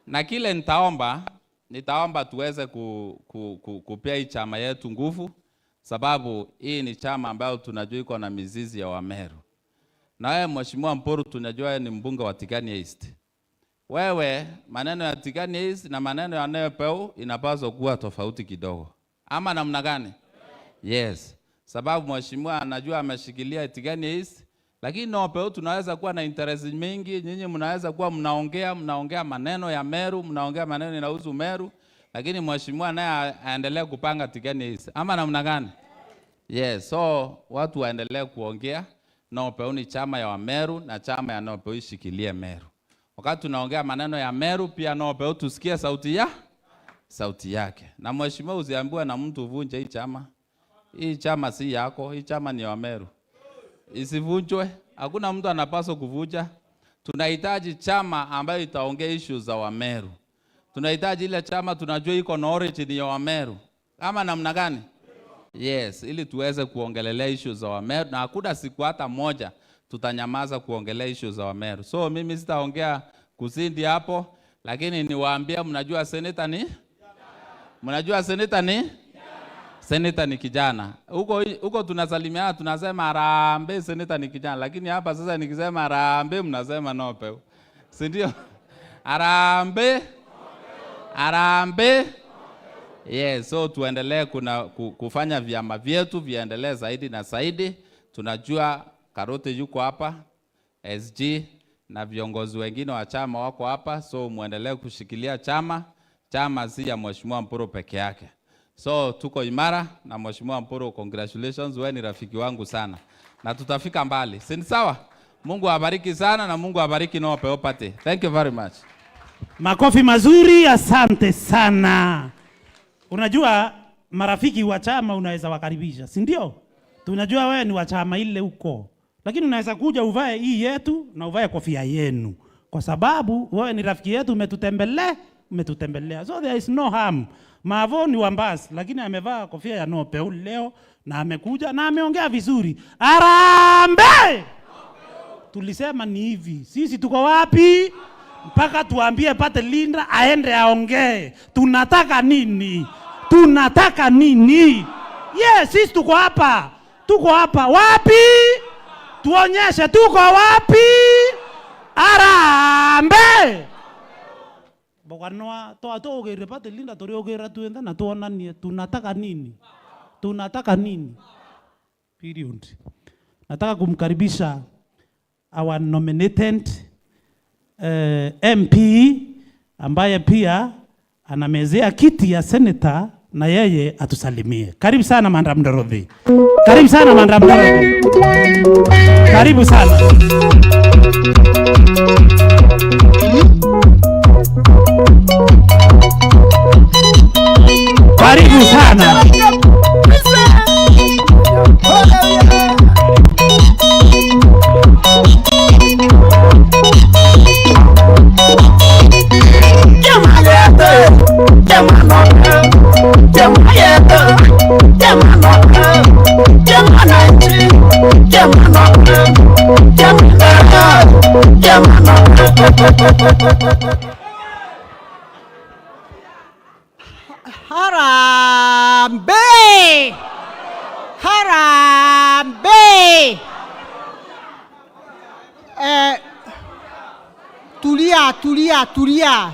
Na kile nitaomba, nitaomba tuweze ku-, ku-, ku-, kupea hii chama yetu nguvu, sababu hii ni chama ambayo tunajua iko na mizizi ya Wameru. Na wewe Mheshimiwa Mpuru, tunajua wewe ni mbunge wa Tigania East. Wewe, maneno ya Tigania East na maneno ya Nobeu inapaswa kuwa tofauti kidogo. Ama namna gani? Yes. Sababu mheshimiwa anajua ameshikilia Tigania East, lakini Nobeu tunaweza kuwa na interest mingi, nyinyi mnaweza kuwa mnaongea, mnaongea maneno ya Meru, mnaongea maneno inahusu Meru, lakini mheshimiwa naye a-, aendelee kupanga Tigania East. Ama namna gani? Yes, so watu waendelee kuongea, Nobeu ni chama ya Wameru na chama ya Nobeu ishikilie Meru. Wakati tunaongea maneno ya Meru, pia Nobeu tusikie sauti ya, sauti yake. Na mheshimiwa, usiambiwe na mtu uvunje hii chama. Hii chama si yako, hii chama ni ya Wameru. Isivunjwe, hakuna mtu anapaswa kuvunja. Tunahitaji chama ambayo itaongea issues za Wameru. Tunahitaji ile chama tunajua iko na origin ya Wameru. Ama namna gani? Yes, ili tuweze kuongelelea issues za Wameru, na hakuna siku hata moja tutanyamaza kuongelea issues za Wameru. So mimi sitaongea kuzidi hapo, lakini niwaambie, mnajua senator ni? Mnajua senator ni? Senator ni kijana. Huko, huko tunasalimiana, tunasema harambee, senator ni kijana, lakini hapa sasa nikisema harambee, mnasema Nobeu. Si ndio? Harambee! Harambee! Yes, so tuendelee kuna, ku-, kufanya vyama vyetu viendelee zaidi na zaidi. Tunajua Karoti yuko hapa, S G, na viongozi wengine wa chama wako hapa, so muendelee kushikilia chama. Chama si ya Mheshimiwa Mpuru peke yake. So, tuko imara na Mheshimiwa Mpuru, congratulations, wewe ni rafiki wangu sana. Na tutafika mbali. Si ni sawa? Mungu awabariki sana na Mungu awabariki Nobeu party. Thank you very much. Makofi mazuri, asante sana. Unajua, marafiki wa chama unaweza wakaribisha, si ndio? Tunajua wewe ni wa chama ile huko. Lakini unaweza kuja uvae hii yetu na uvae kofia yenu. Kwa sababu wewe ni rafiki yetu, umetutembelea, umetutembelea. So there is no harm. Mavo ni wa Mbas, lakini amevaa kofia ya Nobeu leo na amekuja na ameongea vizuri. Harambee! Tulisema ni hivi. Sisi tuko wapi? Mpaka tuambie Pate Linda aende aongee. Tunataka nini? Tunataka nini? Yes, sisi tuko hapa. Tuko hapa. Wapi? Tuonyeshe tuko wapi? Harambee! Boganwa, twa-, tuugirire Pate Linda, turiugira twinthe na tuonanie tunataka nini? Tunataka nini? Period. Nataka kumkaribisha our nominated, eh, M P ambaye pia anamezea kiti ya senator na yeye atusalimie. Karibu sana, Madam Dorothy. Karibu sana, Madam Dorothy. Karibu sana. Harambee! Harambee! Eh, tulia, tulia, tulia.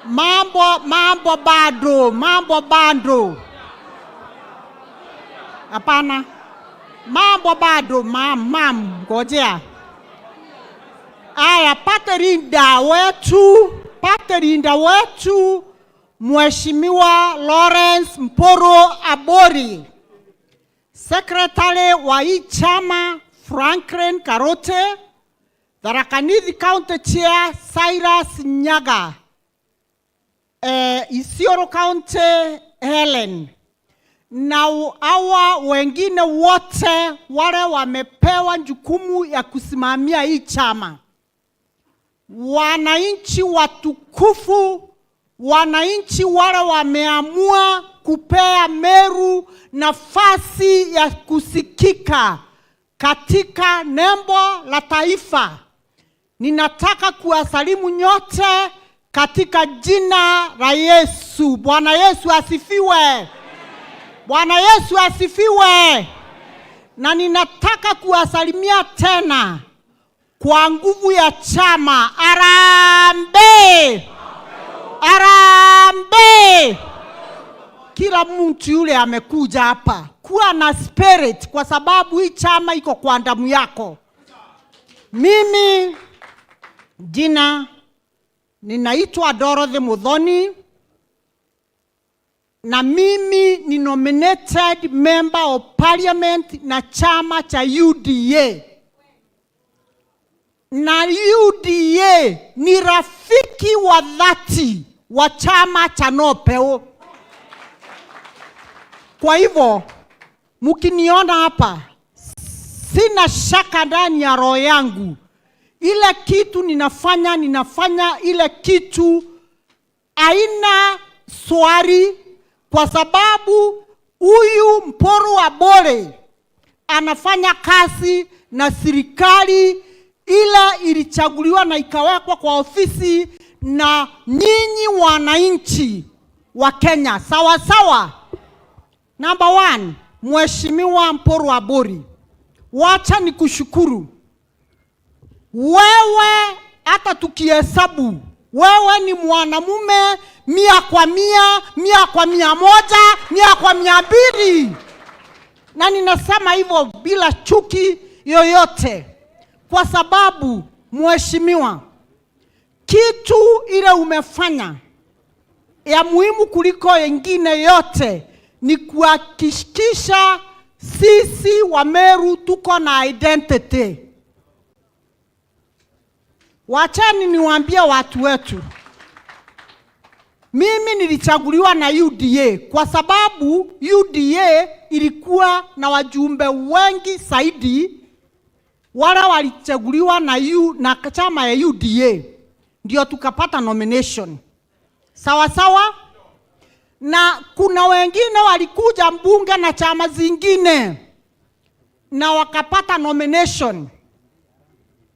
Mambo, mambo bado, mambo bado. Hapana. Mambo bado, mam, mam, ngojea. Aya, party leader wetu, party leader wetu, Mheshimiwa Lawrence Mpuru Aburi. Secretary wa hii chama, Franklin Karote, Tharaka Nithi County Chair, Cyrus Nyaga, eh, Isiolo County, Helen, na u-, hawa wengine wote wale wamepewa jukumu ya kusimamia hii chama. Wananchi watukufu, wananchi wale wameamua kupea Meru nafasi ya kusikika katika nembo la taifa, ninataka kuwasalimu nyote katika jina la Yesu. Bwana Yesu asifiwe. Bwana Yesu asifiwe. Na ninataka kuwasalimia tena kwa nguvu ya chama. Harambee! Harambee! Kila mtu yule amekuja hapa, kuwa na spirit, kwa sababu hii chama iko kwa damu yako. Mimi jina ninaitwa Dorothy Muthoni. Na mimi ni nominated member of parliament na chama cha U D A. Na U D A ni rafiki wa dhati wa chama cha Nopeu. Kwa hivyo, mkiniona hapa, sina shaka ndani ya roho yangu. Ile kitu ninafanya, ninafanya ile kitu haina swali, kwa sababu huyu Mpuru Aburi anafanya kazi na serikali ile ilichaguliwa na ikawekwa kwa ofisi na nyinyi wananchi wa Kenya. Sawa sawa? Number one, Mheshimiwa Mpuru Aburi, wacha nikushukuru. Wewe, hata tukihesabu, wewe ni mwanamume mia kwa mia, mia kwa mia moja, mia kwa mia mbili. Na ninasema hivyo bila chuki yoyote, kwa sababu, mheshimiwa, kitu ile umefanya ya muhimu kuliko ingine yote ni kuhakikisha sisi Wameru tuko na identity. Wacheni niwaambie watu wetu, mimi nilichaguliwa na U D A kwa sababu U D A ilikuwa na wajumbe wengi zaidi. Wale walichaguliwa na U-, na chama ya U D A ndio tukapata nomination. Sawa sawa? Na kuna wengine walikuja mbunge na chama zingine na wakapata nomination.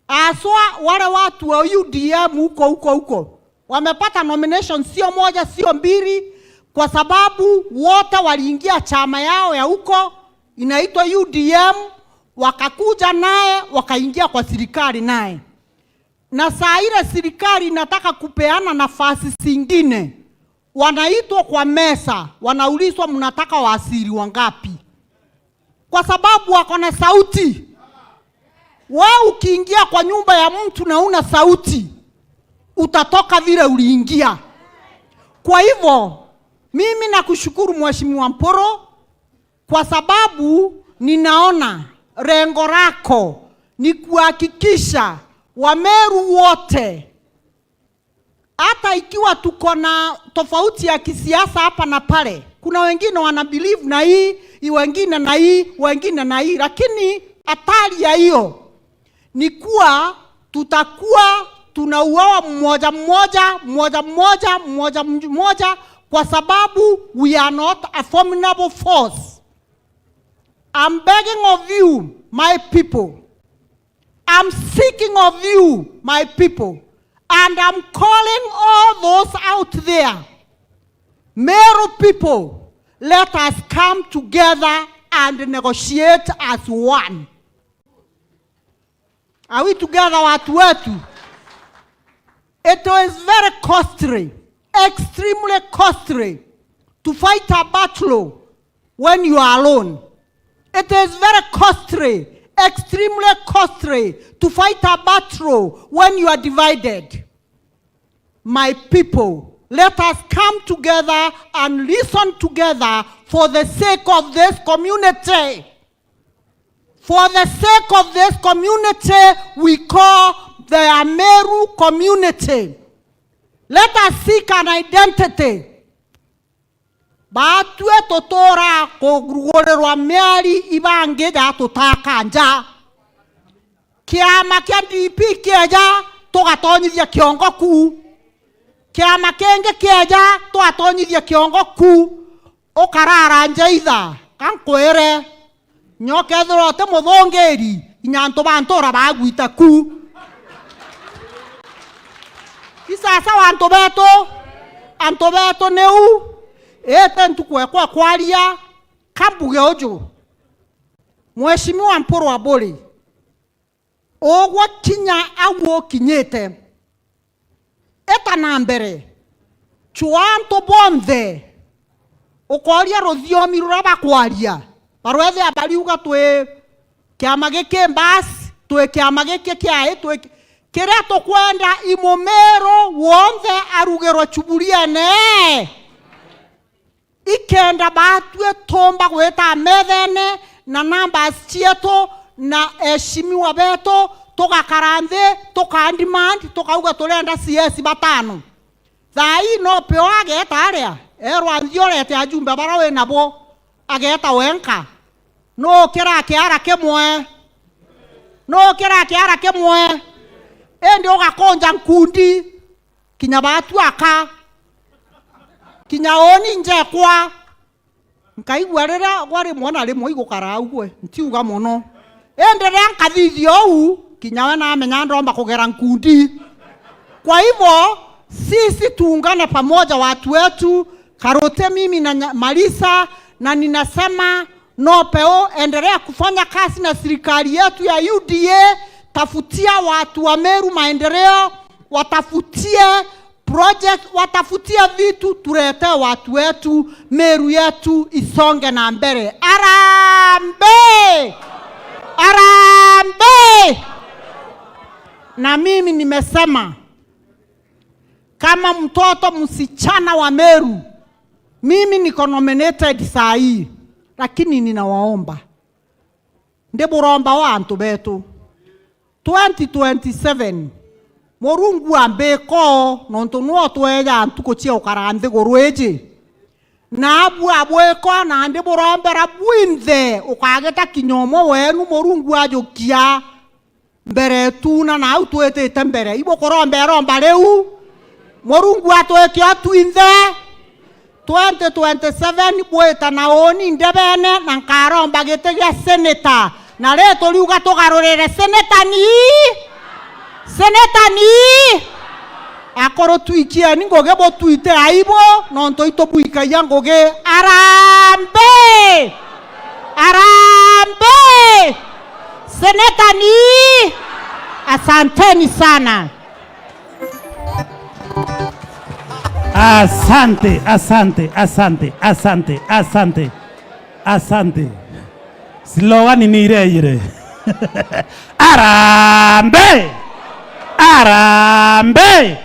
Aswa wale watu wa U D M huko, huko, huko, wamepata nomination sio moja, sio mbili, kwa sababu wote waliingia chama yao ya huko inaitwa U D M, wakakuja naye, wakaingia kwa serikali naye. Na saa ile serikali inataka kupeana nafasi zingine, wanaitwa kwa meza, wanaulizwa, "Mnataka waziri wangapi?" Kwa sababu wako na sauti. Wewe ukiingia kwa nyumba ya mtu na una sauti, utatoka vile uliingia. Kwa hivyo, mimi nakushukuru Mheshimiwa Mpuru, kwa sababu ninaona lengo lako ni kuhakikisha Wameru wote, hata ikiwa tuko na tofauti ya kisiasa hapa na pale, kuna wengine wana believe na hii, i-, wengine na hii, wengine na hii, lakini hatari ya hiyo ni kuwa tutakuwa tunauawa mmoja mmoja, mmoja mmoja, mmoja mmoja, kwa sababu we are not a formidable force. I'm begging of you, my people, I'm seeking of you, my people, and I'm calling all those out there. Meru people, let us come together and negotiate as one. Are we together, watu wetu? It is very costly, extremely costly to fight a battle when you are alone. It is very costly, extremely costly to fight a battle when you are divided. My people, let us come together and listen together for the sake of this community. For the sake of this community we call the Ameru community. Let us seek an identity. Baatue tutuura kurugurirwa miari ibangi ja tutaka nja. Kiama kia D P kieja, tugatonyithia kiongo ku. Kiama kingi kieja, tugatonyithia kiongo ku. Ukarara nja itha, ka nkwire. Nyo kethirwa uti muthungiri, inya antu ba ntura bagwita ku. Isasa wa antu betu, antu betu niu. Ite ntuku ekwa kwaria, ka mbuge uju. Mheshimiwa Mpuru Aburi, ugwe kinya au ukinyite, ita na mbere, cua antu bonthe, ukoria ruthiomi ruria bakwaria, barwethia bariuga twi kiama giki mbasi, twi kiama giki kiai, twi ki-, kiria tukwenda i Mumiru wonthe arugirwe chuburiene. Ikenda baatue tuumba gwita methene na numbers cietu na eshimiwa betu, tugakara nthi, tuka demand, tukauga turenda C S batano. Thaa ii no peo ageeta aria, erwa nthi urete ajumbe bara wi nabo, ageeta wenka. Nuu kira kiara kimwe? Nuu kira kiara kimwe? Indi ugakunja nkundi. Kinya baatu aka. Kinya uuni njekwa. Nkaigua riria gwa rimwe na rimwe igukara au gwe, ntiuga mono. Indi riria nkathithia uu, kinya we namenya ndomba kugera nkundi. Kwa hivyo, sisi tuungane pamoja watu wetu, Karute, mimi na nya-, Malisa, na ninasema Nopeu, endelea kufanya kazi na serikali yetu ya U D A, tafutia watu wa Meru maendeleo, watafutie project, watafutie vitu, tuletee watu wetu, Meru yetu isonge na mbele. Harambee! Harambee! Na mimi nimesema, kama mtoto msichana wa Meru, mimi niko nominated saa hii, lakini ninawaomba, ndiburomba o antu betu, twenty twenty-seven, Murungu ambiko, nontu nwe utweja ntuku cia ukara nthiguru iji. Na abu abwiko, na ndiburombera bwinthe, ukagita kinya umwe wenu Murungu ajukia mbere tuna, na au twitite mbere. Ibukuromba iromba riu, Murungu atwike o twinthe. Twenty twenty-seven bwita na uuni ndebene, na nkaromba giti gia seneta. Na ri turiuga tugarurire seneta ni? Seneta ni? Akuru, twikieni ngugi, butwite aibu, nontu itu bwikagia ngugi. Harambee! Harambee! Seneta ni? Asanteni sana. Asante, asante, asante, asante, asante, asante. Slogan ni ireyire. Harambee! Harambee!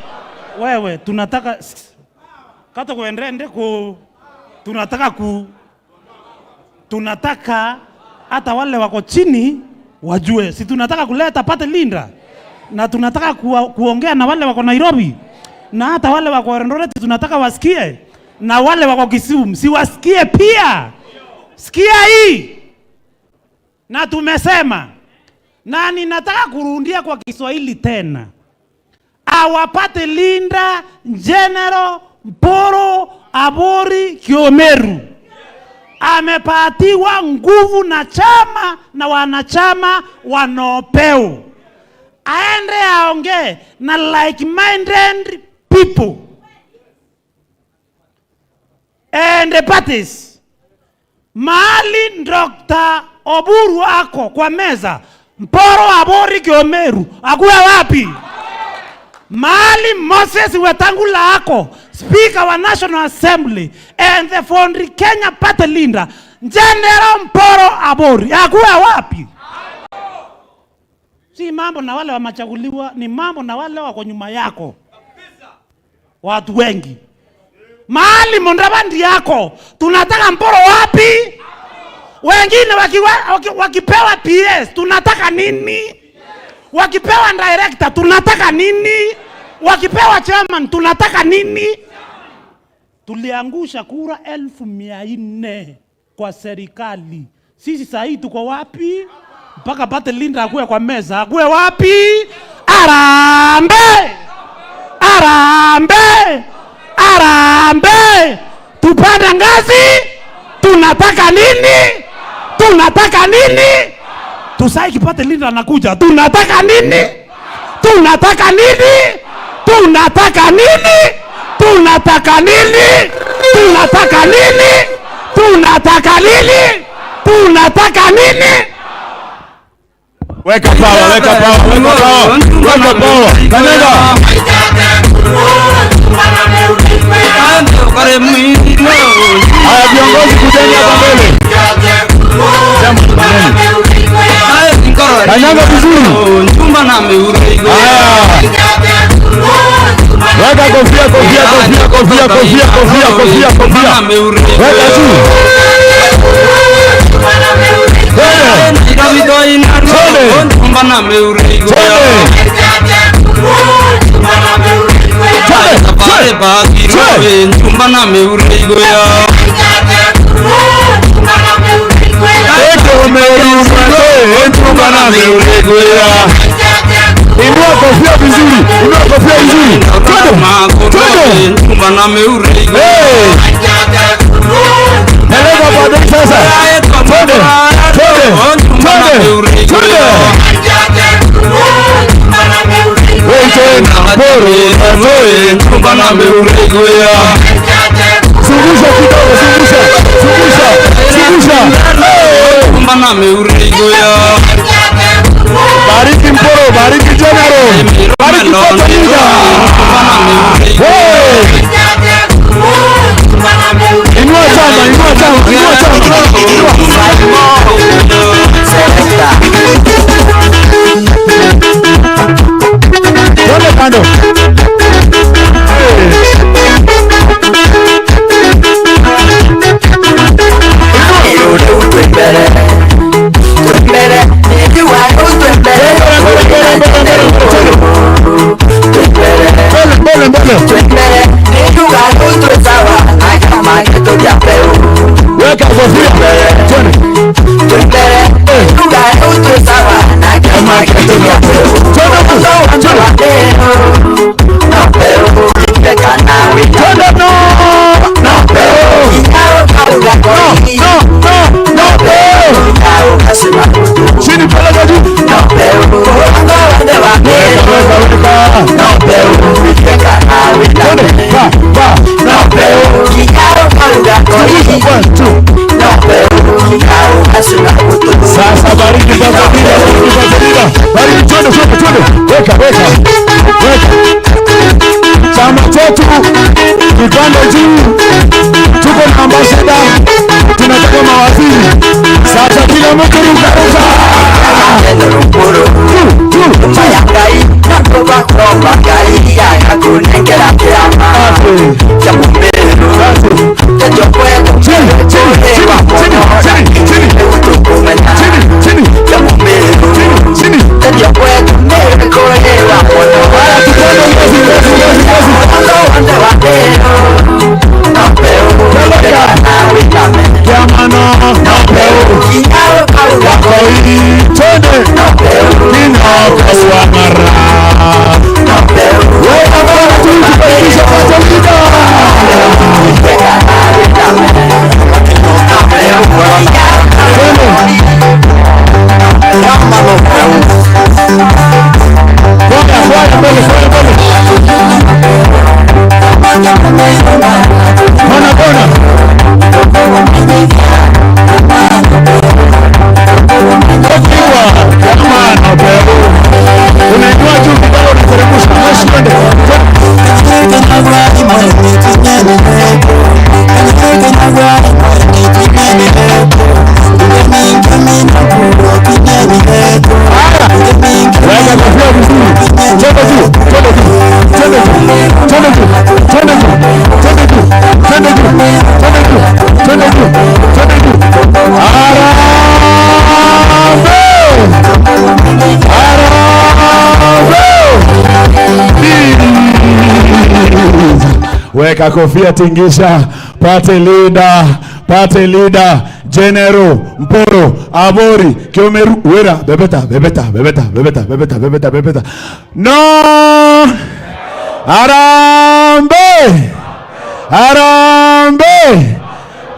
Wewe, tunataka, kata kuendende ku, tunataka ku, tunataka hata wale wako chini wajue. Si tunataka kuleta party leader? Na tunataka kuwa-, kuongea na wale wako Nairobi. Na hata wale wako Eldoret tunataka wasikie. Na wale wako Kisumu, si wasikie pia. Sikia hii. Na tumesema, na ninataka kurundia kwa Kiswahili tena. Our party leader, General Mpuru Aburi Kiomeru, amepatiwa nguvu na chama na wanachama wa Nopeu. tuongee na like-minded people and parties. Mahali Doctor Oburu ako kwa meza, Mporo Aburi Kiomeru akuwe wapi? Mahali Moses Wetangula ako, Speaker wa National Assembly and the Ford Kenya Party Leader, General Mporo Aburi akuwe wapi? Si mambo na wale wamechaguliwa, ni mambo na wale wako nyuma yako. Watu wengi. Mahali Mudavadi yako, tunataka Mporo wapi? Wengine wakiwa-, waki-, wakipewa P S, tunataka nini? Wakipewa director, tunataka nini? Wakipewa chairman, tunataka nini? Tuliangusha kura elfu mia nne kwa serikali. Sisi saa hii tuko wapi? Mpaka party leader akuwe kwa meza, akuwe wapi? Harambee! Harambee! Harambee! Tupande ngazi! Tunataka nini? Tunataka nini? Tusaiki party leader anakuja. Tunataka nini? Tunataka nini? Tunataka nini? Tunataka nini? Tunataka nini? Tunataka nini? Tunataka nini? Weka power, weka power, weka power, weka power. Kanyaga. Haya, viongozi, kujeni hapa mbele. Kanyaga vizuri. Haya. Weka kofia, kofia, kofia, kofia. Weka juu. Twende. Twende. Twende. Twende. Twende. Eke umeru, eke, entumba na meurigwira. Inua kofia vizuri, inua kofia vizuri. Twende, twende. Hey. Peleka bado sasa. Twende, twende, twende, twende. Wewe twende, boro, twende, entumba na meurigwira. Zungusha kidogo, zungusha, zungusha, zungusha. Hey! Bariki Mporo, bariki General, bariki Papa Linda. Hey! Inua chama, inua chama, inua chama. Twende kando. Mbele, mbele, mbele. Weka kofia. Twende. Twende. Twende. Twende, no. No, no, no, no. Chini, peleka juu. Weka, weka, weka. Twende. Pa, pa. One, two. Sasa bariki Papa Linda, bariki Papa Linda. Bariki, twende, twende, twende. Weka, weka. Weka. Chama chetu kipande juu. Tuko na ambassador. Tunataka mawaziri. Sasa kila mtu ruka, ruka. Juu, juu, juu. Ate. Chini, chini, chini, chini, chini, chini. Chini, chini. Chini, chini. Haya, tupande ngazi, ngazi, ngazi, ngazi. Peleka. Kiamano. Wako hii. Twende. Twende juu, twende juu, twende juu, twende juu, twende juu, twende juu, twende juu, twende juu, twende juu, twende juu. Harambee! Harambee! Weka kofia, tingisha. Party leader, party leader, General Mpuru Aburi Kiumiru Wira, bebeta, bebeta, bebeta. No! Harambee! Harambee!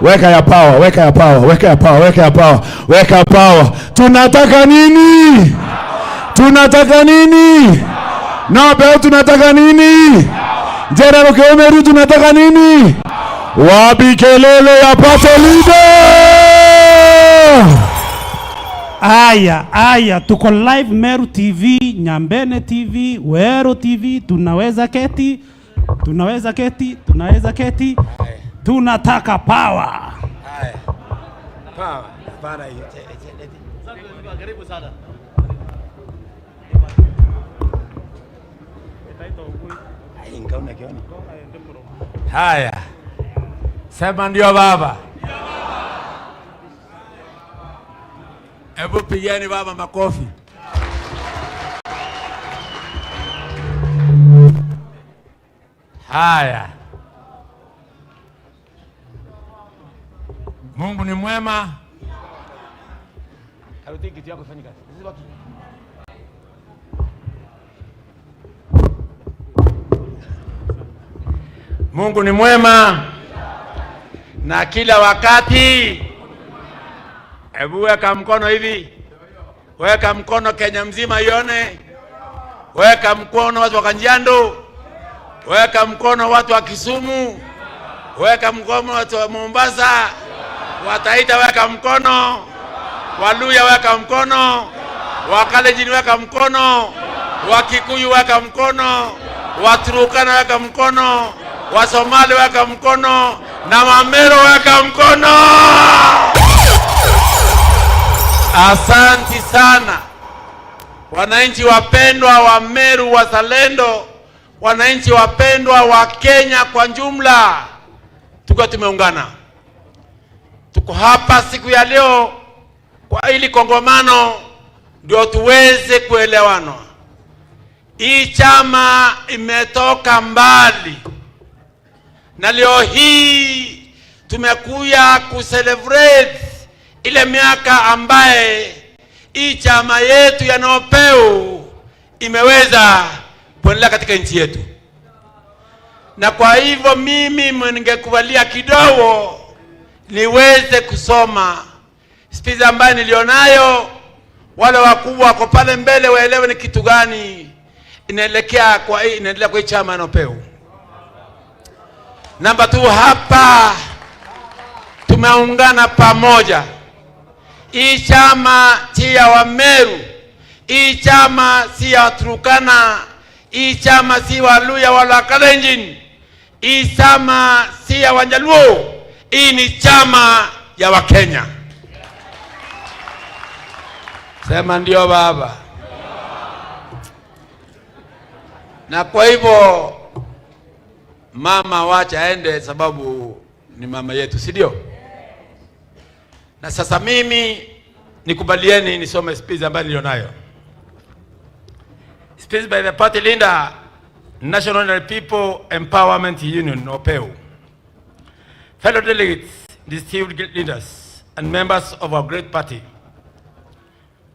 Weka ya power, weka ya power, weka ya power, weka ya power, weka ya power. Tunataka nini? Tunataka nini? No, beo, tunataka nini? General Kiumiru, tunataka nini? Wapi kelele ya party leader? Aya, aya, tuko live Meru T V, Nyambene T V, Weru T V, tunaweza keti, tunaweza keti, tunaweza keti. Aya. Tunataka power. Aya. Power. Hapana, hiyo, che-, che-, che-, karibu sana. Ai, nkauna kioni. Haya. Sema ndio baba. Hebu pigeni baba makofi. Haya. Mungu ni mwema. Mungu ni mwema na kila wakati. Hebu weka mkono hivi. Weka mkono Kenya mzima ione. Weka mkono watu wa Kajiado. Weka mkono watu wa Kisumu. Weka mkono watu wa Mombasa. Wataita, weka mkono. Waluya, weka mkono. Wakalenjin, weka mkono. Wakikuyu, weka mkono. Waturukana, weka mkono. Wasomali, weka mkono. Na Wameru, weka mkono. Asanti sana. Wananchi wapendwa wa Meru, wazalendo, wananchi wapendwa wa Kenya kwa jumla, tuko tumeungana. Tuko hapa siku ya leo kwa ili kongamano ndio tuweze kuelewana. Hii chama imetoka mbali. Na leo hii tumekuja kucelebrate ile miaka ambaye hii chama yetu ya Nopeu imeweza kuendelea katika nchi yetu. Na kwa hivyo mimi ningekubalia kidogo niweze kusoma speech ambayo nilionayo, wale wakubwa wako pale mbele waelewe ni kitu gani inaelekea kwa hii, inaendelea kwa hii chama ya Nopeu. Namba two, hapa tumeungana pamoja. Hii chama si ya Wameru, hii chama si ya Waturkana, hii chama si Waluya wala Kalenjin. Hii chama si ya Wajaluo, hii ni chama ya Wakenya. Sema ndio baba. Na kwa hivyo mama wacha aende sababu ni mama yetu, si ndio? Na sasa mimi nikubalieni nisome speech ambayo nilionayo. Speech by the party leader, National Ordinary People Empowerment Union, Nopeu. Fellow delegates, distinguished leaders, and members of our great party.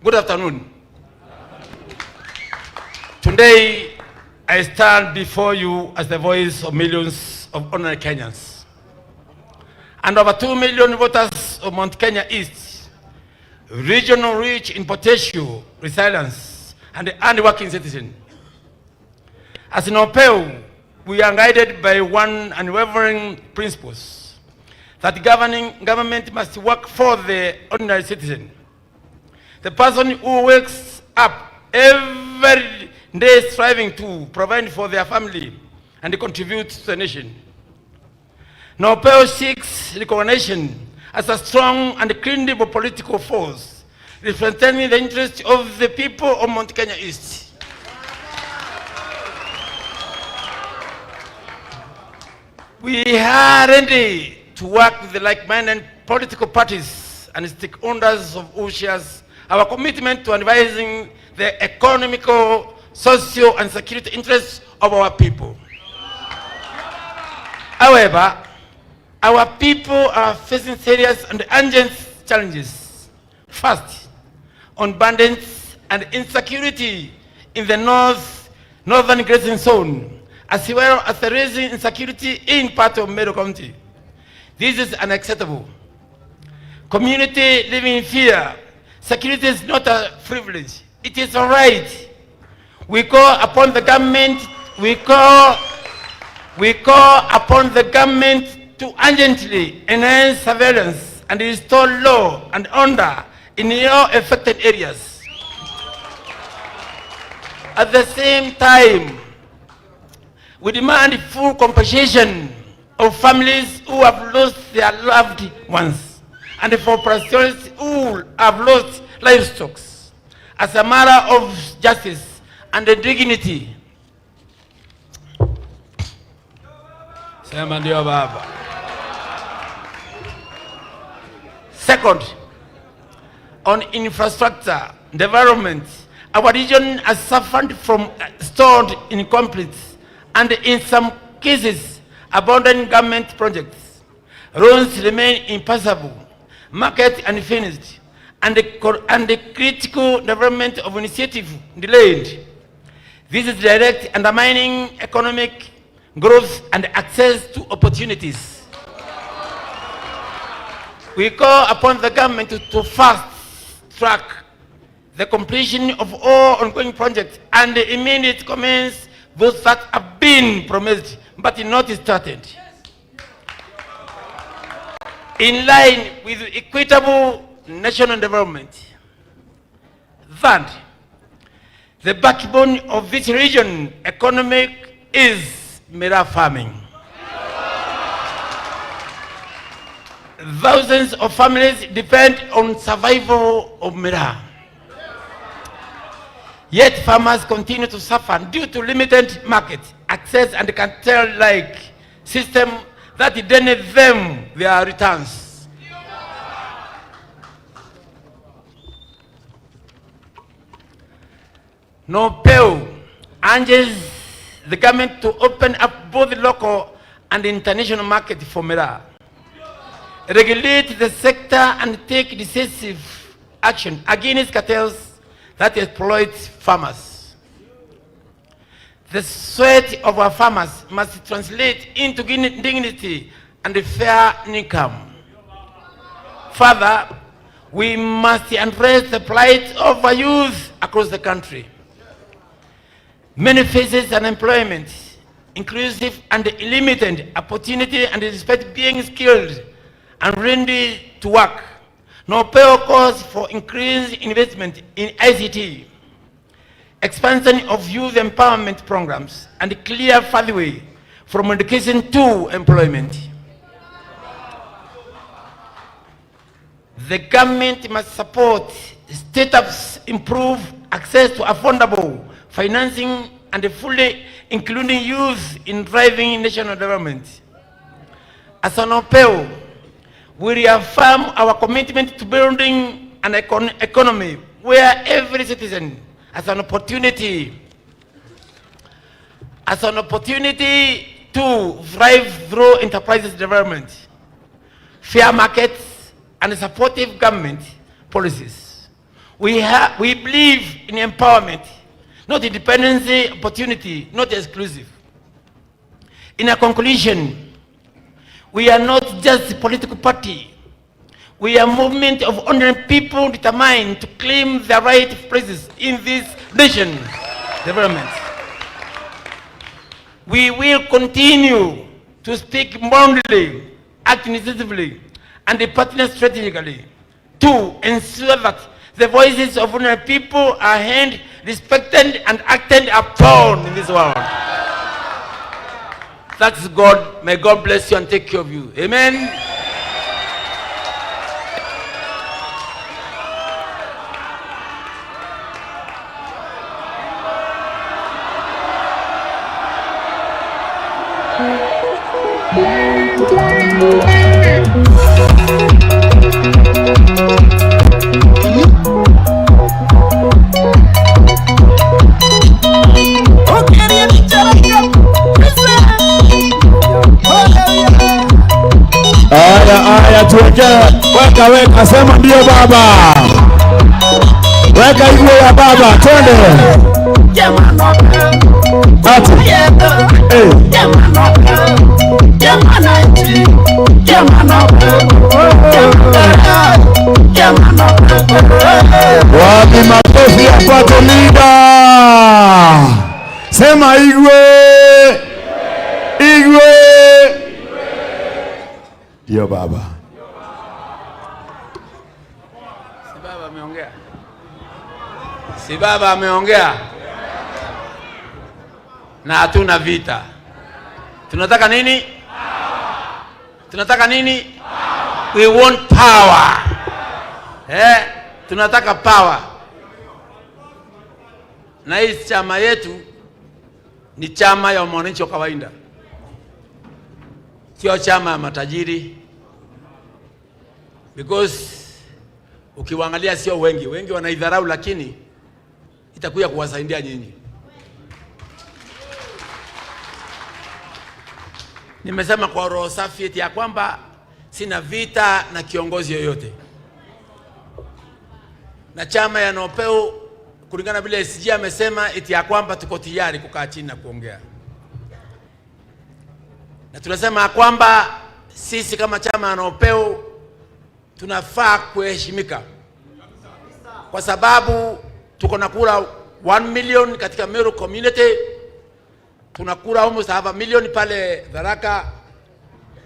Good afternoon. Today, I stand before you as the voice of millions of ordinary Kenyans and over two million voters of Mount Kenya East, regional rich in potential, resilience, and hardworking citizen. As Nopeu, we are guided by one unwavering principles that governing government must work for the ordinary citizen, the person who wakes up every day striving to provide for their family and contribute to the nation. Nopeu seeks recognition as a strong and credible political force representing the interests of the people of Mount Kenya East. We are ready to work with the like-minded political parties and stakeholders of who shares our commitment to advancing the economical, social, and security interests of our people. However, our people are facing serious and urgent challenges. First, on bandits and insecurity in the north, northern grazing zone, as well as the rising insecurity in part of Meru County. This is unacceptable. Community living in fear. Security is not a privilege. It is a right. We call upon the government, we call, we call upon the government to urgently enhance surveillance and restore law and order in all affected areas. At the same time, we demand full compensation of families who have lost their loved ones and for persons who have lost livestock as a matter of justice and dignity. Sema ndio, baba. Second, on infrastructure development, our region has suffered from, uh, stalled in conflicts and in some cases abandoned government projects. Roads remain impassable, market unfinished, and the cor-, and the critical development of initiative delayed. This is direct undermining economic growth and access to opportunities. We call upon the government to, to fast track the completion of all ongoing projects and immediate commence those that have been promised but not started, in line with equitable national development. Third, the backbone of this region economic is miraa farming. Thousands of families depend on survival of miraa. Yet farmers continue to suffer due to limited market access and cartel-like system that deny them their returns. NOPEU urges the government to open up both local and international market for miraa, regulate the sector and take decisive action against cartels that exploit farmers. The sweat of our farmers must translate into gin-, dignity and fair income. Further, we must address the plight of our youth across the country. Many faces unemployment, inclusive and limited opportunity and despite being skilled and ready to work. NOPEU calls for increased investment in I C T, expansion of youth empowerment programs, and clear pathway from education to employment. The government must support startups, improve access to affordable financing, and fully including youth in driving national development. As NOPEU, we reaffirm our commitment to building an econ-, economy where every citizen has an opportunity, has an opportunity to thrive through enterprises development, fair markets, and supportive government policies. We ha-, we believe in empowerment, not in dependency, opportunity, not exclusive. In a conclusion, we are not just a political party. We are a movement of ordinary people determined to claim their right places in this nation development. We will continue to speak boldly, act incisively, and partner strategically to ensure that the voices of ordinary people are heard, respected, and acted upon in this world. That's God. May God bless you and take care of you. Amen. Aya, aya, tuweke, weka, weka, sema ndio baba. Weka hivyo ya baba, twende. Ati. Eh. Wapi makofi ya Pato Leader? Sema igwe. Igwe. Ndio baba. Si baba ameongea? Si baba ameongea? Na hatuna vita. Tunataka nini? Tunataka nini? We want power. Eh, tunataka power. Na hii chama yetu ni chama ya mwananchi wa kawaida. Sio chama ya matajiri. Because ukiwaangalia sio wengi, wengi wanaidharau, lakini itakuja kuwasaidia nyinyi. Nimesema kwa roho safi eti ya kwamba sina vita na kiongozi yoyote. Na chama ya Nopeu, kulingana vile S G amesema, eti ya kwamba tuko tayari kukaa chini na kuongea. Na tunasema ya kwamba sisi kama chama ya Nopeu tunafaa kuheshimika kwa sababu tuko na kura one million katika Meru community, tuna kura almost half a million pale Tharaka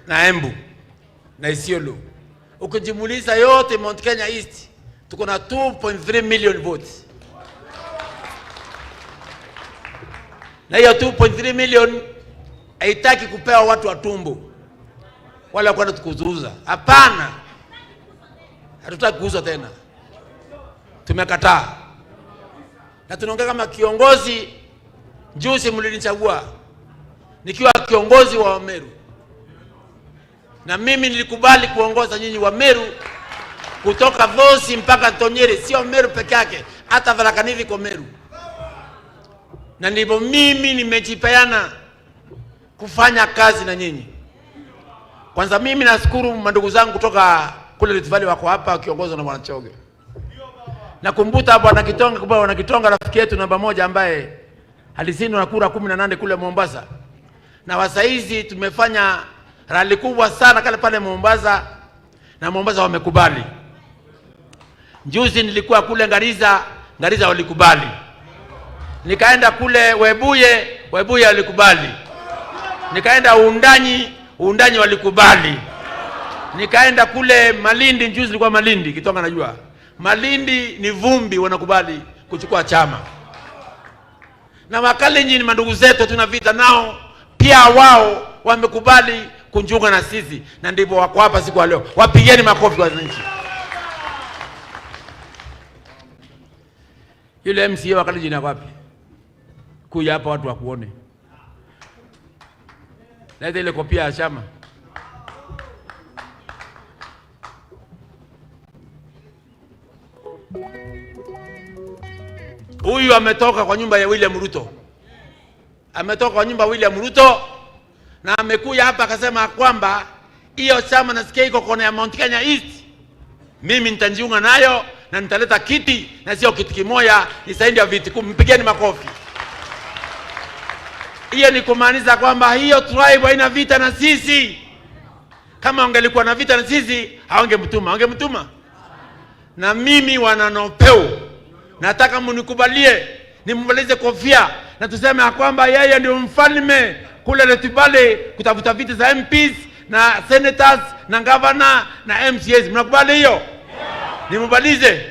na Embu na Isiolo. Ukijumulisha yote Mount Kenya East, tuko na two point three million votes. Na hiyo two point three million haitaki kupewa watu wa tumbo. Wale wakwenda kutuuza. Hapana. Hatutaki kuuzwa tena. Tumekataa. Na tunaongea kama kiongozi. Juzi mlinichagua nikiwa kiongozi wa Wameru. Na mimi nilikubali kuongoza nyinyi Wameru kutoka Vosi mpaka Tonyere, sio Meru peke yake, hata Tharaka Nithi iko Meru. Na ndivyo mimi nimejipeana kufanya kazi na nyinyi. Kwanza mimi nashukuru mandugu zangu kutoka kule Rift Valley wako hapa wakiongozwa na Bwana Choge. Nakumbuka Bwana Kitonga, kumbuka Bwana Kitonga, rafiki yetu namba moja ambaye alishindwa na kura kumi na nane kule Mombasa. Na wa saizi tumefanya rally kubwa sana kale pale Mombasa, na Mombasa wamekubali. Juzi nilikuwa kule Ngariza, Ngariza walikubali. Nikaenda kule Webuye, Webuye walikubali. Nikaenda Undanyi, Undanyi walikubali. Nikaenda kule Malindi, juzi nilikuwa Malindi, Kitonga najua. Malindi ni vumbi, wanakubali kuchukua chama. Na Wakalenjin ni mandugu zetu, tuna vita nao, pia wao wamekubali kujiunga na sisi, na ndivyo wako hapa siku ya leo. Wapigeni makofi wananchi. Yule M C A wa Kalenjin ako wapi? Kuja hapa watu wakuone. Leta ile kopia ya chama. Huyu ametoka kwa nyumba ya William Ruto. Ametoka kwa nyumba ya William Ruto na amekuja hapa akasema kwamba hiyo chama nasikia iko kona ya Mount Kenya East, mimi nitajiunga nayo na nitaleta kiti, na sio kiti kimoja, ni zaidi ya viti kumi. Mpigeni makofi. Hiyo ni kumaanisha kwamba hiyo tribe haina vita na sisi. Kama wangelikuwa na vita na sisi, hawangemtuma. Wangemtuma? Na mimi, wana Nopeu, nataka munikubalie, nimvalize kofia na tuseme ya kwamba yeye ndio mfalme kule Rift Valley kutafuta viti za M Ps na senators na governor na M C As. Mnakubali hiyo? Nimvalize?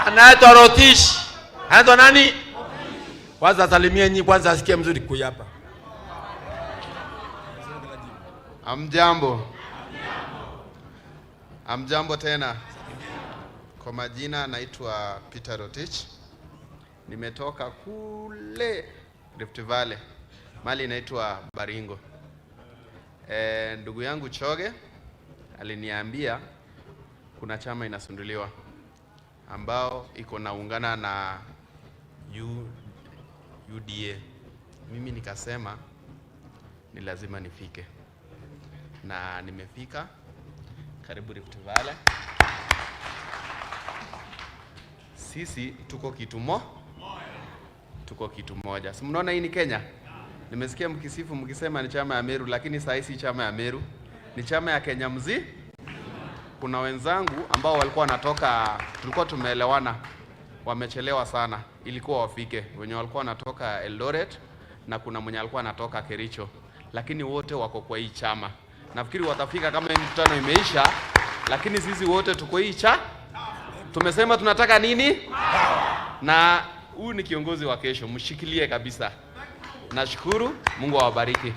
Anaitwa Rotish. Anaitwa nani? Kwanza asalimie nyinyi, kwanza asikie mzuri kuja hapa. Amjambo. Amjambo tena. Kwa majina naitwa Peter Rotich. Nimetoka kule Rift Valley, mali inaitwa Baringo. Eh, ndugu yangu Choge aliniambia kuna chama inasunduliwa ambao iko naungana na U-, U D A. Mimi nikasema ni lazima nifike. Na nimefika. Karibu Rift Valley. Sisi tuko kitu mo-, tuko kitu moja. Si mnaona hii ni Kenya? Nimesikia mkisifu mkisema ni chama ya Meru, lakini saa hii si chama ya Meru. Ni chama ya Kenya mzi-. Kuna wenzangu ambao walikuwa wanatoka, tulikuwa tumeelewana, wamechelewa sana, ilikuwa wafike. Wenye walikuwa wanatoka Eldoret na kuna mwenye alikuwa anatoka Kericho, lakini wote wako kwa hii chama. Nafikiri watafika kama hii mkutano imeisha, lakini sisi wote tuko hii cha-, tumesema tunataka nini? Na huyu ni kiongozi wa kesho, mshikilie kabisa. Nashukuru, Mungu awabariki.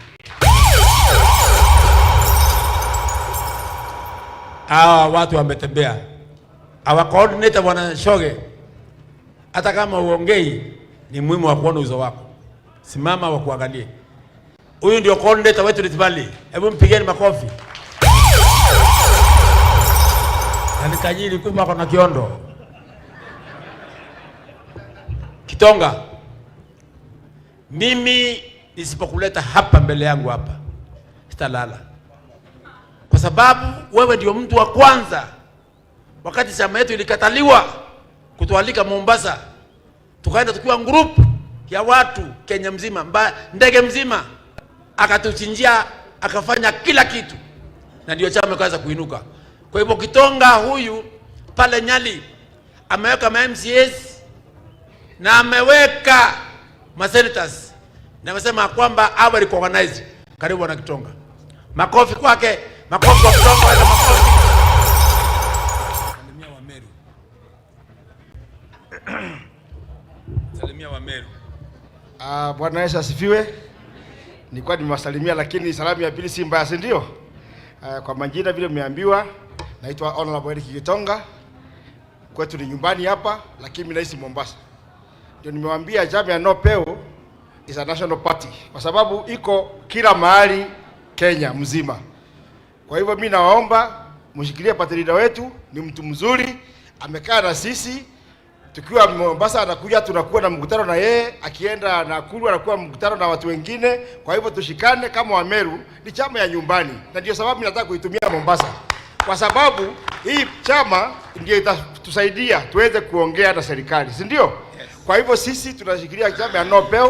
Hawa watu wametembea. Our coordinator, Bwana Choge, hata kama uongei, ni muhimu wa kuona uso wako. Simama wakuangalie. Huyu ndio coordinator wetu Rift Valley. Hebu mpigeni makofi. Na ni tajiri kubwa, ako na kiondo. Kitonga, mimi nisipokuleta hapa mbele yangu hapa, sitalala. Kwa sababu wewe ndio mtu wa kwanza, wakati chama yetu ilikataliwa kutualika Mombasa, tukaenda tukiwa group ya watu Kenya mzima, mba-, ndege mzima, akatuchinjia, akafanya kila kitu, na ndio chama ikaweza kuinuka. Kwa hivyo, Kitonga huyu pale Nyali ameweka ma M C As na ameweka ma senators, na amesema kwamba hawa ni organized. Karibu, Bwana Kitonga. Makofi kwake, makofi kwa Kitonga, weka makofi. Salimia wa Meru. Salimia wa Meru. Ah, Bwana Yesu asifiwe. Nilikuwa nimewasalimia, lakini salamu ya pili si mbaya, si ndio? Ah, kwa majina vile mmeambiwa, naitwa Honorable Eric Gitonga. Kwetu ni nyumbani hapa, lakini mimi naishi Mombasa. Ndio nimewaambia chama ya No Pew is a national party, kwa sababu iko kila mahali Kenya mzima. Kwa hivyo mimi nawaomba mshikilie party leader wetu, ni mtu mzuri, amekaa na sisi. Tukiwa Mombasa anakuja, tunakuwa na mkutano na yeye, akienda Nakuru anakuwa mkutano na watu wengine. Kwa hivyo tushikane kama Wameru, ni chama ya nyumbani, na ndio sababu nataka kuitumia Mombasa, kwa sababu hii chama ndio itatusaidia tuweze kuongea na serikali, si ndio? Yes. Kwa hivyo sisi tunashikilia chama ya No Pew.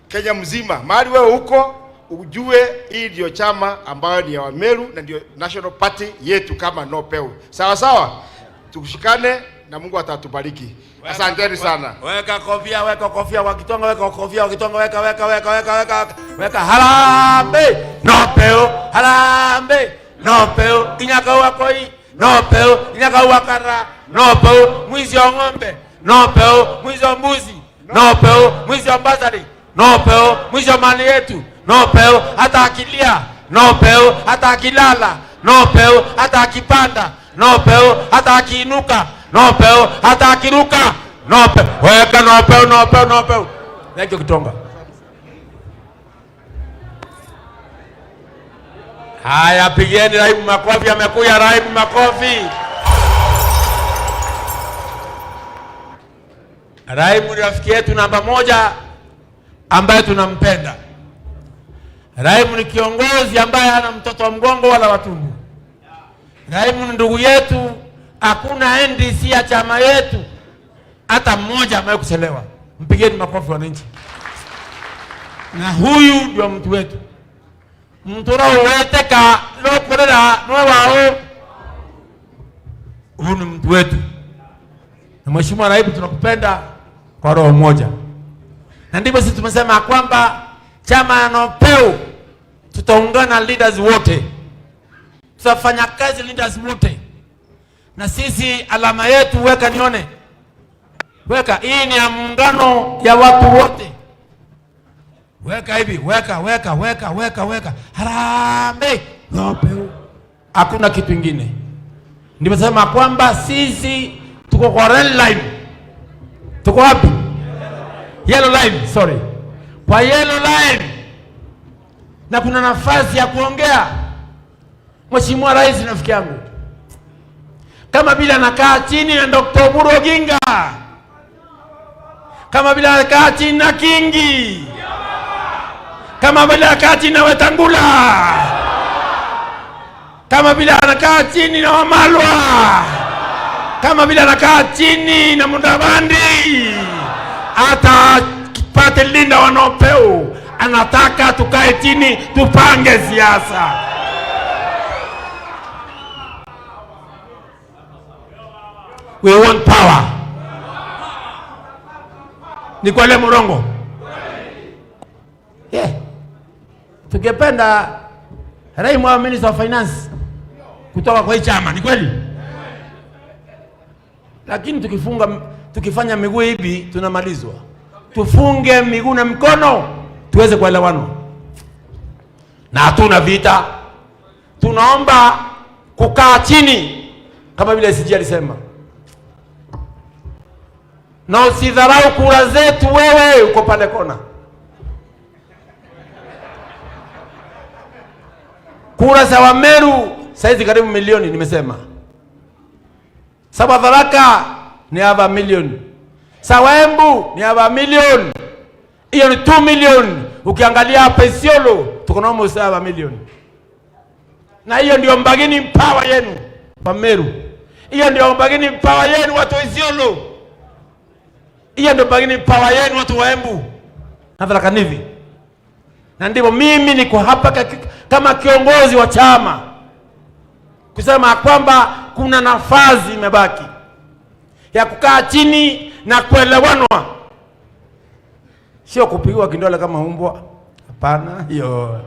Kenya mzima, mahali wewe uko, ujue hii ndio chama ambayo ni ya Wameru na ndio national party yetu kama No Pew. Sawa sawa? Tushikane na Mungu atatubariki. Asanteni sana. Weka kofia, weka kofia wa Kitonga, weka kofia wa Kitonga, weka, weka, weka, weka, weka, weka. Harambee! No Pew, harambee! No Pew, inya kau akoi, No Pew, inya kau akara, No Pew, mwizi wa ng'ombe, No Pew, mwizi wa mbuzi, No Pew, mwizi wa bursary, No Pew, mwizi wa mali yetu, No Pew, hata akilia, No Pew, hata akilala, No Pew, hata akipanda, No Pew, hata akiinuka, No Pew, hata akiruka, No Pew. Weka No Pew, No Pew, No Pew. Thank you, Kitonga. Haya, pigieni Raimu makofi, amekuja Raimu makofi. Raimu ni rafiki yetu namba moja ambaye tunampenda. Raimu ni kiongozi ambaye hana mtoto wa mgongo wala wa tumbo. Raimu ni ndugu yetu, hakuna N D C ya chama yetu hata mmoja ambaye kuchelewa. Mpigieni makofi wananchi. Na huyu ndio mtu wetu. Muntu uria ugweteka nukurira nwe wao. Huyu ni mtu wetu. Na Mheshimiwa Raimu, tunakupenda kwa roho moja. Na ndivyo sisi tumesema kwamba chama ya No Pew tutaungana leaders wote. Tutafanya kazi leaders wote. Na sisi alama yetu, weka nione. Weka, hii ni ya muungano ya watu wote. Weka hivi, weka, weka, weka, weka, weka. Harambee! No Pew. Hakuna kitu ingine. Nimesema kwamba sisi Tuko kwa red line. Tuko wapi? Yellow line, sorry. Kwa yellow line. Na kuna nafasi ya kuongea. Mheshimiwa Rais, rafiki yangu, kama vile anakaa chini na Doctor Oburu Oginga, kama vile anakaa chini na Kingi, kama vile anakaa chini na Wetangula, kama vile anakaa chini na Wamalwa, kama vile anakaa chini na Mudavadi, hata Party leader wa Nopeu anataka tukae chini tupange siasa. We want power. Ni kweli, Murongo? Yeah. Tungependa Raila awe Minister of Finance kutoka kwa hii chama, ni kweli? Lakini tukifunga, tukifanya miguu hivi, tunamalizwa. Tufunge miguu na mikono, tuweze kuelewana. Na hatuna vita. Tunaomba kukaa chini, kama vile S G alisema. Na usidharau kura zetu, wewe uko pale kona. Kura za Wameru saizi karibu milioni, nimesema. Za Tharaka ni half a million. Za Embu ni half a million. Hiyo ni two million. Ukiangalia hapa Isiolo, tuko na almost half a million. Na hiyo ndio bargaining power yenu, Wameru. Hiyo ndio bargaining power yenu, watu wa Isiolo. Hiyo ndio bargaining power yenu, watu wa Embu na Tharaka Nithi. Na ndivyo mimi niko hapa kaki-, kama kiongozi wa chama, kusema kwamba kuna nafasi imebaki ya kukaa chini na kuelewanwa, sio kupigiwa kindole kama umbwa. Hapana, hiyo.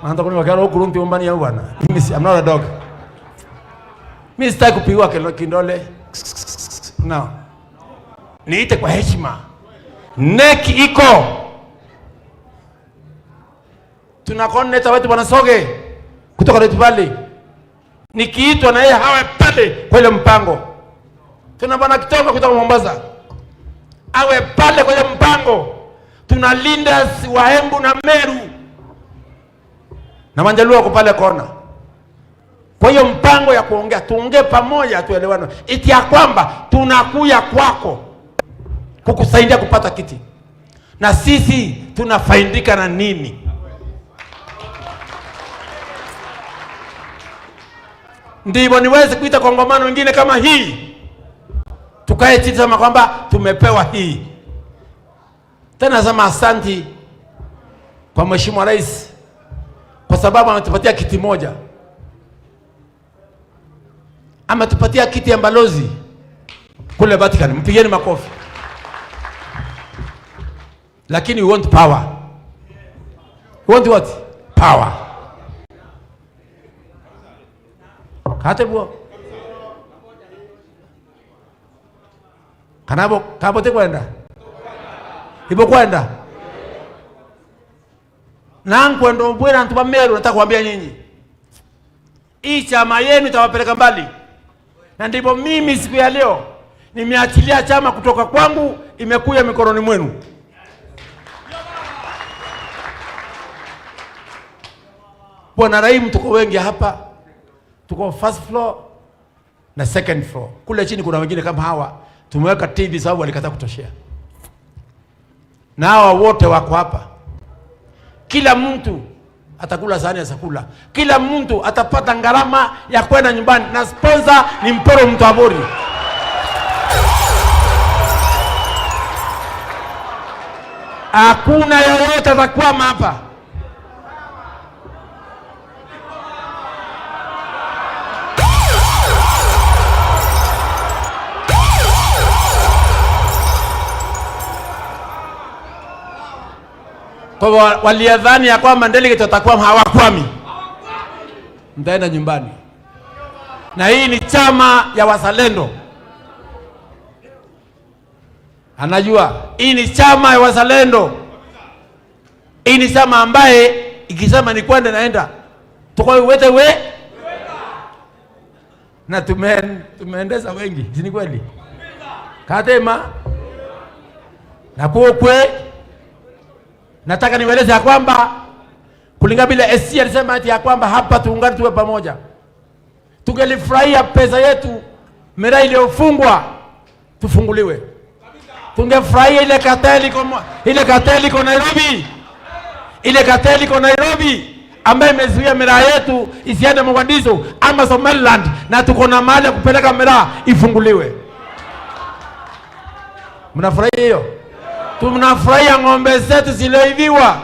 Manza kuni wakero kurunti umbani ya bwana. Mimi si, I'm not a dog. Mimi sitaki kupigiwa kilo-, kindole. No. Niite kwa heshima. Neki iko. Tuna coordinator wetu Bwana Soge kutoka Rift Valley. Nikiitwa na yeye hawe pale kwa ile mpango. Tuna Bwana Kitonga kutoka Mombasa. Awe pale kwa ile mpango. Tuna leaders wa Embu na Meru. Na Wanjaluo wako pale kona. Kwa hiyo mpango ya kuongea, tuongee pamoja, tuelewane. Iti ya kwamba tunakuja kwako kukusaidia kupata kiti. Na sisi tunafaidika na nini? Ndivyo niweze kuita kongamano lingine kama hii. Tukae chini, sema kwamba tumepewa hii. Tena nasema asanti kwa Mheshimiwa Rais kwa sababu ametupatia kiti moja. Ametupatia kiti ya balozi kule Vatican. Mpigieni makofi. Lakini we want power. We want what? Power. Kate buo. Kana bo, kana botikwenda? Ibukwenda? Na nkwenda ubwira antu ba Meru, nataka kuambia nyinyi. Hii chama yenu itawapeleka mbali. Na ndivyo mimi siku ya leo nimeachilia chama kutoka kwangu, imekuja mikononi mwenu. Bwana Raimu, tuko wengi hapa. Tuko first floor na second floor. Kule chini kuna wengine kama hawa, tumeweka T V sababu walikataa kutoshea. Na hawa wote wako hapa. Kila mtu atakula sahani ya chakula. Kila mtu atapata gharama ya kwenda nyumbani. Na sponsor ni Mporo Mtwabori. Hakuna yoyote atakwama hapa. Kwa hivyo, wa-, waliodhani ya kwamba delegate watakwama, hawakwami. Mtaenda nyumbani. Na hii ni chama ya wazalendo. Anajua hii ni chama ya wazalendo. Hii ni chama ambaye ikisema ni kwenda, naenda. Tuko wete we. Na tume-, tumeendeza wengi, si ni kweli? Atema. Na kukwe, nataka niwaeleze ya kwamba kulingana vile S C alisema ati ya kwamba hapa tuungane tuwe pamoja. Tungelifurahia pesa yetu, miraa iliyofungwa, tufunguliwe. Tungefurahia ile cartel iko mo-, ile cartel iko Nairobi. Ile cartel iko Nairobi ambayo imezuia miraa yetu isiende Mogadishu ama Somaliland, na tuko na mahali ya kupeleka miraa ifunguliwe. Mnafurahia hiyo? Tunafurahia ng'ombe zetu zilioibiwa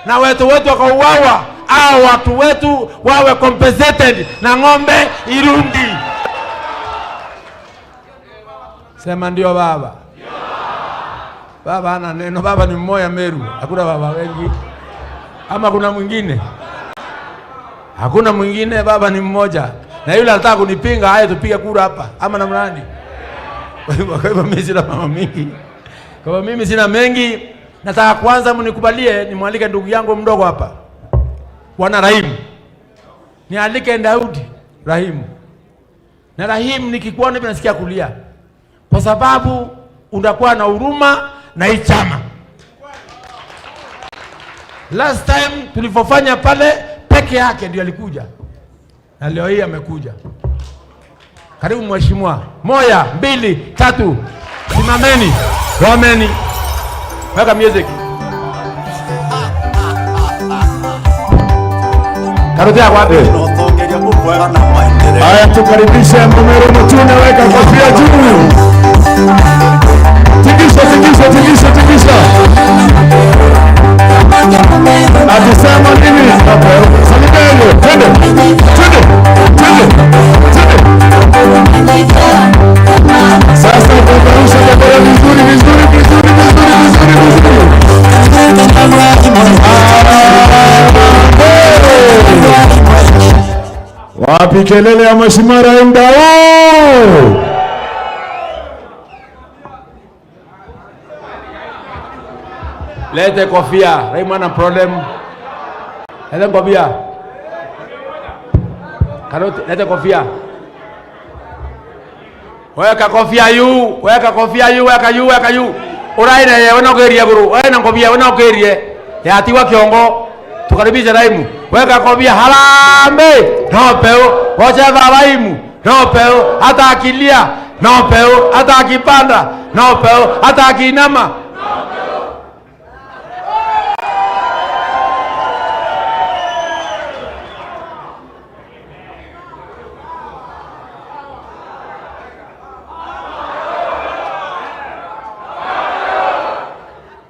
na watu wetu wakauawa, hao watu wetu wawe compensated na ng'ombe irundi. Sema ndio baba. Baba ana neno, baba ni mmoja Meru, hakuna baba wengi. Ama kuna mwingine? Hakuna mwingine, baba ni mmoja. Na yule anataka kunipinga, aye tupige kura hapa. Ama namna gani? Kwa hivyo, kwa hivyo mimi sina mambo mingi. Kwa hivyo mimi sina mengi. Nataka kwanza mnikubalie nimwalike ndugu yangu mdogo hapa. Bwana Rahim. Nialike Daudi Rahim. Na Rahim, nikikuona hivi nasikia kulia. Kwa sababu unakuwa na huruma na hii chama. Last time tulivyofanya pale, peke yake ndio alikuja. Na leo hii amekuja. Karibu mheshimiwa. Moja, mbili, tatu. Simameni. Romeni. Weka music. Karuti yako wapi? Haya, tukaribishe Mumeru Mutune, weka kofia juu. Tingisha, tingisha, tingisha, tingisha. Atisema nini? Salimia hiyo. Twende. Twende. Twende. Twende. Sasa peperusha bendera vizuri, vizuri, vizuri. Wapi kelele ya Mheshimiwa Rainda? Lete kofia. Raima ana problem. Lete kofia. Karoti, lete kofia. Weka kofia yu, weka kofia yu, weka yu, weka yu. Uraire ye, wena ukirie guru, wena ngobia, wena ukirie. Yatigwa kiongo. Tukaribishe Raimu. Weka kofia, harambe. No peu. Woche Raimu. No peu. Hata akilia. No peu. Hata akipanda. No peu. Hata akinama.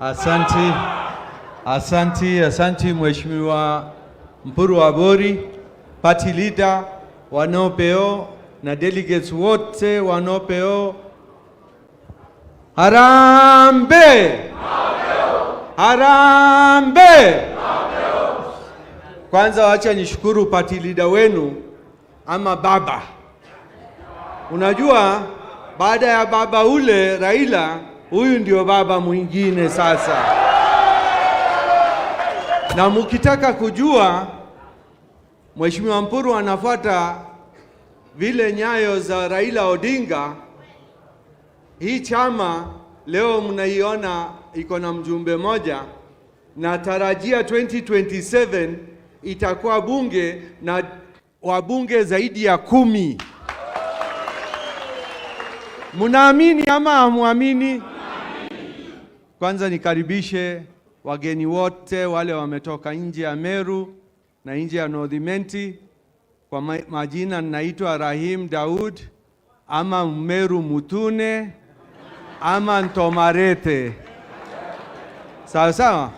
Asanti, asanti, asanti Mheshimiwa Mpuru Abori, party leader wa NOPEO na delegates wote wa NOPEO. Harambee! Harambee! Kwanza wacha nishukuru party leader wenu ama baba. Unajua, baada ya baba ule Raila, huyu ndio baba mwingine sasa. Na mukitaka kujua, Mheshimiwa Mpuru anafuata vile nyayo za Raila Odinga. Hii chama leo mnaiona iko na mjumbe moja, natarajia twenty twenty-seven itakuwa bunge na wabunge zaidi ya kumi. Mnaamini ama hamwamini? Kwanza nikaribishe wageni wote wale wametoka nje ya Meru na nje ya North Imenti. Kwa ma-, majina naitwa Rahim Daud, ama Mmeru Mutune, ama Ntomarete. Sawa sawa?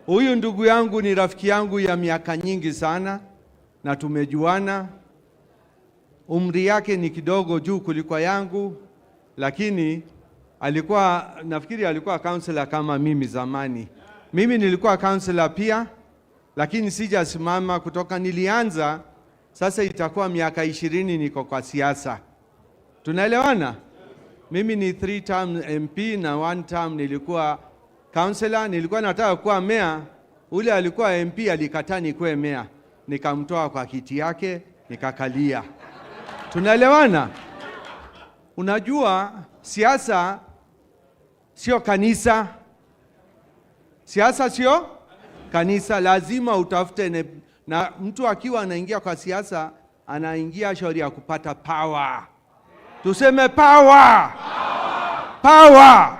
Huyu ndugu yangu ni rafiki yangu ya miaka nyingi sana, na tumejuana. Umri yake ni kidogo juu kuliko yangu, lakini alikuwa, nafikiri alikuwa counselor kama mimi zamani. Mimi nilikuwa counselor pia, lakini sijasimama kutoka nilianza, sasa itakuwa miaka ishirini niko kwa siasa. Tunaelewana? Mimi ni three term M P na one term nilikuwa counselor, nilikuwa nataka kuwa mayor, ule alikuwa M P alikataa nikuwe mayor, nikamtoa kwa kiti yake, nikakalia. Tunaelewana? Unajua, siasa sio kanisa. Siasa sio kanisa. Lazima utafute ne-, na mtu akiwa anaingia kwa siasa, anaingia shauri ya kupata power. Tuseme power. Power.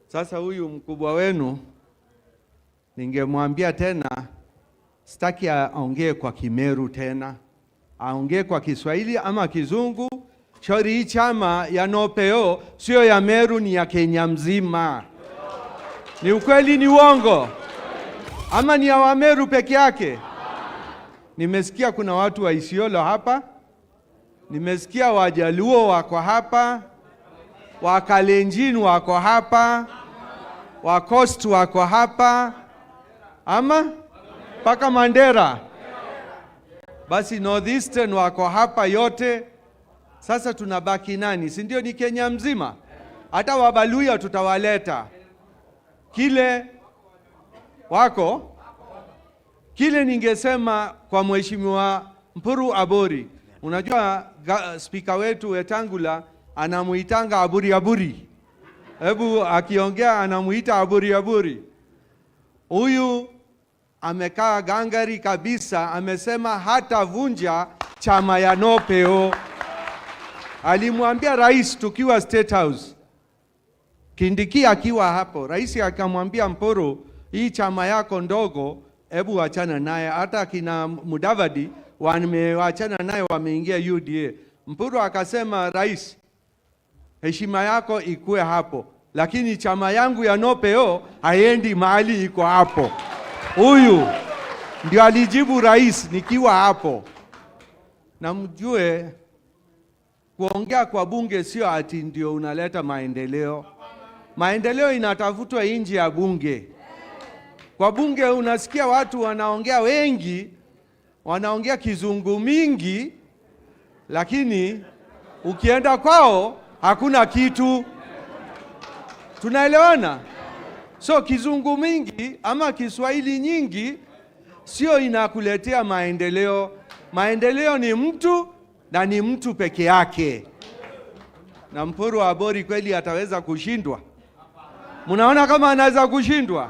Sasa huyu mkubwa wenu, ningemwambia tena, sitaki aongee kwa Kimeru tena. Aongee kwa Kiswahili ama Kizungu. Shauri hii chama ya NOPEO sio ya Meru, ni ya Kenya mzima. Ni ukweli, ni uongo? Ama ni ya Wameru peke yake? Nimesikia kuna watu wa Isiolo hapa. Nimesikia Wajaluo wako hapa. Wakalenjin wako hapa. Wacoast wako hapa. Ama? Mpaka Mandera. Basi North Eastern wako hapa yote. Sasa tunabaki nani? Si ndio ni Kenya mzima? Hata Wabaluya tutawaleta. Kile wako, kile ningesema kwa Mheshimiwa Mpuru Abori, unajua ga-, spika wetu Wetangula anamuitanga Aburi Aburi. Hebu akiongea anamuita Aburi Aburi. Huyu amekaa gangari kabisa, amesema hatavunja chama ya NOPEO. Alimwambia rais tukiwa State House, Kindiki akiwa hapo, rais akamwambia Mpuru, "Hii chama yako ndogo, hebu achana naye." Hata kina Mudavadi wamewachana naye, wameingia U D A. Mpuru akasema, "Rais, heshima yako ikue hapo, lakini chama yangu ya NOPEO haiendi mahali, iko hapo." Huyu ndio alijibu rais nikiwa hapo. Na mjue, kuongea kwa bunge sio ati ndio unaleta maendeleo. Maendeleo inatafutwa nje ya bunge. Kwa bunge unasikia watu wanaongea wengi, wanaongea kizungu mingi, lakini ukienda kwao hakuna kitu. Tunaelewana? So kizungu mingi ama Kiswahili nyingi sio inakuletea maendeleo. Maendeleo ni mtu, na ni mtu peke yake. Na Mpuru Abori kweli ataweza kushindwa? Mnaona kama anaweza kushindwa?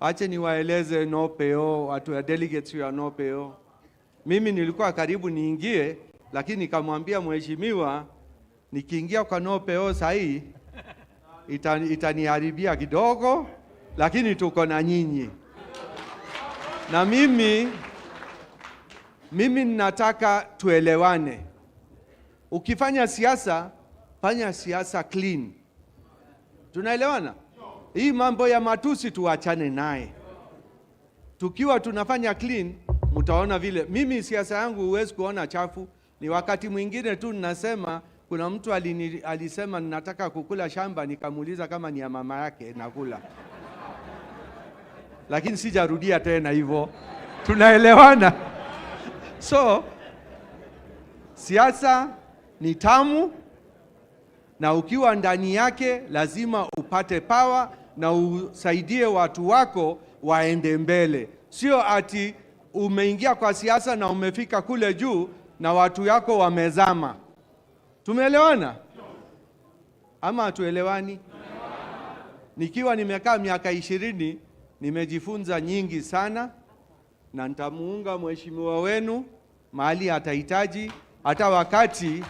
Ache niwaeleze NOPEO, watu ya delegates ya NOPEO. Mimi nilikuwa karibu niingie, lakini nikamwambia mheshimiwa, nikiingia kwa NOPEO sahii, ita-, itaniharibia kidogo, lakini tuko na nyinyi. Na mimi, mimi ninataka tuelewane. Ukifanya siasa, fanya siasa clean. Tunaelewana? Hii mambo ya matusi tuachane naye. Tukiwa tunafanya clean, mtaona vile. Mimi siasa yangu huwezi kuona chafu. Ni wakati mwingine tu ninasema, kuna mtu alini-, alisema, "Ninataka kukula shamba," nikamuuliza kama ni ya mama yake, nakula. Lakini sijarudia tena hivyo. Tunaelewana? So, siasa ni tamu, na ukiwa ndani yake lazima upate power na usaidie watu wako waende mbele. Sio ati umeingia kwa siasa na umefika kule juu na watu yako wamezama. Tumeelewana? Ama hatuelewani? Nikiwa nimekaa miaka ishirini, nimejifunza nyingi sana, na nitamuunga mheshimiwa wenu mahali atahitaji. Hata wakati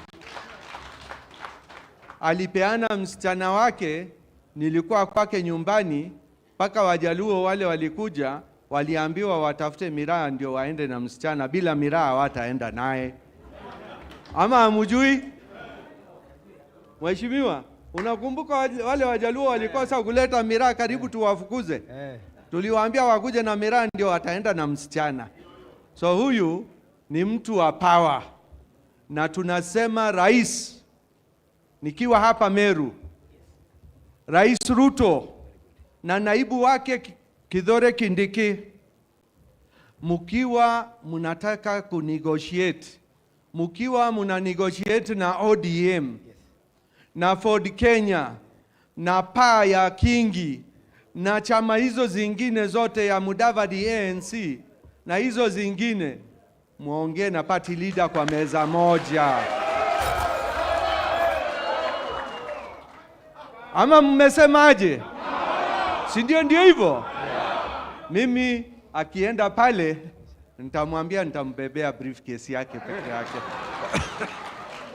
alipeana msichana wake, nilikuwa kwake nyumbani, mpaka Wajaluo wale walikuja, waliambiwa watafute miraa ndio waende na msichana, bila miraa hawataenda naye. Ama hamujui? Mheshimiwa, unakumbuka waj-, wale Wajaluo walikosa kuleta miraa karibu tuwafukuze? Eh. Tuliwaambia wakuje na miraa ndio wataenda na msichana. So huyu ni mtu wa power. Na tunasema rais, nikiwa hapa Meru, Rais Ruto na naibu wake Ki-, Kithure Kindiki, mkiwa mnataka kunegotiate, mkiwa mna negotiate na O D M, na Ford Kenya, na paa ya Kingi, na chama hizo zingine zote ya Mudavadi A N C, na hizo zingine, muongee na party leader kwa meza moja. Ama mmesemaje? Si ndio, ndio hivyo? Mimi akienda pale, nitamwambia nitambebea briefcase yake peke yake.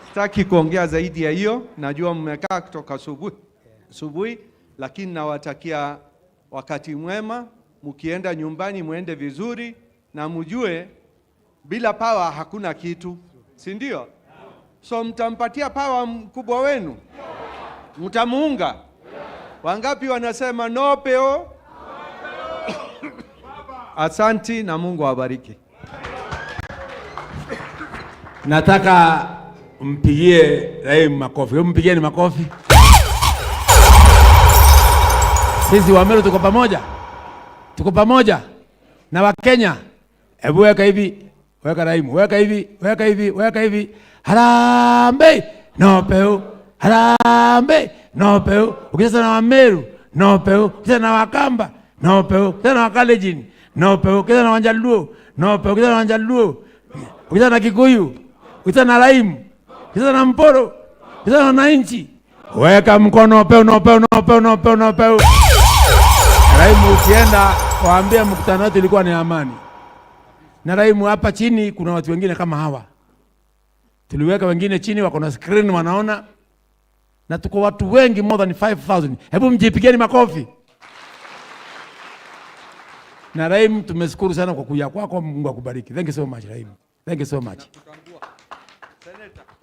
Sitaki kuongea zaidi ya hiyo. Najua mmekaa kutoka asubuhi, asubuhi, lakini nawatakia wakati mwema. Mkienda nyumbani, mwende vizuri, na mjue bila power hakuna kitu, si ndio? So mtampatia power mkubwa wenu? Mtamuunga? Wangapi wanasema no peo? Asanti na Mungu awabariki. Nataka mpigie Rahim makofi. Hebu mpigieni makofi. Sisi wa Meru tuko pamoja. Tuko pamoja na Wakenya. Hebu weka hivi, weka Rahim, weka hivi, weka hivi, weka hivi. Harambee! No peu. Harambee! No peu. Ukicheza na Wameru, no peu. Ukicheza na Wakamba, no peu. Ukicheza na Wakalenjin, no peu. Ukicheza na Wajaluo, no peu. Ukicheza na Wajaluo, ukicheza na Kikuyu, ukicheza na Rahim, ukicheza na Mporo, ukicheza na wananchi, weka mkono peu, no peu, no peu, no peu, no peu. Rahim, ukienda, waambie mkutano wetu ilikuwa ni amani. Na Rahim, hapa chini kuna watu wengine kama hawa. Tuliweka wengine chini, wako na screen wanaona. Na tuko watu wengi, more than five thousand. Hebu mjipigieni makofi. Na Rahim, tumeshukuru sana kwa kuja kwako, Mungu akubariki. Thank you so much, Rahim. Thank you so much.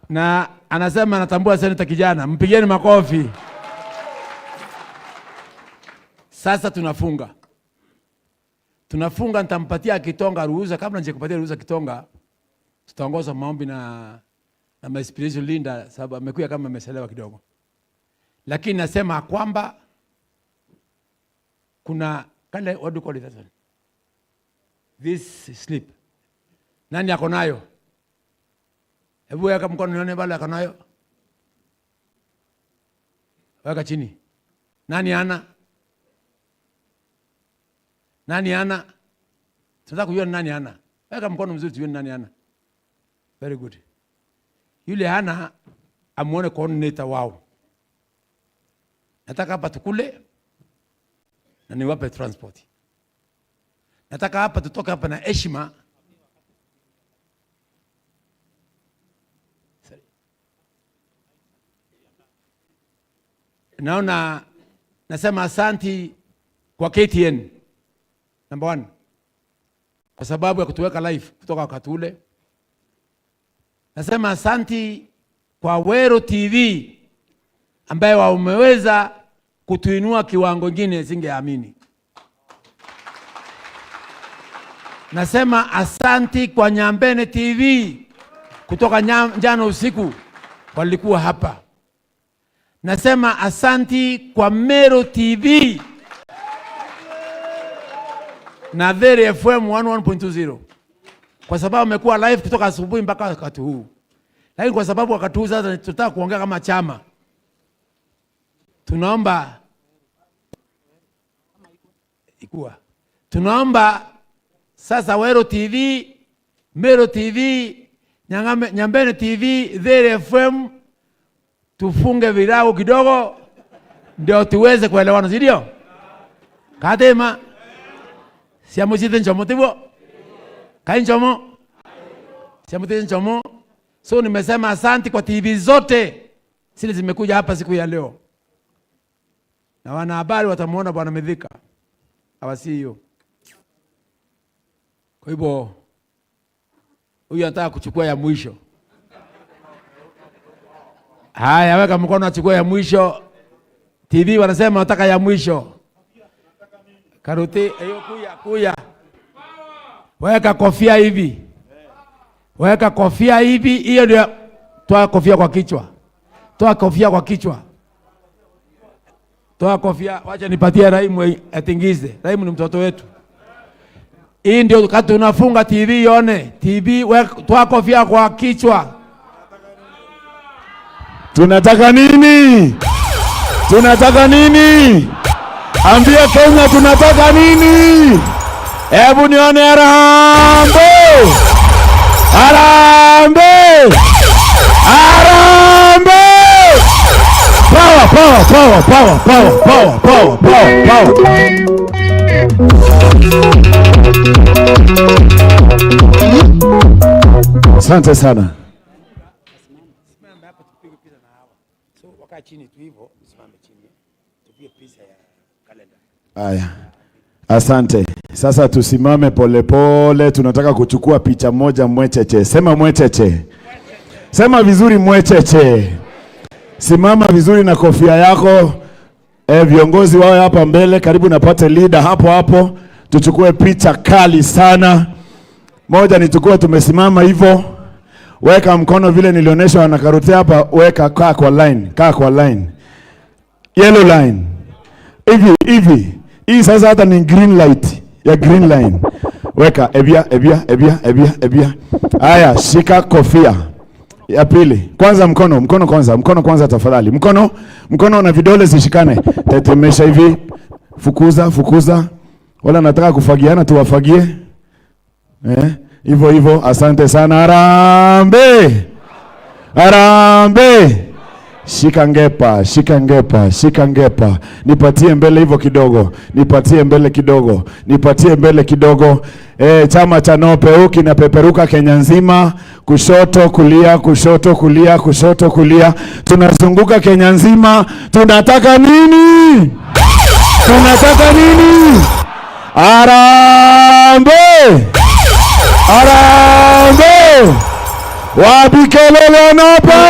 Na anasema anatambua senator kijana, mpigieni makofi. Sasa tunafunga. Tunafunga, nitampatia Kitonga ruhusa. Kabla nijakupatia ruhusa Kitonga, tutaongoza maombi na, na my spiritual leader, sababu amekuja kama amechelewa kidogo. Lakini nasema kwamba kuna kale, what do you call it, that one? This slip. Nani ako nayo? Hebu weka mkono nione wale ako nayo. Weka chini. Nani ana? Nani ana? Tunataka kujua nani ana. Weka mkono mzuri tuone nani ana. Very good. Yule ana, amuone coordinator wao. Nataka hapa tukule na niwape transport. Nataka hapa tutoke hapa na heshima. Naona, nasema asanti kwa K T N, number one, kwa sababu ya kutuweka live kutoka wakati ule. Nasema asanti kwa Weru T V ambaye wameweza kutuinua kiwango ingine singeamini. Nasema asanti kwa Nyambene T V kutoka nya-, jana usiku walikuwa hapa. Nasema asanti kwa Meru T V na Thiri F M one one point two zero kwa sababu amekuwa live kutoka asubuhi mpaka wakati huu. Lakini kwa sababu wakati huu sasa tunataka kuongea kama chama, tunaomba ikua. Tunaomba sasa Weru T V, Meru T V, Nyangame-, Nyambene T V, Thiri F M, tufunge virago kidogo, ndio tuweze kuelewana, si ndio? Katima. Cia mucii ti nchomo, tiguo? Kai nchomo? Cia mucii ti nchomo. So nimesema asanti kwa T V zote zile zimekuja hapa siku ya leo. Na wanahabari watamuona Bwana Mithika. Our C E O. Kwa hivyo, huyu anataka kuchukua ya mwisho. Haya, weka mkono achukue ya mwisho. T V wanasema wanataka ya mwisho. Karuti, hiyo kuya, kuya. Weka kofia hivi. Weka kofia hivi, hiyo ndio. Toa kofia kwa kichwa. Toa kofia kwa kichwa. Toa kofia, wacha nipatie Raimu atingize. Raimu ni mtoto wetu. Hii ndio wakati unafunga T V ione. T V, we-, toa kofia kwa kichwa. Tunataka nini? Tunataka nini? Ambia Kenya tunataka nini? Hebu nione harambee. Harambee! Harambee! Power, power, power. Asante sana. So, wakaa chini tu hivyo, usimame chini. Tupige picha ya kalenda. Aya. Asante. Sasa tusimame polepole, tunataka kuchukua picha moja mwecheche. Sema mwecheche. Sema vizuri mwecheche. Simama vizuri na kofia yako. Eh, viongozi wawe hapa mbele, karibu na party leader hapo hapo. Tuchukue picha kali sana. Moja ni tukiwa tumesimama hivyo. Weka mkono vile nilionyeshwa na Karute hapa, weka, kaa kwa line, kaa kwa line. Yellow line. Hivi, hivi. Hii sasa hata ni green light ya green line. Weka, ebia, ebia, ebia, ebia, ebia. Haya, shika kofia. Ya pili. Kwanza mkono, mkono kwanza, mkono kwanza tafadhali. Mkono, mkono na vidole zishikane. Tetemesha hivi. Fukuza, fukuza. Wala nataka kufagiana, tuwafagie. Eh, hivyo hivyo, asante sana. Harambee! Harambee! Shika ngepa, shika ngepa, shika ngepa. Nipatie mbele hivyo kidogo, nipatie mbele kidogo, nipatie mbele kidogo. Eh, chama cha NOPEU kinapeperuka Kenya nzima, kushoto, kulia, kushoto, kulia, kushoto, kulia. Tunazunguka Kenya nzima. Tunataka nini? Tunataka nini? Harambee! Harambee! Wapi kelele NOPEU?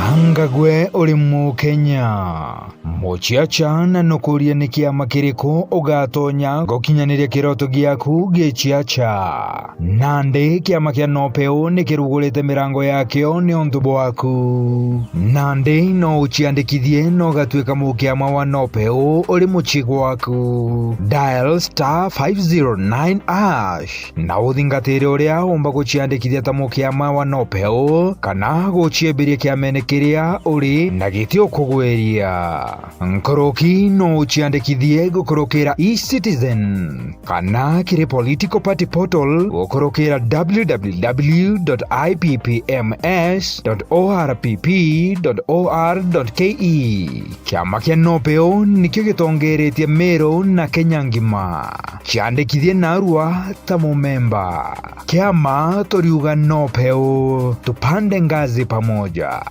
Anga gwe uri Mukenya? Muciaca na nukuria ni kiama kiriku ugatonya gukinyaniria kiroto giaku giciaca? Nandi kiama kia NOPEU ni kirugurite mirango yakio niuntu bwaku. Nandi no uciandikithie na ugatuika mukiama wa NOPEU uri mucii gwaku. Dial star five zero nine hash na uthingatire uria umba guciandikithia ta mukiama wa NOPEU kana guciembiria kiamene kiria uri na giti ukugwiria. Nkuruki no uciandikithie gukurukira eCitizen kana kiri political party portal gukurukira w w w dot i p p m s dot o r p p dot o r dot k e. Kiama kia NOPEU nikio gitongeretie Meru na Kenya ngima. Ciandikithie narua ta mumemba. Kiama turiuga NOPEU, tupande ngazi pamoja.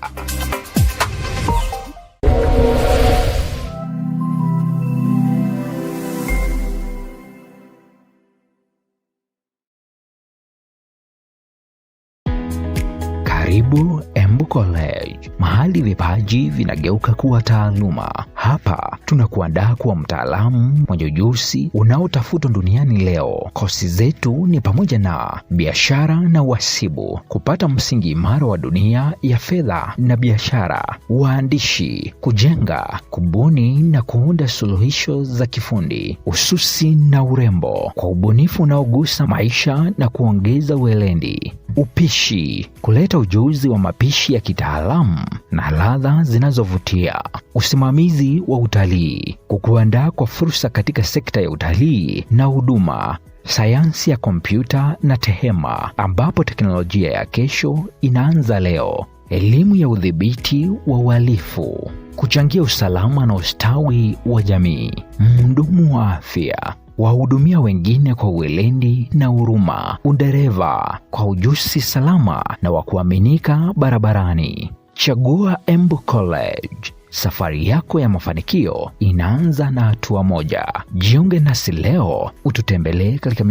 Karibu Embu College, mahali vipaji vinageuka kuwa taaluma. Hapa tunakuandaa kuwa mtaalamu mwenye ujuzi unaotafutwa duniani leo. Kosi zetu ni pamoja na biashara na uhasibu, kupata msingi imara wa dunia ya fedha na biashara, uandishi, kujenga, kubuni na kuunda suluhisho za kifundi, ususi na urembo, kwa ubunifu unaogusa maisha na kuongeza weledi, upishi, kuleta ujuzi wa mapishi ya kitaalamu na ladha zinazovutia, usimamizi wa utalii, kukuandaa kwa fursa katika sekta ya utalii na huduma, sayansi ya kompyuta na tehema, ambapo teknolojia ya kesho inaanza leo. Elimu ya udhibiti wa uhalifu, kuchangia usalama na ustawi wa jamii. Mhudumu wa afya, wahudumia wengine kwa weledi na huruma. Udereva, kwa ujuzi salama na wa kuaminika barabarani. Chagua Embu College. Safari yako ya mafanikio inaanza na hatua moja. Jiunge nasi leo, ututembelee katika